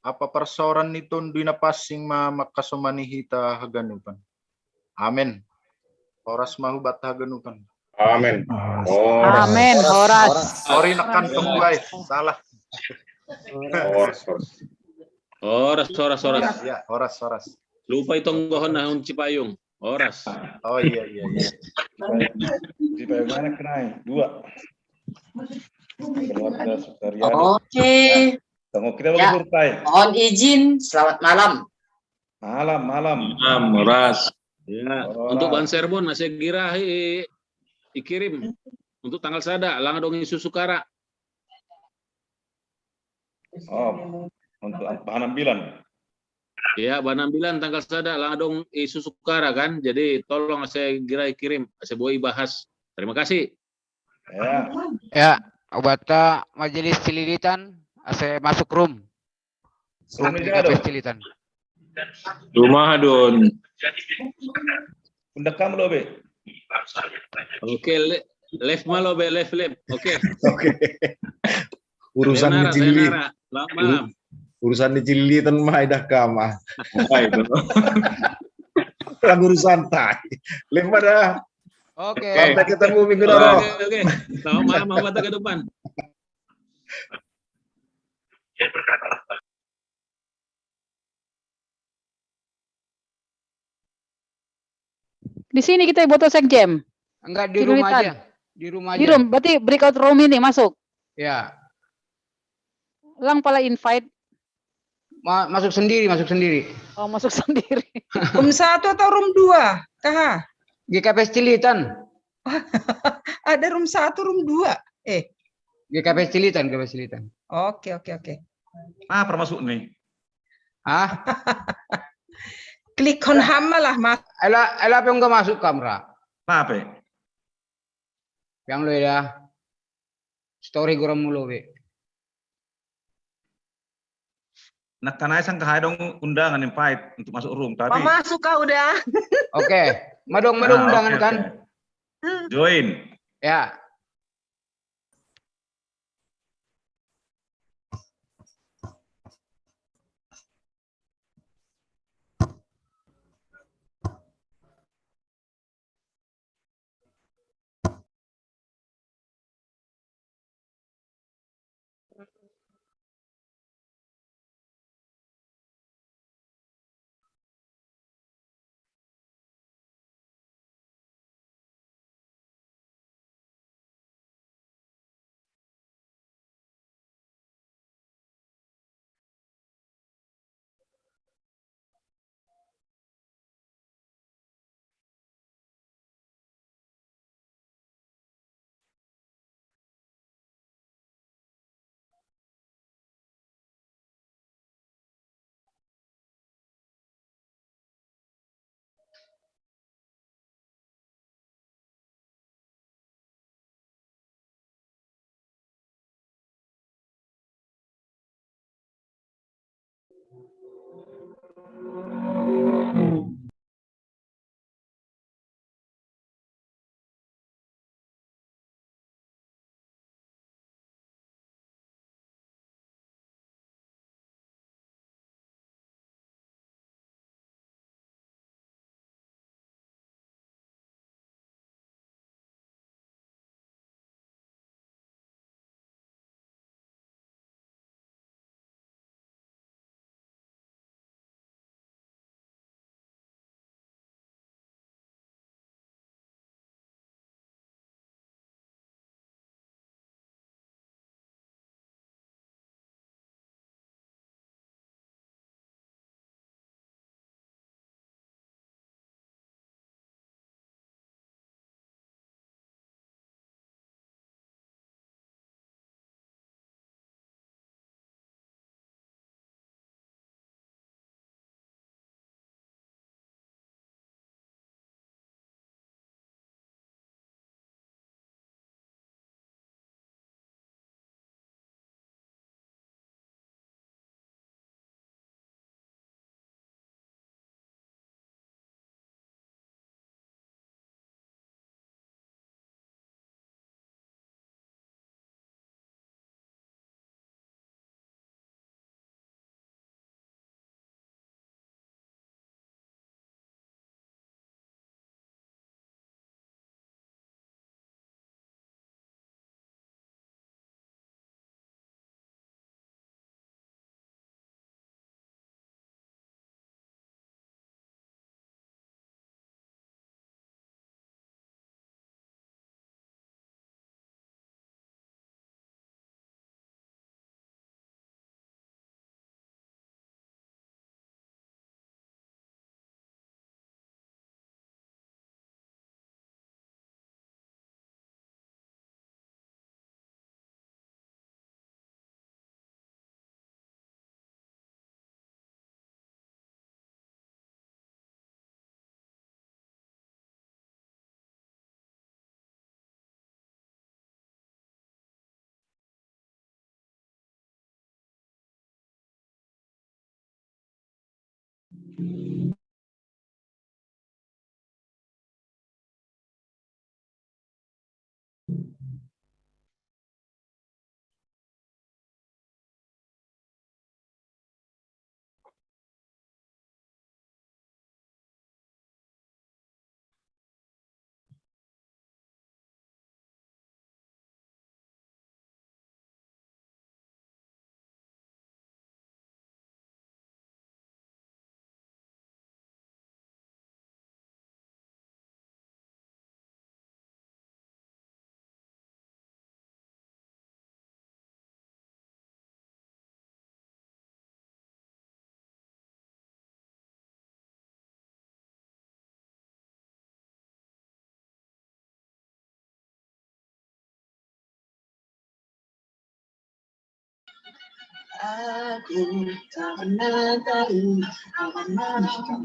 ampa parsaoran ni Tonduy Napansing ma mangkasomani hita haganupan. Amen. Horas ma hubanta haganupan. Amen. Amen. Horas. Sorry, nekan tunggu ai. Salah. Horas, horas. Horas, horas, horas. Ya, horas, horas. Lupa i tonggohon na hun Cipayung. Horas. Oh iya, iya, iya. Di payung mana kenai? Dua. Keluarga saudari. Oke, Tunggu kita Ya. Bertai. Mohon izin. Selamat malam. Malam, malam. Am, horas. Ya, Horas. Untuk ban sermon masih gira i, ikirim untuk tanggal sada lang dong i susukara. Oh. Untuk bahan ambilan. Ya, bahan ambilan tanggal sada ladung i Susukara kan. Jadi tolong saya kira kirim, saya buat bahas. Terima kasih. Ya. Ya, obata majelis cililitan, ase masuk room. Room Di ini ada. K P S cililitan. Rumah don. Undang kamu lo be. Oke, le- live malo be, live live. Oke. Oke. Urusan Sayonara, cilili, sayonara. Selamat malam. Urusan cililitan mah idah kama. Baik. Kan urusan tai. Lima dah. Oke. Sampai ketemu minggu Oke, depan. Oke, oke. Selamat malam, Abata ke depan. Di sini kita buat sekjen. Enggak, di rumah Cililitan. Aja. Di rumah Di aja. Room, berarti breakout room ini masuk. Ya. Lang pala invite. Ma- masuk sendiri, masuk sendiri. Oh, masuk sendiri. Room satu atau room dua? Kaha? G K P S cililitan. Ada room satu, room dua. Eh, G K P S cililitan, G K P S cililitan. Oke, oke, oke. Ah, termasuk nih. Ah, Klik on hama lah, Mas. ela ela pe enggak masuk kamera. Apa? Yang lo ya. Story gua mulu be. Nah, karena saya sangka ada undangan invite untuk masuk room, tapi Masuk kau udah. Oke, madong madong Ah, undangan oke, kan? Oke. Join. Ya. Aku tak pernah tahu apa malam